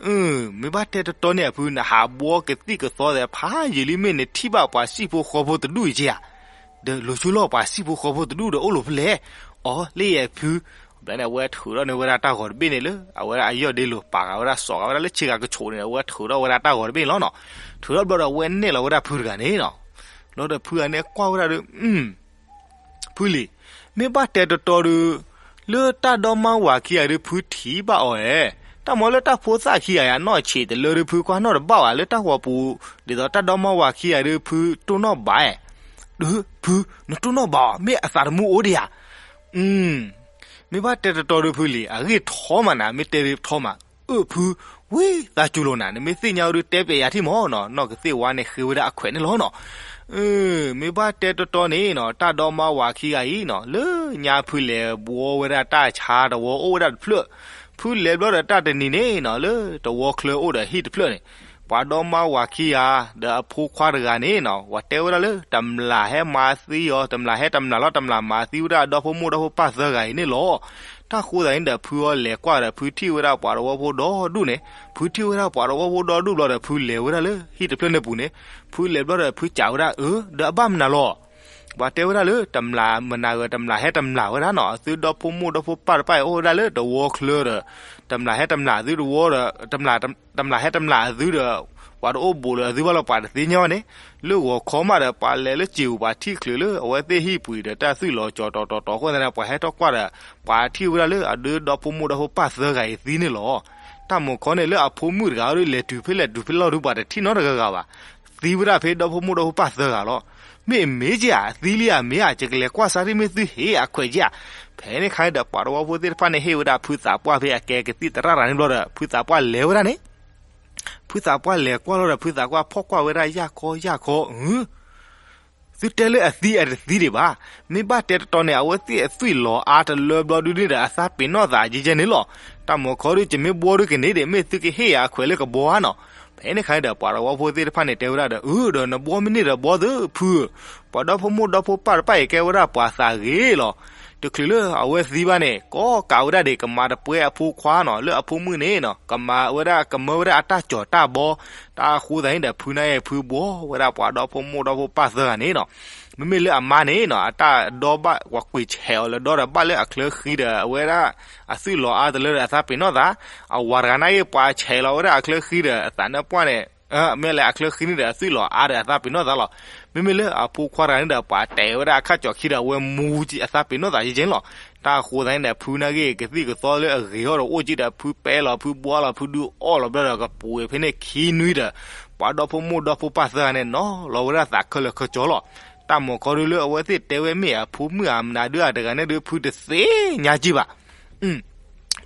အီၤ. မ့ၢ်ဘၣ်တဲတတီန့ၣ် အဖု နဟးဘှီကသံၣ်ကသီသဲးဖးယံာ်လံ မ့ၢ်နထံၣ်ဘၣ်ပှၤစံၣ်ဖိဃီဖိတဒူၣ်အံၤက့ၢ်ဧါ. ဒီးလိၤဆိလီၤ ပှၤစံၣ်ဖိဃီဖိတဒူၣ်ဒီးအိၣ်လီၤဖဲလဲၣ်. အီၤလၢယဲၢ်ဖု. ဘျီန့ၣ် အဝဲထုးထီၣ်န့ၢ်ဝဲဒၣ်တၢ်ဂီၤတဘ့ၣ်န့ၣ်လၢ အဝဲဒၣ်အယီၢ်ဒ့လိၤ ပာ်ဃာ်ဝဲဒၣ် စိာ်ဃာ်ဝဲဒၣ်လၢဆ့ကၤကဆိးန့ၣ် အဝဲထုးထီၣ်ဝဲဒၣ်တၢ်ဂီၤတဘ့ၣ်န့ၣ်လီၤနီၤ. ထုးထီၣ်ဘျီဒီး အဝဲနဲၣ်လီၤဝဲဒၣ်ဖုတဂၤန့ၣ်နီၤ. လီၤဒီးဖုတဂၤန့ၣ်ကွၢ်ဝဲဒၣ်ဒီး ဖုလံၤ, မ့ၢ်ဘၣ်တဲတတီဒီး လၢတၢ်ဒီမါဝၤခံဂၤဒီး ဖုထံၣ်ဘၣ်အီၤဧါ. တၢ်မၤလၢတၢ်ဖိသၣ်ခံဂၤအံၤ အနီၢ်ဆံးတလၢဒီး ဖုကွၢ်နီၣ်တဘၣ်ဘၣ် လၢတၢ်ဂီၤပူၤ, ဒ်သိးတၢ်ဒီမါဝၤခံဂၤဒီး ဖုတိၢ်နီၣ်ဘၣ်ဧါ. ဒီးဖု နတိၢ်နီၣ်ဘၣ်အီၤ မ့ၢ်အသးတမူအိၣ်ဒံးဧါ. မ့ၢ်ဘၣ်တဲတတီဒီးဖုလံၤ အဂ့ၢ်ထီမးနၤ မ့ၢ်တဲဒ်ထီမး, အၢၣ်ဖု, ဝံသးစူၤလိာ်နၤ နမ့ၢ်သ့ၣ်ညါဝဲဒီးတဲပျဲယၤထံၣ်မးနီၤ, နီၢ်ကသ့ၣ်ဝါန့ၣ်ဃ့ဝဲဒၣ်အခွဲးန့ၣ်လီၤနီၤ. မ့ၢ်ဘၣ်တဲတတီန့ၣ်နီၤ တၢ်ဒီမါဝၤခံဂၤအံၤနီၤ လၢညါဖုလဲၤဘှီဝဲဒၣ်တၢ်ဆါတဝီအိၣ်ဝဲဒၣ်တဖျၢၣ်, ဖုလဲၤဘျီဒီးတၢ်တနံၤန့ၣ်နီၤ လၢတဝီချၢအိၣ်ဒီးဟံၣ်တဖျၢၣ်န့ၣ်, ပှၤဒီမါဝၤခံဂၤ ဒီးအဖိခွါတဂၤန့ၣ်နီၤ ပှၤတဲဝဲဒၣ်လၢ တမျာ်ဟဲမၤသံအီၤ, တမျာ်ဟဲတမျာ်လီၤ, တမျာ်မၤသံဝဲဒၣ်အဒီဖိမိၢ်ဒီဖိပၢ်သၢဂၤအံၤန့ၣ်လီၤ. တၢ်ဃိသတးန့ၣ်ဒီး ဖုအီၤလဲၤကွၢ်ဒီး ဖုထံၣ်ဝဲဒၣ်ပှၤသဝီဖိဒီဒူၣ်န့ၣ်, ဖုထံၣ်ဝဲဒၣ်ပှၤသဝီဖိဒီဒူၣ်ဘျီဒီး ဖုလဲၤဝဲဒၣ်လၢဟံၣ်တဖျၢၣ်န့ၣ်ပူၤန့ၣ်, ဖုလဲၤဘျီဒီး ဖုစံးဝဲဒၣ်အၢ ဒီးအဘၣ်မနုၤလီၤ. ပှၤတဲဝဲဒၣ်လၢ တမျာ်မနၤဂ့ၤ တမျာ်ဟဲတမျာ်ဝဲဒၣ်နီၤ, အသုဒီဖိမိၢ်ဒီဖိပၢ်တဖၣ်အံၤအိၣ်ဝဲဒၣ်လၢသဝီချၢဒီး တမျာ်ဟဲတမျာ်သုသဝီဒီး တမျာ်ဟဲတမျာ်အသုဒီး ပှၤတအိၣ်ဘူးလၢအသုဘၣ်လီၤ ပှၤတသ့ၣ်ညါဘၣ်န့ၣ်, လၢဂီၤခီမးဒီး ပှၤလဲၤလၢစံာ်ပူၤ ပှၤထံၣ်ချုးလၢအဝဲသ့ၣ်ဟံၣ်ပူၤဒီး တၢ်သွံၣ်လီၤကၠီၤတီၤတီၤတီၤအဃိသတးန့ၣ် ပှၤဟဲထီၣ်ကွၢ်ဒီး ပှၤထံၣ်ဝဲဒၣ်လၢအဒုဒီဖိမိၢ်ဒီဖိပၢ်သၢဂၤအံၤသံန့ၣ်လီၤ. တၢ်မုၢ်ခီန့ၣ် လၢအဖိမုၣ်တဂၤဒီး လဲၤတုၤဖဲလဲၣ်တုၤဖဲလဲၣ်ဒီး ပှၤတထံၣ်နီတဂၤဂၤဘၣ်. သံဝဲဒၣ်ဖဲဒီဖိမိၢ်ဒီဖိပၢ်သၢဂၤလီၤ. မ့ၢ်အမ့ၢ်က့ဧါ, သံလံဧါ, မ့ၢ်ဧါ, ယကလဲၤကွၢ်စါထံၣ်မ့ၢ်သုဟ့ၣ်အခွဲးက့ဧါ. ဖဲန့ၣ်ခါဒီး ပှၤသဝီဖိသ့ၣ်တဖၣ်န့ၣ် ဟ့ၣ်ဝဲဒၣ်ဖုသးပှၢ်ဖဲအကဲကသံၣ်သရၣ်တဂၤန့ၣ်ဘျီဒီး ဖုသးပှၢ်လဲၤဝဲဒၣ်န့ၣ် ဖုသးပှၢ်လဲၤကွၢ်လီၤဒီး ဖုသးပှၢ်ဖီၣ်ကွၢ်ဝဲဒၣ် ယၢ်ခီယၢ်ခီ, သုတဲလၢအသံအတသံဒံးဘၣ်. မ့ၢ်ဘၣ်တဲတတီၤန့ၣ် အဝဲသ့ၣ်အသွံၣ်လီၤအါတလၢဘျီဒုန့ၣ်ဒီး အသးပ့ၤနီၣ်သးယဲယဲန့ၣ်လီၤ. တၢ်မုၢ်ခီဒီး ယမ့ၢ်ဘှီဒုကန့ၣ်ဒီး မ့ၢ်သုကဟ့ၣ်ယၤအခွဲးလၢကဘှီဧါနီၤ. ဖဲန့ၣ်ခါဒီး ပှၤသဝီဖိသ့ၣ်တဖၣ်န့ၣ် တဲဝဲဒၣ်ဒီး အၢ ဒီးနဘှီမ့ၢ်န့ၢ်ဒီးဘှီသုဖုဧၢ, ပှၤဒီဖိမိၢ်ဒီဖိပၢ်တဖၣ်အံၤ ကဲဝဲဒၣ်ပှၤသးဂ့ၤလီၤ. တချုးလၢအဝဲသံဘၣ်န့ၣ် ကိးကးဝဲဒၣ်ဒံး ကမၤတပွဲအဖိခွါနီၤ, လၢအဖိမုၣ်န့ၣ်နီၤ ကမၤဝဲဒၣ် ကမၢဝဲဒၣ်အတၢ်ကၠီၤတၢ်ဘီ, တၢ်ဃိသတးန့ၣ်ဒီး ဖုန့ၣ် ဖုဘှီဝဲဒၣ်ပှၤဒီဖိမိၢ်ဒီဖိပၢ်သၢဂၤန့ၣ်နီၤ. မ့မ့ၢ်လၢအမါန့ၣ်နီၤ အတၢ်ဒီဘၣ် ပှၤကွံာ်ဆဲးအီၤလၢဒီဒီး ဘၣ်လၢအချၢဃံဒီး အဝဲဒၣ်အသွံၣ်လီၤအါတလၢဒီး အသးပ့ၤနီၣ်သး, အဝၤတဂၤန့ၣ် ပှၤဆဲးလီၤဝဲဒၣ်အချၢဃံဒီး အသးနၢပှၢ်န့ၣ် မ့ၢ်လၢအချၢဃံန့ၣ်ဒီး အသွံၣ်လီၤအါဒီး အသးပ့ၤနီၣ်သးလီၤ. မ့မ့ၢ်လၢအဖိခွါတဂၤန့ၣ်ဒီး ပှၤတဲဝဲဒၣ်အခၣ်ကၠီၤခံဒီး အဝဲမူကံ အသးပ့ၤနီၣ်သးယဲယဲန့ၣ်လီၤ. တၢ်ဃိသတးန့ၣ်ဒီး ဖုန့ၣ်ဂ့ၤ ကသံၣ်ကသီလၢအဂ့ၤထီၣ်ဒီးအိၣ်ကံဒီး ဖုပဲလီၤ ဖုဘှီလီၤ ဖုဒုးအီၣ်လီၤဘျီဒီး ကပူၤဝဲဖဲန့ၣ်ခံနွံဒီး ပှၤဒီဖိမိၢ်ဒီဖိပၢ်သၢဂၤန့ၣ် နီၤလီၤဝဲဒၣ်သးခဲလၢာ်ခဲဆ့လီၤ. တၢ်မုၢ်ခီဒီး လၢအဝဲသ့ၣ်တဲဝဲမ့ၢ်အဖိမုၣ်ဧါ မနုၤဒုးဧါတဂၤန့ၣ်ဒီး ဖုတသ့ၣ်ညါကံဘၣ်.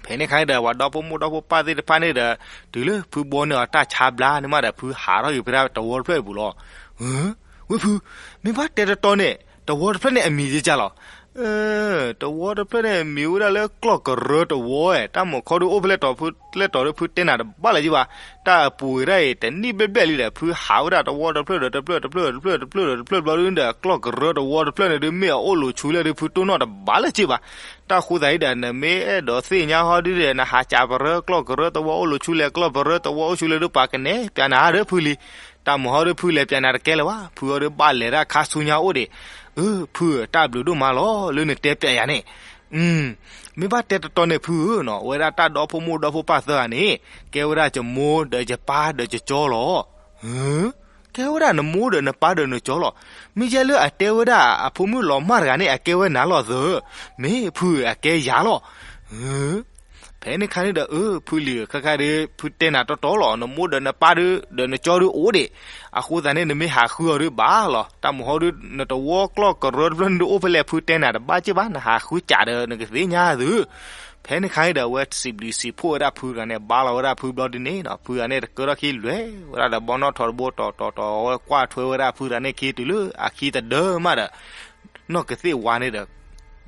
ဖဲန့ၣ်ခါန့ၣ်ဒီး ပှၤဒီဖိမိၢ်ဒီဖိပၢ်သ့ၣ်တဖၣ်န့ၣ်ဒီး တုၤလၢဖုဘှီန့ၢ်အီၤတၢ်ဆါဘျါန့ၣ်မးဒီး ဖုဟးထီၣ်က့ၤဖဲဒၣ်သဝီတဖျၢၣ်အပူၤလီၤ. ဝဲဖု, မ့ၢ်ဘၣ်တဲတတီၤန့ၣ် သဝီတဖျၢၣ်န့ၣ်အမံၤကဲကဲလီၤ. သဝီတဖျၢၣ်န့ၣ် မံၤဝဲဒၣ်လၢကျီၢ်ကရၢသဝီဧါ. တၢ်မုၢ်ခီဒီး အိၣ်ဖဲလဲၣ်တီၤဖုလဲၣ်တီၤဒီး ဖုတဲနၤတဘၣ်လၢၤကံဘၣ်. တၢ်အပူၤဝဲဒၣ်အံၤ တနံၣ်ဘျဲၣ်ဘျဲၣ်လံဒီး ဖုဟးဝဲဒၣ်သဝီတဖျၢၣ်ဒီးတဖျၢၣ် တဖျၢၣ်ဒီးတဖျၢၣ် တဖျၢၣ်ဒီးတဖျၢၣ်ဘျီဒုဒီး ကျီၢ်ကရၢသဝီတဖျၢၣ်န့ၣ်ဒီး မ့ၢ်အအိၣ်လိာ်ဆူလဲၣ်ဒီး ဖုတိၢ်နီၣ်တဘၣ်လၢၤကံဘၣ်. တၢ်ဃိသတးအံၤဒီး နမ့ၢ်အဲၣ်ဒိးသ့ၣ်ညါဟီဒုဒီး နဟးစံးပရၢ ကျီၢ်ကရၢသဝီအိၣ်လိာ်ဆူလဲၣ် ကျီၢ်ကရၢသဝီအိၣ်ဆူလဲၣ်ဒီး ပှၤကနဲၣ်ပျးနၤဒီးဖုလံ. တၢ်မုၢ်ဟီဒီး ဖုလဲၤပျးနၤတကဲလၢၤဘၣ်. ဖုအီၤဒီးဘၣ်လဲၤဒၣ်ခါဆူညါအိၣ်ဒံး, အၢ ဖုဧၢ တၢ်ဘျုးဒိၣ်မးလီၤ လၢနတဲပျးယၤန့ၣ်. မ့ၢ်ဘၣ်တဲတတီၤန့ၣ် ဖုဧၢနီၤ ဝဲဒၣ်တၢ်ဒီဖိမိၢ်ဒီဖိပၢ်သၢဂၤန့ၣ် ကဲဝဲဒၣ်ယမိၢ်ဒီးယပၢ်ဒီးယကၠီလီၤ. ကဲဝဲဒၣ်နမိၢ်ဒီးနပၢ်ဒီးနကၠီလီၤ. မ့ၢ်ယဲလၢအတဲဝဲဒၣ်အဖိမုၣ်လီၤမၢ်တဂၤန့ၣ် အကဲဝဲနၤလီၤသၢ, မ့ၢ်ဖုဧၢ အကဲယၤလီၤ. ဖဲန့ၣ်ခါန့ၣ်ဒီး အၢ ဖုလံၤဧၢ ခဲခါဒီး ဖုတဲနၤတီတီလီၤ. နမိၢ်ဒီးနပၢ်ဒီး ဒီးနကၠီဒီးအိၣ်ဒံး, အဃိသတးန့ၣ် နမ့ၢ်ဟးဃုအီၤဒီးဘၣ်လီၤ. တၢ်မုၢ်ဟီဒီး နသဝီကျီၢ်ကရၢတဖျၢၣ်န့ၣ်ဒီး အိၣ်ဖဲလဲၣ် ဖုတဲနၤတဘၣ်ကံဘၣ်, နဟးဃုစံးဒီး နကသ့ၣ်ညါသု. ဖဲန့ၣ်ခါန့ၣ်ဒီး အဝဲစံးဘျုးစံးဖှိၣ်ဝဲဒၣ်ဖုတဂၤန့ၣ် ဘါလီၤဝဲဒၣ်ဖုဘျီဒုန့ၣ်နီၤ ဖုတဂၤန့ၣ်တကၢထီၣ်ခံလွဲၢ်ဝဲဒၣ်ဒီး ဘီနီၣ်ထိးတဘိတီၤတီၤတီၤ အဝဲကွၢ်ထွဲဝဲဒၣ်ဖုတဂၤန့ၣ်ခံတုၤလၢအခံတဒၢမးဒီး နီၢ်ကသ့ၣ်ဝါန့ၣ်ဒီး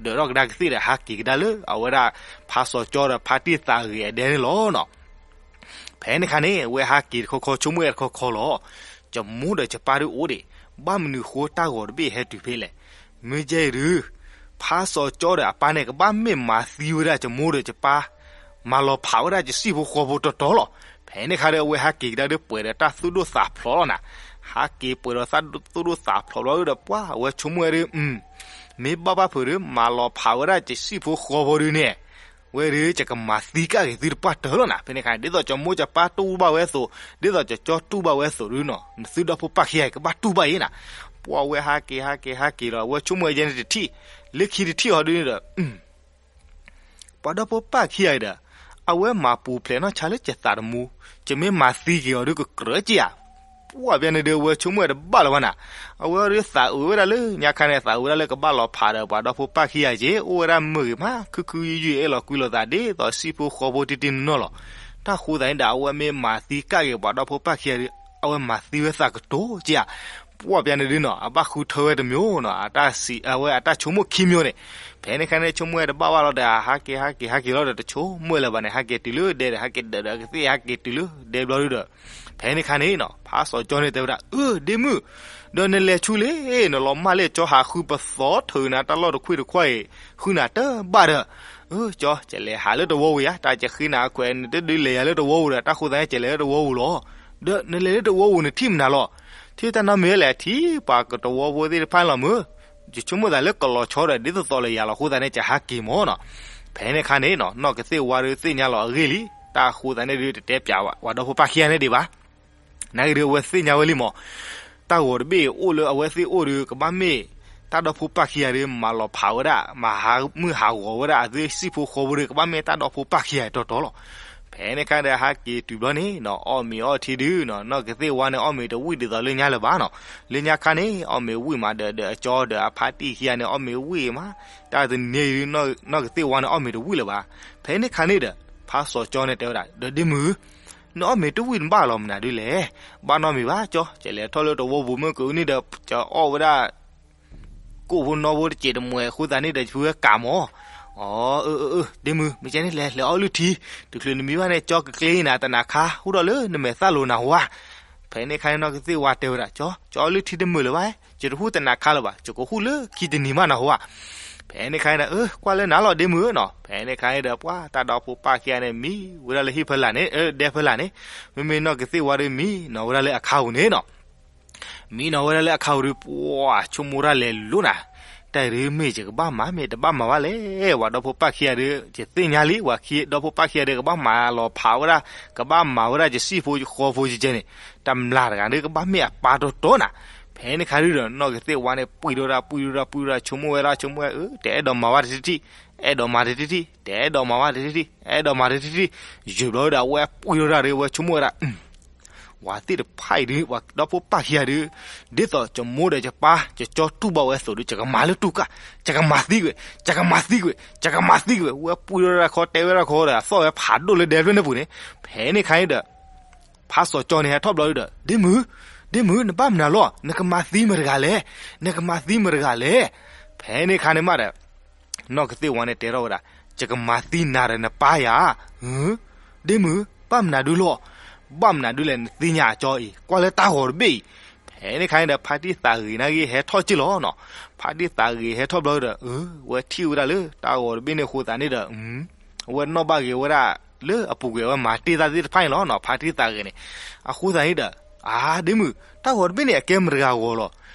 ဒၢးထီၣ်ကဒါကသ့ၣ်ဒီး ဟးက့ၤကဒါလၢအဝဲဒၣ် ဖါစီၤကၠီဒီးဖါတံၢ်သးဂ့ၤအဒဲန့ၣ်လီၤနီၤ. ဖဲန့ၣ်ခါန့ၣ် အဝဲဟးက့ၤတခီခီ ဆိကမိၣ်ဝဲတခီခီလီၤ. ယမိၢ်ဒီးယပၢ်ဒုးအိၣ်ဒံး, ဘၣ်မနုၤဃိတၢ်ဂီၤတဘ့ၣ်ဟဲတုၤဖဲလဲၣ်. မ့ၢ်ယဲအံၤဒုး ဖါစီၤကၠီဒီးအပၢ်န့ၣ် ကဘၣ်မ့ၢ်မၤသံဝဲဒၣ်ယမိၢ်ဒီးယပၢ်, မၤလီၤဖးဝဲဒၣ်ယစံၣ်ဖိဃီဖိတီတီလီၤ. ဖဲန့ၣ်ခါဒီး အဝဲဟးက့ၤကဒါဒုးပှဲၤဒီးတၢ်သူၣ်ဒိၣ်သးဖျိးလီၤနၤ. ဟးက့ၤပှဲၤဒီးတၢ်သူၣ်ဒိၣ်သးဖျိးဘျီဒုးဒီး ပှၢ်အဝဲဆိကမိၣ်ဝဲဒုး မ့ၢ်ဘၣ်ဘၣ်ဖုးဒီး မၤလီၤဖးဝဲဒၣ်ယစံၣ်ဖိဃီဖိဒုးန့ၣ် ဝဲဒုး ယကမၤသံကၣ်က့ၤသုတပှၢ်တၢၢ်လီၤနၤ. ဖဲန့ၣ်ခါန့ၣ် ဒ်သိးယမိၢ်ယပၢ်တူၢ်ဘၣ်ဝဲအသိး, ဒ်သိးယကၠီတူၢ်ဘၣ်ဝဲအသိးဒုးနီၤ, နသုဒီဖိပၢ်ခံဂၤအံၤ ကဘၣ်တူၢ်ဘၣ်အံၤနၤ. ပှၢ်ဝဲဟးက့ၤဟးက့ၤဟးက့ၤဒီး အဝဲဆိကမိၣ်ဝဲယဲန့ၣ်တထံၣ်, လၢခံတထံၣ်အီၤဒုးန့ၣ်ဒီး ပှၤဒီဖိပၢ်ခံဂၤအံၤဒီး အဝဲမၤပူၤဖျဲးနီၢ်ဆါလၢယသးတမူ, ယမ့ၢ်မၤသံက့ၤအီၤဒုး ကကြၢးက့ၤဧါ. ပှၢ်ဘၣ်န့ၣ်ဒီး အဝဲဆိကမိၣ်ဝဲတဘၣ်လၢၤဘၣ်နၤ. အဝဲဒုးသးအုးဝဲဒၣ်လၢညါခါန့ၣ် သးအုးဝဲဒၣ်လၢကဘၣ်လီၤဖးဒီးပှၤဒီဖိပၢ်ခံဂၤက့ၤ, အိၣ်ဝဲဒၣ်မုာ်ဂ့ၤမး ခုခုယုယု အဲၣ်လီၤကွံလီၤသးဒ်သိးစံၣ်ဖိဃီဖိတံၢ်တံၢ်နီၢ်နီၢ်လီၤ. တၢ်ဃိသတးန့ၣ်ဒီး အဝဲမ့ၢ်မၤသံကၣ်က့ၤပှၤဒီဖိပၢ်ခံဂၤဒီး အဝဲမၤသံဝဲသးကတိၤက့ၤဧါ. ပှၢ်ပျါန့ၣ်ဒုနီၤ အဘၣ်ဃုထၢဝဲတမျိုးနီၤ အတၢ်စံး အဝဲအတၢ်ဆိကမိၣ်ခံမျိုးန့ၣ်, ဖဲန့ၣ်ခါန့ၣ် ဆိကမိၣ်ဝဲတဘၣ်ဘၣ်လီၤဒီး ဟးက့ၤဟးက့ၤဟးက့ၤလီၤဒီး တဆိကမိၣ်လၢၤဘၣ်န့ၣ် ဟဲက့ၤတုၤလၢဒဲဒီး ဟဲက့ၤဒၢးဒီးကသ့ၣ် ဟဲက့ၤတုၤလၢဒဲဘျီဒုဒီး, ဖဲန့ၣ်ခါန့ၣ်နီၤ ဖးစီၤကၠီန့ၣ်တဲဝဲဒၣ် အၢ ဒ့မုၣ်, ဒီးနလဲၤဆူလဲၣ်, နလီၤမၢ်လၢကၠီဟးဃုပသီထုးနၤတၢ်လီၢ်တခွံၣ်တခွါအံၤ ဃုနၤတဘၣ်ဒီး အၢ ကၠီ ကလဲၤဟးလၢတဝီပူၤယါ, တၢ်ကဃ့နၤအခွဲး နတဒုးလဲၤယၤလၢတဝီပူၤဒီး တၢ်ဃိသတးန့ၣ် ကလဲၤလၢတဝီပူၤလီၤ. ဒီးနလဲၤလၢတဝီပူၤ နထံၣ်မနုၤလီၤ. ထံၣ်တၢ်နီတမံၤလဲၣ်, ထံၣ်ပှၤကတဝီဖိသ့ၣ်တဖၣ်လီၤမုၢ်, ယဆိကမိၣ်သးလၢကလီၤဆီဒီး ဒ်သိးသိးလၢယၤလီၤ အဃိသတးန့ၣ် ကဟးက့ၤမၢ်နီၤ. ဖဲန့ၣ်ခါန့ၣ်နီၤ နီၢ်ကသ့ၣ်ဝါဒုးသ့ၣ်ညါလီၤအဂ့ၢ်လံ, တၢ်ဃိသတးန့ၣ်ဒုး တတဲပၠးဝဲဒီဖိပၢ်ခံဂၤန့ၣ်ဒံးဘၣ်. နာ်က့ဒုး အဝဲသ့ၣ်ညါဝဲလံမး, တၢ်ဂီၤတဘ့ၣ်အိၣ်လၢအဝဲသ့ၣ်အိၣ်ဒီး ကဘၣ်မ့ၢ်တၢ်ဒီဖိပၢ်ခံဂၤဒီး မၤလီၤဖးဝဲဒၣ် မၤဟးမုၢ်ဟးဂီၤဝဲဒၣ် အသုစံၣ်ဖိဃီဖိဒီး ကဘၣ်မ့ၢ်တၢ်ဒီဖိပၢ်ခံဂၤတီတီလီၤ. ဖဲန့ၣ်ခါဒီး ဟးက့ၤတုၤဘျီန့ၣ်နီၤ အီၣ်မ့ၤအီထံဒုနီၤ နီၢ်ကသ့ၣ်ဝါန့ၣ် အီၣ်မ့ၤတဝံၣ်ဒ်သိးလၢညါလၢၤဘၣ်နီၤ. လၢညါခါန့ၣ် အီၣ်မ့ၤဝံၣ်မးဒီး ဒီးအကၠီဒီးအဖါတံၢ်ခံဂၤန့ၣ် အီၣ်မ့ၤဝံၣ်မး, တၢ်တနံၤဒုး နီၢ်ကသ့ၣ်ဝါန့ၣ် အီၣ်မ့ၤတဝံၣ်လၢၤဘၣ်. ဖဲန့ၣ်ခါန့ၣ်ဒီး ဖးစီၤကၠီန့ၣ်တဲဝဲဒၣ် ဒီးဒ့မုၣ် နအီၣ်မ့ၤတဝံၣ်နဘၣ်လီၤမနုၤဒုလဲၣ်. ဘၣ်နီတမံၤဘၣ်ကၠီ, ယလဲၤထီၣ်လၢတဝီပူၤမ့ၢ်ကအုန့ၣ်ဒီး ကအီၣ်ဝဲဒၣ် ကိၣ်ဖိနီဖိတစဲးတမှဲးအဃိသတးန့ၣ်ဒီး ယဖုဝဲကးမၢ်. အၢ အၢ အၢ ဒ့မုၣ် မ့ၢ်ကဲန့ၣ် လဲၤ လဲၤအီၣ်လုၢ်ထံ, တချုးနမံဘၣ်န့ၣ် ကၠီကကျ့နၤတနၤခါ အိၣ်ဒီးလၢနမဲာ်သၣ်လိၤနၤဝါ. ဖဲန့ၣ်ခါန့ၣ် နီၢ်ကသ့ၣ်ဝါတဲဝဲဒၣ် ကၠီ, ကၠီအီၣ်လုၢ်ထံတမုာ်လၢၤဘၣ်, ယတဟူၣ်တနၤခါလၢၤဘၣ်, ယကဟူၣ်လၢခံတနံၤမးနၤဝါ. ဖဲန့ၣ်ခါန့ၣ်ဒီး အၢ ကွၢ်လၢနၤလီၤဒ့မုၣ်နီၤ. ဖဲန့ၣ်ခါန့ၣ်ဒီး ပှၤတၢ်ဒီဖိပၢ်ခံဂၤန့ၣ် မံဝဲဒၣ်လၢဟံၣ်ဖီလာ်န့ၣ် ဒဲဖီလာ်န့ၣ်, မ့မ့ၢ်နီၢ်ကသ့ၣ်ဝါဒီး မံနီၤဝဲဒၣ်လၢအခါပူၤန့ၣ်နီၤ. မံနီၤဝဲဒၣ်လၢအခါပူၤဒီး ပှၤဆိကမိၣ်တၢ်လဲၤလိၤနၤ, တၢ်အံၤဒုးမ့ၢ်ယကဘၣ်မၤ မ့ၢ်တဘၣ်မၤဘၣ်လဲၣ်. ပှၤဒီဖိပၢ်ခံဂၤဒီး ယသ့ၣ်ညါလံ ပှၤဒီဖိပၢ်ခံဂၤဒီး ကဘၣ်မၤလီၤဖးဝဲဒၣ်, ကဘၣ်မၤဝဲဒၣ်ယစံၣ်ဖိဃီဖိယကဲန့ၣ်, တမျၢ်တဂၤဒီး ကဘၣ်မ့ၢ်အပၢ်တီတီနၤ. ဖဲန့ၣ်ခါဒုဒီး နီၢ်ကသ့ၣ်ဝါန့ၣ် ပှံၢ်ထီၣ်ဒၣ် ပှံၢ်ထီၣ်ဒၣ် ပှံၢ်ထီၣ်ဒၣ် ဆိကမိၣ်ဝဲဒၣ် ဆိကမိၣ်ဝဲ အၢ တအဲၣ်ဒိးမၤဘၣ်တထံၣ်ထံၣ်, အဲၣ်ဒိးမၤတထံၣ်ထံၣ်, တအဲၣ်ဒိးမၤဘၣ်တထံၣ်ထံၣ်, အဲၣ်ဒိးမၤတထံၣ်ထံၣ်, ယုၢ်ဘျီဝဲဒီး အဝဲပှံၢ်ထီၣ်ဒၣ်ဒီး အဝဲဆိကမိၣ်ဝဲဒၣ် ပှၤသ့ၣ်တဖၣ်အံၤဒုး ပှၤဒီဖိပၢ်ခံဂၤဒုး, ဒ်သိးယမိၢ်ဒီးယပၢ် ယကၠီတူၢ်ဘၣ်ဝဲအသိးဒီး ယကမၤလၢတူၢ်ကၢ်, ယကမၤသံကွံာ်, ယကမၤသံကွံာ်, ယကမၤသံကွံာ်, ဝဲပှံၢ်ထီၣ်ဒၣ်ခီ တဲဝဲဒၣ်ခီဒီး အသီၣ်ဝဲဖးဒိၣ်လၢဒဲဖျၢၣ်န့ၣ်ပူၤန့ၣ်. ဖဲန့ၣ်ခါန့ၣ်ဒီး ဖးစီၤကၠီန့ၣ် ဟဲထီၣ်ဘျီဒီး ဒ့မုၣ်, ဒ့မုၣ် နဘၣ်မနုၤလီၤ, နကမၤသံမတဂၤလဲၣ်, နကမၤသံမတဂၤလဲၣ်. ဖဲန့ၣ်ခါန့ၣ်မးဒီး နီၢ်ကသ့ၣ်ဝါန့ၣ်တဲထီၣ်ဝဲဒၣ်, ယကမၤသံနၤဒီးနပၢ်ယၤ. ဒ့မုၣ် ဘၣ်မနုၤဒုလီၤ, ဘၣ်မနုၤဒုလဲၣ် နသ့ၣ်ညါအကၠီအံၤ ကွၢ်လၢတၢ်ဂီၤတဘ့ၣ်အံၤ. ဖဲန့ၣ်ခါန့ၣ်ဒီး ဖါတံၢ်သးဂ့ၤနာ်က့ဟဲထီၣ်က့ၢ်လီၤနီၤ. ဖါတံၢ်သးဂ့ၤဟဲထီၣ်ဘျီဒီး ဝဲထံၣ်ဝဲဒၣ်လၢတၢ်ဂီၤတဘ့ၣ်န့ၣ်အဃိသတးန့ၣ်ဒီး ဝဲနီၣ်ဘၣ်က့ၤဝဲဒၣ်လၢအပူၤကွံာ် အဝဲမၤတ့ၢ်တၢ်သ့ၣ်တဖၣ်န့ၣ်လီၤနီၤ. ဖါတံၢ်သးဂ့ၤန့ၣ် အဃိသတးန့ၣ်ဒီး အါ ဒ့မုၣ် တၢ်ဂီၤတဘ့ၣ်န့ၣ် အကဲမတဂၤဂီၤလီၤ.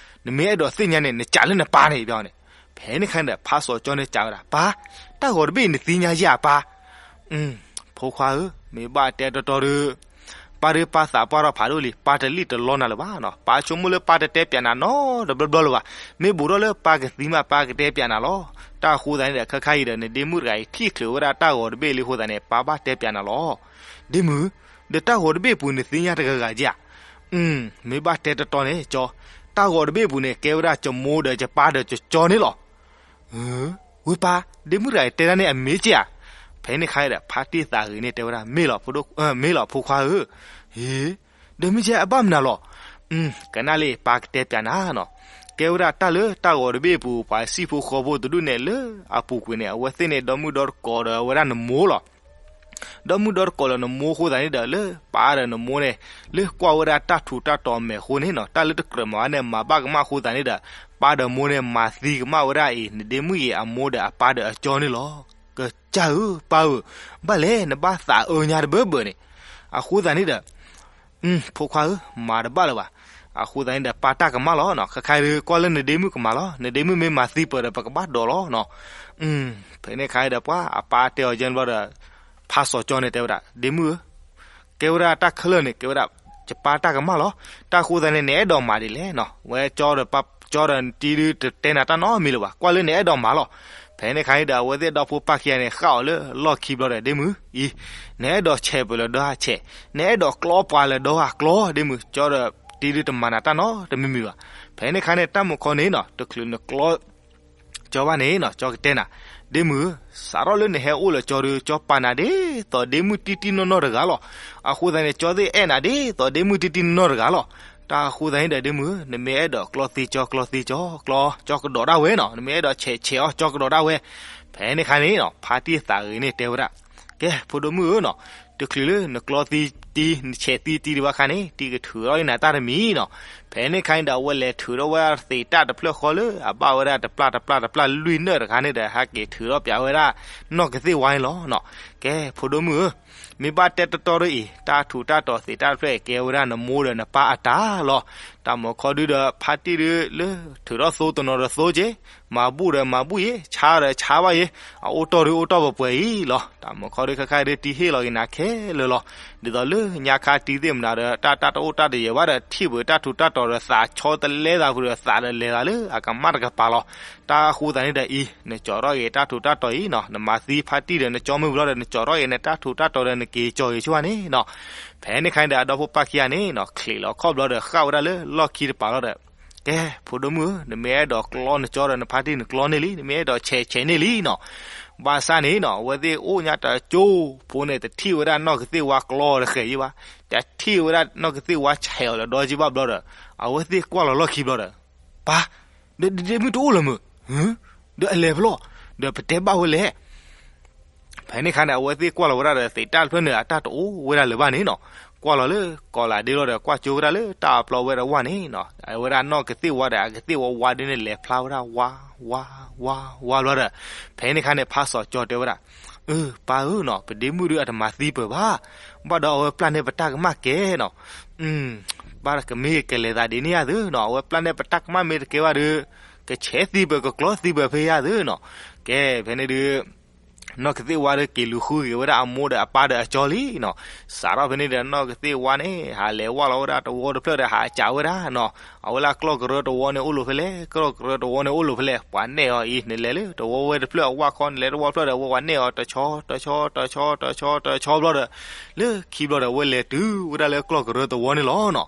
နမ့ၢ်အဲၣ်ဒိးသ့ၣ်ညါန့ၣ် နကးလၢနပၢ်န့ၣ် ဘၣ်န့ၣ်. ဖဲန့ၣ်ခါန့ၣ်ဒီး ဖါစီၤကၠီန့ၣ်ကးဝဲဒၣ် ပၢ်, တၢ်ဂီၤတဘ့ၣ်အံၤ နသ့ၣ်ညါယၤပၢ်. ဖိခွါဧၢ, မ့ၢ်ဘၣ်တဲတီတီဒီး ပၢ်ဒုးပၢ်သးပှၢ်ထီၣ်ဖးဒိၣ်လံ, ပၢ်တလံၣ်တလီနၤလၢၤဘၣ်နီၤ. ပၢ်ဆိကမိၣ်လၢပၢ်တတဲပၠးနၤနီတဘျီဘျီလၢၤဘၣ်. မ့ၢ်ဘူးထီၣ်လၢပၢ်ကသံမး ပၢ်ကတဲပၠးနၤလီၤ. တၢ်အဃိသတးန့ၣ်ဒီး ခဲခါအံၤဒီး နဒ့မုၣ်တဂၤအံၤ ထံၣ်ချုးဝဲဒၣ်တၢ်ဂီၤတဘ့ၣ်လံအဃိသတးန့ၣ် ပၢ်ဘၣ်တဲပၠးနၤလီၤ. ဒ့မုၣ်, ဒီးတၢ်ဂီၤတဘ့ၣ်အပူၤ နသ့ၣ်ညါတဂၤဂၤဧါ. မ့ၢ်ဘၣ်တဲတီတီန့ၣ် ကၠီ, တၢ်ဂီၤတဘ့ၣ်အပူၤန့ၣ် ကဲဝဲဒၣ်ယမိၢ်ဒီးယပၢ်ဒီးယကၠီန့ၣ်လီၤ. ဝ့ၢ်ပၢ်, ဒ့မုၣ်တဂၤအံၤတဲဒၣ်န့ၣ် အမ့ၢ်က့ဧါ. ဖဲန့ၣ်ခါဒီး ဖါတံၢ်သးဂ့ၤန့ၣ်တဲဝဲဒၣ် မ့ၢ်လီၤ, မ့ၢ်လီၤဖိခွါဧၢ. ဟ့, ဒီးမ့ၢ်ကဲအဘၣ်မနုၤလီၤ. ကနၣ်လံ ပၢ်ကတဲပၠးနၤနီၤ. ကဲဝဲဒၣ်တၢ်လၢတၢ်ဂီၤတဘ့ၣ်အပူၤ ပှၤစံၣ်ဖိဃီဖိတဒူၣ်န့ၣ် လၢအပူၤကွံာ်န့ၣ် အဝဲသ့ၣ်န့ၣ် ဒီမုၣ်ဒီတကိးဒီးဝဲဒၣ်နမိၢ်လီၤ. ဒီမုၣ်ဒီတကိးလၢနမိၢ်အဃိသတးန့ၣ်ဒီး လၢပၢ်ဒီးနမိၢ်န့ၣ် လၢကွၢ်ဝဲဒၣ်တၢ်ထူးတၢ်တီၤအမဲာ်အဃိန့ၣ်နီၤ, တၢ်လၢတကြၢးမၤဝဲန့ၣ် မၤဘၣ်ကမၣ်အဃိသတးန့ၣ်ဒီး ပၢ်ဒီးမိၢ်န့ၣ် မၤသံကမၣ်ဝဲဒၣ်အံၤ နဒ့မုၣ်အံၤအမိၢ်ဒီးအပၢ်ဒီးအကၠီန့ၣ်လီၤ. ကစၢ်ဧၢ ပၢ်ဧၢ, ဘၣ်လဲၣ် နဘၣ်သးအၢညါတဘၢဘၢန့ၣ်. အဃိသတးန့ၣ်ဒီး ဖိခွါဧၢ, မၤတဘၣ်လၢၤဘၣ်. အဃိသတးန့ၣ်ဒီး ပၢ်တၢ်ကမၣ်လီၤနီၤ. ခဲခါအံၤ ကွၢ်လၢနဒ့မုၣ်ကမၤလီၤ. နဒ့မုၣ်မ့ၢ်မၤသံပၢၢ်ဒီး ပကဘၣ်ဒိးလီၤနီၤ. ဖဲန့ၣ်ခါအံၤဒီး ပှၤအပၢ်တဲအီၤယဲၢ်ဘျီဒီး ဖါစီၤကၠီန့ၣ်တဲဝဲဒၣ် ဒ့မုၣ်ဧၢ, ကဲဝဲဒၣ်တၢ်ခဲလၢာ်န့ၣ် ကဲဝဲဒၣ် ယပၢ်တၢ်ကမၣ်လီၤ. တၢ်အဃိသတးန့ၣ် နအဲၣ်ဒိးမၤဒ်လဲၣ်နီၤ. ဝဲကၠီဒီးပၢ်ကၠီဒီးတံၤဒုတတဲနၤတၢ်နီတမံၤလၢၤဘၣ်. ကွၢ်လၢနအဲၣ်ဒိးမၤလီၤ. ဖဲန့ၣ်ခါအံၤဒီး အဝဲသ့ၣ်ဒီဖိပၢ်ခံဂၤန့ၣ် ဃၣ်အီၤလၢလီၢ်ခံဘျီဒီး ဒ့မုၣ်အံၤ, နအဲၣ်ဒိးဆဲးပၢၢ်လၢၤဒီးဆဲး, နအဲၣ်ဒိးကျီပှၤလၢၤဒီးကျီ, ဒ့မုၣ် ကၠီဒီးတံၤဒုတမၤနၤတၢ်နီတမံၤမံၤဘၣ်. ဖဲန့ၣ်ခါန့ၣ် တၢ်မုၢ်ခီန့ၣ်နီၤ တချုးနကျီ ကၠီဘၣ်န့ၣ်နီၤ ကၠီကတဲနၤ, ဒ့မုၣ်ဧၢ, စးထီၣ်လၢနဟဲအိၣ်လၢကၠီဒီး ကၠီပာ်နၤဒ်သိးဒ့မုၣ်တံၢ်တံၢ်နီၢ်နီၢ်တဂၤလီၤ. အဃိသတးန့ၣ် ကၠီသ့ၣ်အဲၣ်နၤဒ်သိးဒ့မုၣ်တံၢ်တံၢ်နီၢ်နီၢ်တဂၤလီၤ. တၢ်ဃိသးန့ၣ်ဒီး ဒ့မုၣ်ဧၢ, နမ့ၢ်အဲၣ်ဒိးကျီသံကၠီ ကျီသံကၠီ, ကျီကၠီကဒီးဒၣ်ဝဲနီၤ, နမ့ၢ်အဲၣ်ဒိးဆဲးဆဲးအီၤ ကၠီကဒီးဒၣ်ဝဲ. ဖဲန့ၣ်ခါန့ၣ်နီၤ ဖါတံၢ်သးဂ့ၤန့ၣ်တဲဝဲဒၣ်, ကဲ ဖိဒိၣ်မုၣ်ဧၢနီၤ, တချုးလၢနကျီသံတံၤ နဆဲးသံတံၤဒံးဘၣ်ခါန့ၣ် တံၤကထုးထီၣ်လံနၤတၢ်တမံၤနီၤ. ဖဲန့ၣ်ခါန့ၣ်ဒီး အဝဲလဲၤထုးထီၣ်ဝဲဒၣ်သ့းတၢ်တဖျၢၣ်ဃီလၢ အဘၣ်ဝဲဒၣ်တပျၢ်တပျၢ်တပျၢ်လွံၢ်နၢၣ်တခါန့ၣ်ဒီး ဟဲက့ၤထုးထီၣ်ပၠးဝဲဒၣ် နီၢ်ကသ့ၣ်ဝါန့ၣ်လီၤနီၤ. ကဲ ဖိဒိၣ်မုၣ်ဧၢ, မ့ၢ်ဘၣ်တဲတီတီဒီးအံၤ တၢ်ထူးတၢ်တီၤသ့းတၢ်တဖျၢၣ်အံၤ ကဲဝဲဒၣ်နမိၢ်ဒီးနပၢ်အတၢ်လီၤ. တၢ်မုၢ်ခီဒုဒီး ဖါတံၢ်ဒုလၢ ထုးထီၣ်သိတနီၤဒီးသိက့ၤ, မၤဘူၣ်ဒီးမၤဘူၣ်ယ့ၤ, ဆါဒီးဆါဘၣ်ယ့ၤ, အအိၣ်တီၢ်ဒုအိၣ်တီၢ်ပှဲၤပှဲၤအံၤလီၤ. တၢ်မုၢ်ခီဒုခဲခါဒု တံၤဟ့ၣ်လီၤက့ၤနၤခဲလၢာ်လီၤ. ဒ်သိးလၢညါခါတံၤသ့ၣ်မနုၤဒီး တၢ်တၢ်တအိၣ်တၢ်တယဲၢ်ဘၣ်ဒီး ထံၣ်ပှဲၤတၢ်ထူးတၢ်တီၤဒီး သးဆီတလဲသးဖုးဒီး သးဒီးလဲၤသးလၢအကမၣ်တကပၤလီၤ. တၢ်ဃိသးန့ၣ်ဒီးအံၤ နကၠီထီၣ်က့ၤတၢ်ထူးတၢ်တီၤအံၤနီၤ, နမၤသံဖါတံၢ်ဒီးနကၠီမုၢ်ဘျီဒီး နကၠီထီၣ်က့ၤနတၢ်ထူးတၢ်တီၤဒီး နက့ၤကၠီက့ၤဆိန့ၣ်နီၤ. ဖဲန့ၣ်ခါန့ၣ်ဒီး အဒီဖိပၢ်ခံဂၤန့ၣ်နီၤ ချံးလီၤခီၣ်ဘျီဒီး ဃၣ်ဝဲဒၣ်လၢလီၢ်ခံတပၤလီၤဒီး, ကဲ ဖိဒိၣ်မုၣ်ဧၢ, နမ့ၢ်အဲၣ်ဒိးကျီနကၠီဒီး နဖါတံၢ်နကျီန့ၢ်လံ, နမ့ၢ်အဲၣ်ဒိးဆဲးဆဲးန့ၢ်လံနီၤ. ဘၣ်ဆၣ်န့ၣ်နီၤ အဝဲသ့ၣ်အိၣ်ညါတကၠိဖိန့ၣ် တထံၣ်ဝဲဒၣ်နီၢ်ကသ့ၣ်ဝါကျီတဃဲၤယံၤဘၣ်, တထံၣ်ဝဲဒၣ်နီၢ်ကသ့ၣ်ဝါဆဲးအီၤလၢၤဒီးယံၤဘၣ်ဘျီဒီး အဝဲသ့ၣ်ကွၢ်လီၤလီၢ်ခံဘျီဒီး, ပၢ်, ဒီးဒ့မုၣ်တအိၣ်လၢၤမုၢ်, ဒီးအလဲၤဖဲလဲၣ်, ဒီးပတဲဘၣ်ဝဲလဲၣ်. ဖဲန့ၣ်ခါန့ၣ် အဝဲသ့ၣ်ကွၢ်လီၤဝဲဒၣ်ဒီး သ့းတၢ်တဖျၢၣ်န့ၣ် အတၢ်တအိၣ်ဝဲဒၣ်လၢၤဘၣ်န့ၣ်နီၤ, ကွၢ်လီၤလၢကီးလးဒ့လီၤဒီး ကွၢ်ကၠိဝဲဒၣ်လၢတၢ်အပျီဝဲဒၣ်ဝါန့ၣ်နီၤ, အဝဲဒၣ်နီၢ်ကသ့ၣ်ဝါဒီး အကသ့ၣ်ဝါဝါဒ်န့ၣ် လဲၤဖျါဝဲဒၣ်ဝါ, ဝါ, ဝါ, ဝါဘျီဒီး, ဖဲန့ၣ်ခါန့ၣ် ဖါစီၤကၠီတဲဝဲဒၣ်, အၢ ပၢ်ဧၢနီၤ, ပဒ့မုၣ်ဒုအတမၤသံပၢၢ်ဘၣ်, ဘၣ်ဒီးအဝဲပျၢ်န့ၢ်ပတၢ်ကမၣ်ကဲနီၤ, ဘၣ်ကမ့ၢ်ကလဲၤသးဒ်န့ၣ်ဧါသုနီၤ, အဝဲပျၢ်န့ၢ်ပတၢ်ကမၣ်မ့ၢ်တကဲဘၣ်ဒီး ကဆဲးသံပၢၢ် ကကျီသံပၢၢ်ဖဲယါသုနီၤ. ကဲ ဖဲန့ၣ်ဒုး နီၢ်ကသ့ၣ်ဝါဒီး က့ၤလူၤဃုက့ၤဝဲဒၣ်အမိၢ်ဒီးအပၢ်ဒီးအကၠီလံနီၤ. စးထီၣ်ဖဲန့ၣ်ဒီး နီၢ်ကသ့ၣ်ဝါန့ၣ် ဟးလဲၤဝၢ်လီၤဝဲဒၣ်တဝီတဖျၢၣ်ဒီး ဟးစံးဝဲဒၣ်နီၤ, အဝဲလၢကျီၢ်ကရၢတဝီန့ၣ်အိၣ်လိာ်ဖဲလဲၣ်, ကျီၢ်ကရၢတဝီန့ၣ်အိၣ်လိာ်ဖဲလဲၣ်, ပှၤနဲၣ်အီၤအံၤ နလဲၤလၢတဝီဝဲတဖျၢၣ်အဝၢ်ခီ နလဲၤတဝီတဖျၢၣ်ဒီး အဝဲပှၤနဲၣ်အီၤ တဆီ တဆီ တဆီ တဆီ တဆီဘျီဒီး လၢခံဘျီဒီး အဝဲလဲၤတုၤဝဲဒၣ်လၢကျီၢ်ကရၢတဝီန့ၣ်လီၤနီၤ.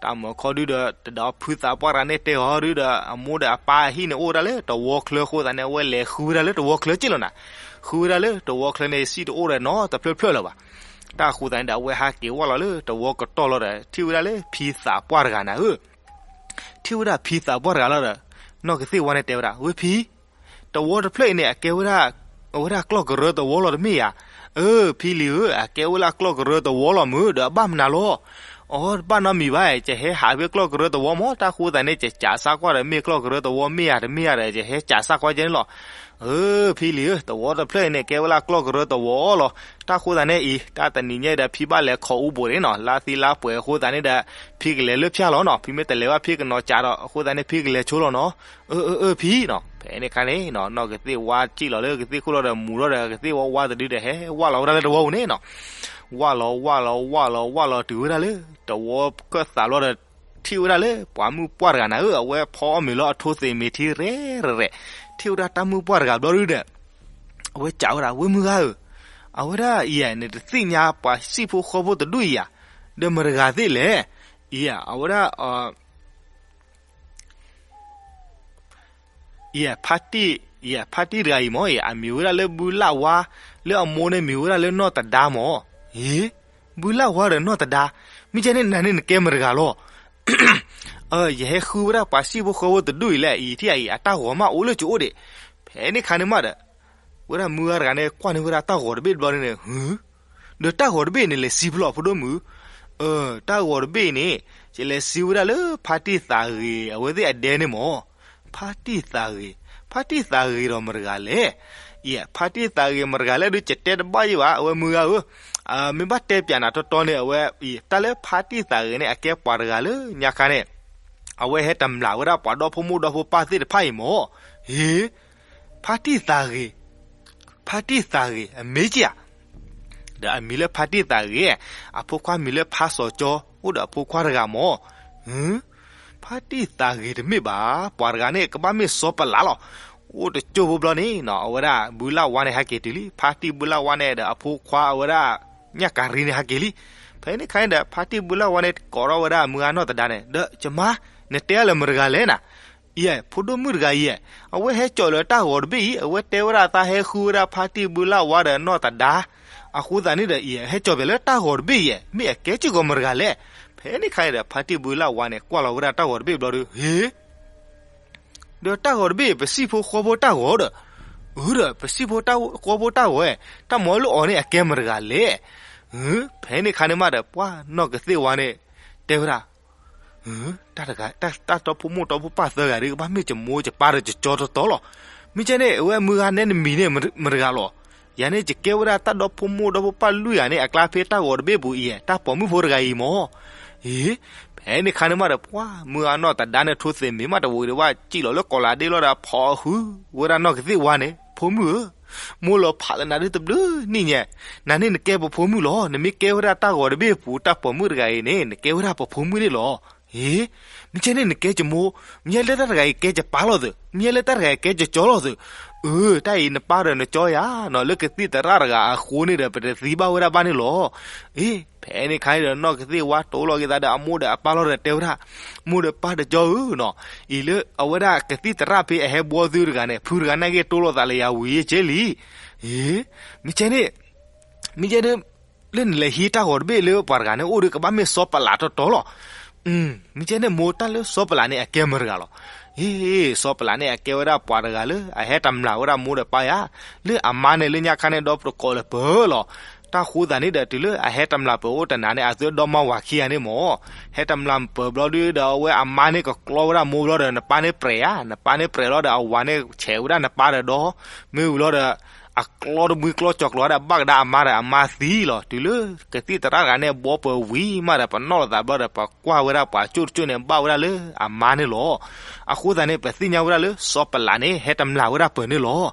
တၢ်မုၢ်ခီဒုဒီး တဒီးဖုသးပှၢ်တဂၤန့ၣ်တဲအီၤဒုဒီး အမိၢ်ဒီးအပၢ်အဟံၣ်န့ၣ် အိၣ်ဝဲဒၣ်လၢတဝီချၢအဃိသတးန့ၣ် အဝဲလဲၤဃုဝဲဒၣ်လၢတဝီချၢက့ၢ်လီၤနၤ. ဃုဝဲဒၣ်လၢတဝီချၢန့ၣ် စံၣ်တအိၣ်ဒီးနီတဖျၢၣ်ဖျၢၣ်လၢၤဘၣ်. တၢ်အဃိသတးန့ၣ်ဒီး အဝဲဟးက့ၤဝၢ်လီၤလၢတဝီကတီၢ်လီၤဒီး ထံၣ်ဝဲဒၣ်လၢဖံသးပှၢ်တဂၤနၤဧၢ. ထံၣ်ဝဲဒၣ်ဖံသးပှၢ်တဂၤလီၤဒီး နီၢ်ကသ့ၣ်ဝါန့ၣ်တဲဝဲဒၣ်, ဝဲဖံ, တဝီတဖျၢၣ်အံၤန့ၣ် အကဲဝဲဒၣ် အဝဲဒၣ်ကျီၢ်ကရၢတဝီလီၤတမ့ၢ်ဧါ. အၢ ဖံလံၤဧၢ, အကဲဝဲဒၣ်ကျီၢ်ကရၢတဝီလီၤမုၢ် ဒီးအဘၣ်မနုၤလီၤ. အီ တဘၣ်နီတမံၤဘၣ်, ယဟဲဟးဖဲကျီၢ်ကရၢတဝီမး, တၢ်ဃိသတးန့ၣ် ယကးစၢ်ကွၢ်ဒီး မ့ၢ်ကျီၢ်ကရၢတဝီမ့ၢ်ဧါတမ့ၢ်ဧါဒီး ယဟဲကးစၢ်ကွၢ်ကဲန့ၣ်လီၤ. အၢ ဖံလံၤဧၢ, တဝီတဖျၢၣ်အံၤန့ၣ် ကဲဝဲဒၣ်ကျီၢ်ကရၢတဝီလီၤ. တၢ်ဃိသတးန့ၣ်အံၤ တၢ်တနံၤညါဒီး ဖံဘၣ်လဲၤခိးအူဘိးန့ၣ်နီၤ, လါသံလါပှဲၤအဃိသတးန့ၣ်ဒီး ဖံကလဲၤလၢဖၠၣ်လီၤနီၤ, ဖံမ့ၢ်တလဲၤဘၣ် ဖံကနီၤကးဒီး အဃိသတးန့ၣ် ဖံကလဲၤဆိလီၤနီၤ. အၢ အၢ အၢ ဖံနီၤ. ဖဲန့ၣ်အခါန့ၣ်နီၤ နီၢ်ကသ့ၣ်ဝါစံၣ်လီၤလၢကသ့ၣ်ခိၣ်လီၤဒီး မူၤထီၣ်ဒီး ကသ့ၣ်ဝါဝါတဒုဒီး ဟဲဝၢ်လီၤဝဲဒၣ်လၢတဝီပူၤန့ၣ်နီၤ. ဝၢ်လီၤ ဝၢ်လီၤ ဝၢ်လီၤ ဝၢ်လီၤတုၤဝဲဒၣ်လၢ တဝီကၢၣ်သးဘျီဒီး ထံၣ်ဝဲဒၣ်လၢ ပှၤမုၣ်ပှၢ်တဂၤနၤဧၢ, အဝဲဖီအီၣ်မ့ၤလၢအထိသ့ၣ်မ့ၤထံရဲၣ်ရဲၣ်ရဲၣ်, ထံၣ်ဝဲဒၣ်တၢ်မုၣ်ပှၢ်တဂၤဘျီဒုဒီး အဝဲစံးဝဲဒၣ်, ဝဲမုၢ်ဂၤဧၢ, အဝဲဒၣ်အံၤ နတသ့ၣ်ညါပှၤစံၣ်ဖိဃီဖိတဒူၣ်အံၤဧါ, ဒီးမတၤတဂၤသ့ၣ်လဲၣ်, အံၤ အဝဲဒၣ် အံၤ ဖါတံၢ်, အံၤ ဖါတံၢ်တဂၤအံၤမၢ်, အံၤ အမံၤဝဲဒၣ်လၢဘုလၣ်ဝါ, လၢအမိၢ်န့ၣ် မံၤဝဲဒၣ်လၢနီၢ်သဒါမၢ်. အ့, ဘုလၣ်ဝါဒီးနီၢ်သဒါ, မ့ၢ်ကဲန့ၣ် နၤန့ၣ်နကဲမတၤတဂၤလီၤ. ယဟဲဃုဝဲဒၣ်ပှၤစံၣ်ဖိဃီဖိတဒူၣ်အံၤလဲၣ်, အံၤထံၣ်အံၤ အတၢ်ဂီၤမးအိၣ်လၢကအိၣ်ဒံး. ဖဲန့ၣ်ခါန့ၣ်မးဒီး ဝဲဒၣ်မုၢ်ဂၤတဂၤန့ၣ် ကွၢ်န့ၢ်ဝဲဒၣ်တၢ်ဂီၤတဘ့ၣ်တဘျီန့ၣ်, ဒီးတၢ်ဂီၤတဘ့ၣ်န့ၣ် လဲၤစံးဖဲလဲၣ် ဖိဒိၣ်မုၣ်. တၢ်ဂီၤတဘ့ၣ်အံၤန့ၣ် ယလဲၤစံးဝဲဒၣ်လၢဖါတံၢ်သးဂ့ၤ အဝဲသ့ၣ်အဒဲန့ၣ်မၢ်. ဖါတံၢ်သးဂ့ၤ, ဖါတံၢ်သးဂ့ၤဒီးမတၤတဂၤလဲၣ်. အံၤ ဖါတံၢ်သးဂ့ၤမတၤတဂၤလဲၣ်ဒုး ယတဲတဘၣ်ယံၤဘၣ် အဝဲမုၢ်ဂၤဧၢ, မ့ၢ်ဘၣ်တဲပၠးနၤတီတီန့ၣ် အဝဲ တၢ်လၢဖါတံၢ်သးဂ့ၤန့ၣ် အကဲပှၤတဂၤလၢညါခါန့ၣ် အဝဲဟဲတမျးဝဲဒၣ်ပှၤဒီဖိမိၢ်ဒီဖိပၢ်သ့ၣ်တဖၣ်အံၤမၢ်. ဟ့ ဖါတံၢ်သးဂ့ၤ, ဖါတံၢ်သးဂ့ၤ အမ့ၢ်က့ဧါ. ဒီးအမံၤလၢဖါတံၢ်သးဂ့ၤ, အဖိခွါမံၤလၢဖါစီၤကၠီ, အိၣ်ဒီးအဖိခွါတဂၤမၢ်. ဖါတံၢ်သးဂ့ၤတမ့ၢ်ဘၣ်, ပှၤတဂၤန့ၣ် ကဘၣ်မ့ၢ်စီၤပလးလီၤ. အိၣ်တကၠိဖိဘျီန့ၣ်နီၤ အဝဲဒၣ်ဘုလၣ်ဝါန့ၣ် ဟဲက့ၤတုၤလံ. ဖါတံၢ်ဘုလၣ်ဝါန့ၣ်ဒီးအဖိခွါအဝဲဒၣ် ညၣ်ကၤရံန့ၣ် ဟဲက့ၤလံ. ဖဲန့ၣ်ခါန့ၣ်ဒီး ဖါတံၢ်ဘုလၣ်ဝါန့ၣ် ကိးထီၣ်ဝဲဒၣ်မုၢ်ဂၤနီၢ်သဒါန့ၣ် ဒီး ကမါ, နတဲအါလၢမတၤတဂၤလဲၣ်နၤ. အံၤ ဖိဒိၣ်မုၣ်တဂၤအံၤ, အဝဲဟဲကၠီၣ်လၢတၢ်ဂီၤတဘ့ၣ်အံၤ, အဝဲတဲဝဲဒၣ်သးဟဲဃုဝဲဒၣ်ဖါတံၢ်ဘုလၣ်ဝါဒီးနီၢ်သဒါ, အဃိသတးန့ၣ်ဒီးအံၤ ဟဲကၠီၣ်ပၠးလၢတၢ်ဂီၤတဘ့ၣ်အံၤ, မ့ၢ်အကဲစ့ၢ်ကီးမတၤတဂၤလဲၣ်. ဖဲ ဖဲန့ၣ်ခါအံၤဒီး ဖါတံၢ်ဘုလၢ်ဝါန့ၣ် ကွၢ်လီၤဝဲဒၣ်တၢ်ဂီၤတဘ့ၣ်ဘျီဒီး ဟ့ ဒီးတၢ်ဂီၤတဘ့ၣ် ပစံၣ်ဖိဃီဖိတၢ်ဂီၤဒီး, အၢ ဒီးပစံၣ်ဖိဃီဖိတၢ်ဂီၤ, တၢ်မၤလၢအီၤန့ၣ် အကဲမတၤတဂၤလဲၣ်. ဖဲန့ၣ်ခါန့ၣ်မးဒီး ပှၤနီၢ်ကသ့ၣ်ဝါန့ၣ် တဲဝဲဒၣ်, တၢ်တဂၤ တၢ် တၢ်ဒီဖိမိၢ်ဒီဖိပၢ်သၢဂၤဒီး ကဘၣ်မ့ၢ်ယမိၢ်ယပၢ်ဒီးယကၠီတီတီလီၤ. မ့ၢ်ကဲန့ၣ် အဝဲမုၢ်ဂၤနဲနမံၤန့ၣ်မတၤတဂၤလီၤ. ယၤန့ၣ်ယကဲဝဲဒၣ်တၢ်ဒီဖိမိၢ်ဒီဖိပၢ်လွံၢ်ဂၤန့ၣ် အကျါဖဲတၢ်ဂီၤတဘ့ၣ်ပူၤအံၤ တၢ်ပိာ်မုၣ်ဖိတဂၤအံၤမၢ်. အ့ ဖဲန့ၣ်ခါန့ၣ်မးဒီး ပှၤမုၢ်ဂၤနီၢ်တဒါန့ၣ် ထိသ့ၣ်မံၤမးတဝံၤဒီး ဝဲစံၣ်လီၤလၢကီးလးဒ့လီၤဒီး ဖီၣ်ဟုဝဲဒၣ်နီၢ်ကသ့ၣ်ဝါန့ၣ် ဖိမုၣ်ဧၢ, မိၢ်လီၤဖးလၢနၤဒ်တဘျုးနံၣ်ညါ, နၤန့ၣ်နကဲပဖိမုၣ်လီၤ. နမ့ၢ်ကဲဝဲဒၣ်တၢ်ဂီၤတဘ့ၣ်ပူၤ တၢ်ပိာ်မုၣ်တဂၤအံၤန့ၣ် နကဲဝဲဒၣ်ပဖိမုၣ်န့ၣ်လီၤ. အ့ မ့ၢ်ကဲန့ၣ်နကဲယမိၢ်, မ့ၢ်လၢတၢ်တဂၤအံၤကဲယပၢ်လီၤသုး, မ့ၢ်လၢတၢ်တဂၤအံၤကဲယကၠီလီၤသုး. အၢ တၢ်အံၤနပၢ်ဒီးနကၠီယၤနီၤ လၢကသံၣ်သရၣ်တဂၤအဃိန့ၣ်ဒီး ပတသံဘၣ်ဝဲဒၣ်ဘၣ်န့ၣ်လီၤ. အ့ ဖဲန့ၣ်ခါန့ၣ်ဒီး နီၢ်ကသ့ၣ်ဝါတိလိာ်က့ၤသးဒီးအမိၢ်ဒီးအပၢ်လီၤဒီးတဲဝဲဒၣ်, မိၢ်ဒီးပၢ်တကၠီဧၢနီၤ, အံၤလၢအဝဲဒၣ်ကသံၣ်သရၣ်ဖဲအဟဲဘှီသုတဂၤန့ၣ် ဖုတဂၤနာ်က့တိလိာ်သးလၢယၤဝံၤယကဲလံ. အ့ မ့ၢ်ကဲန့ၣ် မ့ၢ်ကဲန့ၣ် လၢနလဲၤဟံးတၢ်ဂီၤတဘ့ၣ်လၢပှၤတဂၤန့ၣ် အိၣ်ဒီးကဘၣ်မ့ၢ်စီၤပလးတီတီလီၤ. မ့ၢ်ကဲန့ၣ်မိၢ် တၢ်လၢစီၤပလးန့ၣ် အကဲမတၤတဂၤလီၤ. အ့ စီၤပလးန့ၣ် အကဲဝဲဒၣ်ပှၤတဂၤလၢ အဟဲတမျၢ်ဝဲဒၣ်မိၢ်ဒီးပၢ်ယၤ, လၢအမါန့ၣ်လၢညါခါန့ၣ် ဒီးတကိးလၢပၢၤလီၤ. တၢ်ဃိသတးန့ၣ်ဒီး တုၤလၢအဟဲတမျၢ်ပၢၤအိၣ်တနၤန့ၣ် အသုဒီမါဝၤခံဂၤန့ၣ်မၢ်, ဟဲတမျၢ်ပၢၤဘျီဒီး ဒီးအဝဲအမါန့ၣ်ကကျီဝဲဒၣ်မိၢ်ဘျီဒီး နပၢ်န့ၣ်ပြဲၤဧါ, နပၢ်န့ၣ်ပြဲၤလီၤဒီး အဝၤန့ၣ်ဆဲးဝဲဒၣ်နပၢ်ဒီးဒီ မ့ၢ်ဝံၤလီၤဒီး အကျီတမှံကျီကၠီၤကျိၤဒီး ဘၣ်ကဒါအမါဒီးအမါသံလီၤ. တုၤလၢကသံၣ်သရၣ်တဂၤန့ၣ် ဘှီပၢၤဝံၤမးဒီး ပနီၣ်လိာ်သးဘျီဒီး ပကွၢ်ဝဲဒၣ်ပှၤကၠိၣ်တကၠိၣ်န့ၣ် ဘၣ်ဝဲဒၣ်လၢအမါန့ၣ်လီၤ. အဃိသတးန့ၣ် ပသ့ၣ်ညါဝဲဒၣ်လၢစီၤပလးန့ၣ် ဟဲတမျၢ်ဝဲဒၣ်ပၢၤန့ၣ်လီၤ.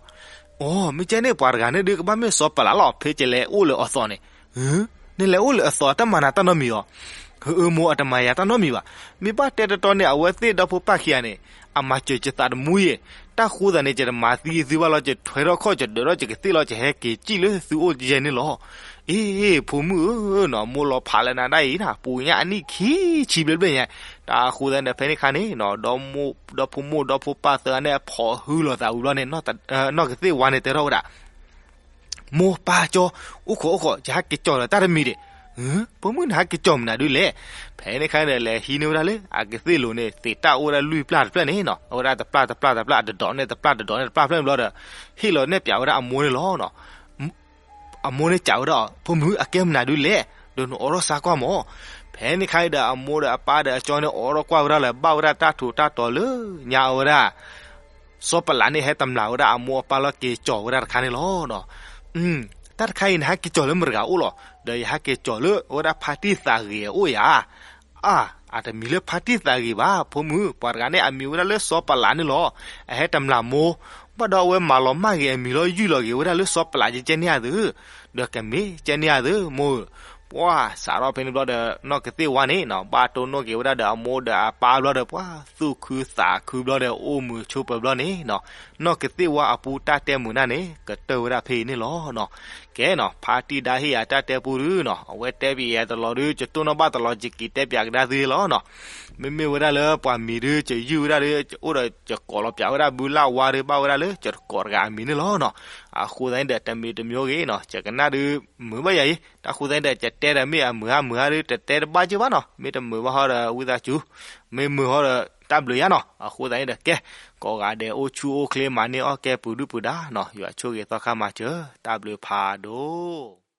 အိ မ့ၢ်ကဲန့ၣ် ပှၤတဂၤန့ၣ်ဒုးကဘၣ်မ့ၢ်စီၤပလးလီၤ. ဖဲကလဲၤအိၣ်လၢအသီန့ၣ်, နလဲၤအိၣ်လၢအသီ တၢ်မၤနၤတၢ်နီတမံၤအီၤ, ဟၢအၢမိၢ် အတမၤယၤတၢ်နီတမံၤဘၣ်. မ့ၢ်ဘၣ်တဲတတီန့ၣ် အဝဲသ့ၣ်ဒီဖိပၢ်ခံဂၤန့ၣ် အမၤစၢၤယသးတမူယဲၢ်, တၢ်ဃိသတးန့ၣ် ယတမၤသံသုဘၣ်လီၤ. ယထွဲထီၣ်ခီၣ် ယဒၢးထီၣ် ယကသ့ၣ်လီၤ ယဟဲက့ၤစံၣ်လၢသုအိၣ်ယဲၢ်န့ၣ်လီၤ. အ့ ဖိမုၣ်ဧၢနီၤ, မိၢ်လီၤဖးလၢနၤဒၣ်အံၤနီၤ, ပူၤညါအနံၣ်ခံဆံဘျဲၣ်ဘျဲၣ်ညါ, တၢ်ဃိသတးန့ၣ် ဖဲန့ၣ်ခါန့ၣ်နီၤ, ဒီဖိမိၢ်ဒီဖိပၢ်သၢဂၤန့ၣ် အဖီၣ်ဟုလိာ်သးဝံၤဘျီန့ၣ် နီၢ်ကသ့ၣ်ဝါန့ၣ်တဲထီၣ်ဝဲဒၣ် မိၢ်ပၢ်ကၠီ, အိၣ်ခိးအိၣ်ခိး, ယဟဲက့ၤကၠီၣ်လၢတၢ်တမံၤဒံး. ဖိမုၣ် နဟဲက့ၤကၠီၣ်မနုၤဒုလဲၣ်. ဖဲန့ၣ်ခါန့ၣ်ဒီး လဲၤဟံးန့ၢ်ဝဲဒၣ်လၢအကသ့ၣ်လိၤန့ၣ် သ့ၣ်တၢ်အိၣ်ဝဲဒၣ်လွံၢ်ပျၢ်တဖျၢၣ်န့ၣ်နီၤ, အဝဲဒၣ်တပျၢ်တပျၢ်တပျၢ် အတဒီးန့ၣ်တပျၢ်တဒီးန့ၣ်တပျၢ်ဖျၢၣ်န့ၣ်ဘျီဒီး ဟ့ၣ်လီၤနဲၣ်ပၠးဝဲဒၣ်အမိၢ်န့ၣ်လီၤ. အမိၢ်န့ၣ်စံးဝဲဒၣ်, ဖိမုၣ် အကဲမနုၤဒုလဲၣ်, ဒီးနအိးထီၣ်စါကွၢ်မၢ်. ဖဲန့ၣ်ခါအံၤဒီး အမိၢ်ဒီးအပၢ်ဒီးအကၠီန့ၣ် အိးထီၣ်ကွၢ်ဝဲဒၣ်လၢ ဘၣ်ဝဲဒၣ်တၢ်ထူးတၢ်တီၤလၢညါအဝဲဒၣ် စီၤပလးန့ၣ် ဟဲတမျၢ်ဝဲဒၣ်အမိၢ်အပၢ်လီၤ က့ၤကၠီၣ်ဝဲဒၣ်တခါန့ၣ်လီၤ. တၢ်တခါအံၤ နဟဲက့ၤကၠီၣ်လၢမတၤတဂၤအိၣ်လီၤ, ဒီးယဟဲက့ၤကၠီၣ်လၢအဝဲဒၣ်ဖါတံၢ်သးဂ့ၤအအိၣ်ယၤ. အါ, အတမံၤလၢဖါတံၢ်သးဂ့ၤဘၣ် ဖိမုၣ်, ပှၤတဂၤန့ၣ် အမံၤဝဲဒၣ်လၢစီၤပလးန့ၣ်လီၤ. အဟဲတမျၢ်မိၢ်, ဘၣ်ဒီးအဝဲမၤလီၤမၢ်ဂ့ၤအမံၤလီၤ ယုၢ်လီၤက့ၤဝဲဒၣ်လၢစီၤပလးကဲန့ၢ်အသု, ဒီးကမ့ၢ်ကဲန့ၢ်အသု မိၢ်ဧၢ. ပှၤစးထီၣ်ဖဲန့ၣ်ဘျီဒီး နီၢ်ကသ့ၣ်ဝါန့ၣ်နီၤ ဘၣ်တိၢ်နီၣ်က့ၤဝဲဒၣ်ဒီးအမိၢ်ဒီးအပၢ်ဘျီဒီး ပှၤသူၣ်ခုသးခုဘျီဒီး အိၣ်မုာ်ဆိးပၢၤဘျီန့ၣ်နီၤ, နီၢ်ကသ့ၣ်ဝါအပူတၢ်တဲမုာ်နၢ်န့ၣ် ကတၢၢ်ဝဲဒၣ်ဖဲအံၤန့ၣ်လီၤ. ကဲနီၤ, ဖါတံၢ်ဒါဟ့ၣ်ယၤတၢ်တဲပူဒုနီၤ, အဝဲတဲပယဲတလီၤဒု ယတိၢ်နီၣ်ဘၣ်တလီၤ ယက့ၤတဲပၠးကဒါသုလီၤနီၤ. မ့မ့ၢ်ဝဲဒၣ်လၢပှၤမံၤဒု ယယုၢ်ဝဲဒၣ်ဒီး အိၣ်ဒီးယကိးလီၤပၠးဝဲဒၣ်ဘုလၢ်ဝါဒီး ဘၣ်ဝဲဒၣ်လၢယတကိးတဂၤအမံၤန့ၣ်လီၤနီၤ. အဃိသတးန့ၣ်ဒီး တမံၤတမံၤဂ့ၤနီၤ ယကနၣ်ဒု မုာ်ဘၣ်ယၤအံၤ, တၢ်ဃိသတးန့ၣ်ဒီး ယတဲဒီးမ့ၢ်အမုာ်ဧါမုာ်ဧါဒီး တတဲတဘၣ်က့ဘၣ်နီၤ, မ့ၢ်တမုာ်ဘၣ်ဟီဒီး ဝံသးစူၤ, မ့ၢ်မုာ်ဟီဒီး တၢ်ဘျုးယၤနီၤ. အဃိသတးန့ၣ်ဒီး ကဲ, ကိးဂၤဒဲးအိၣ်ဆူၣ်အိၣ်ချ့မၤန့ၢ်အီၣ်ကဲပူၤဒုၣ်ပူၤဒါနီၤ, ယွၤဆိၣ်ဂ့ၤသီခါမၤစၢၤ, တၢ်ဘျုးဖးဒိၣ်.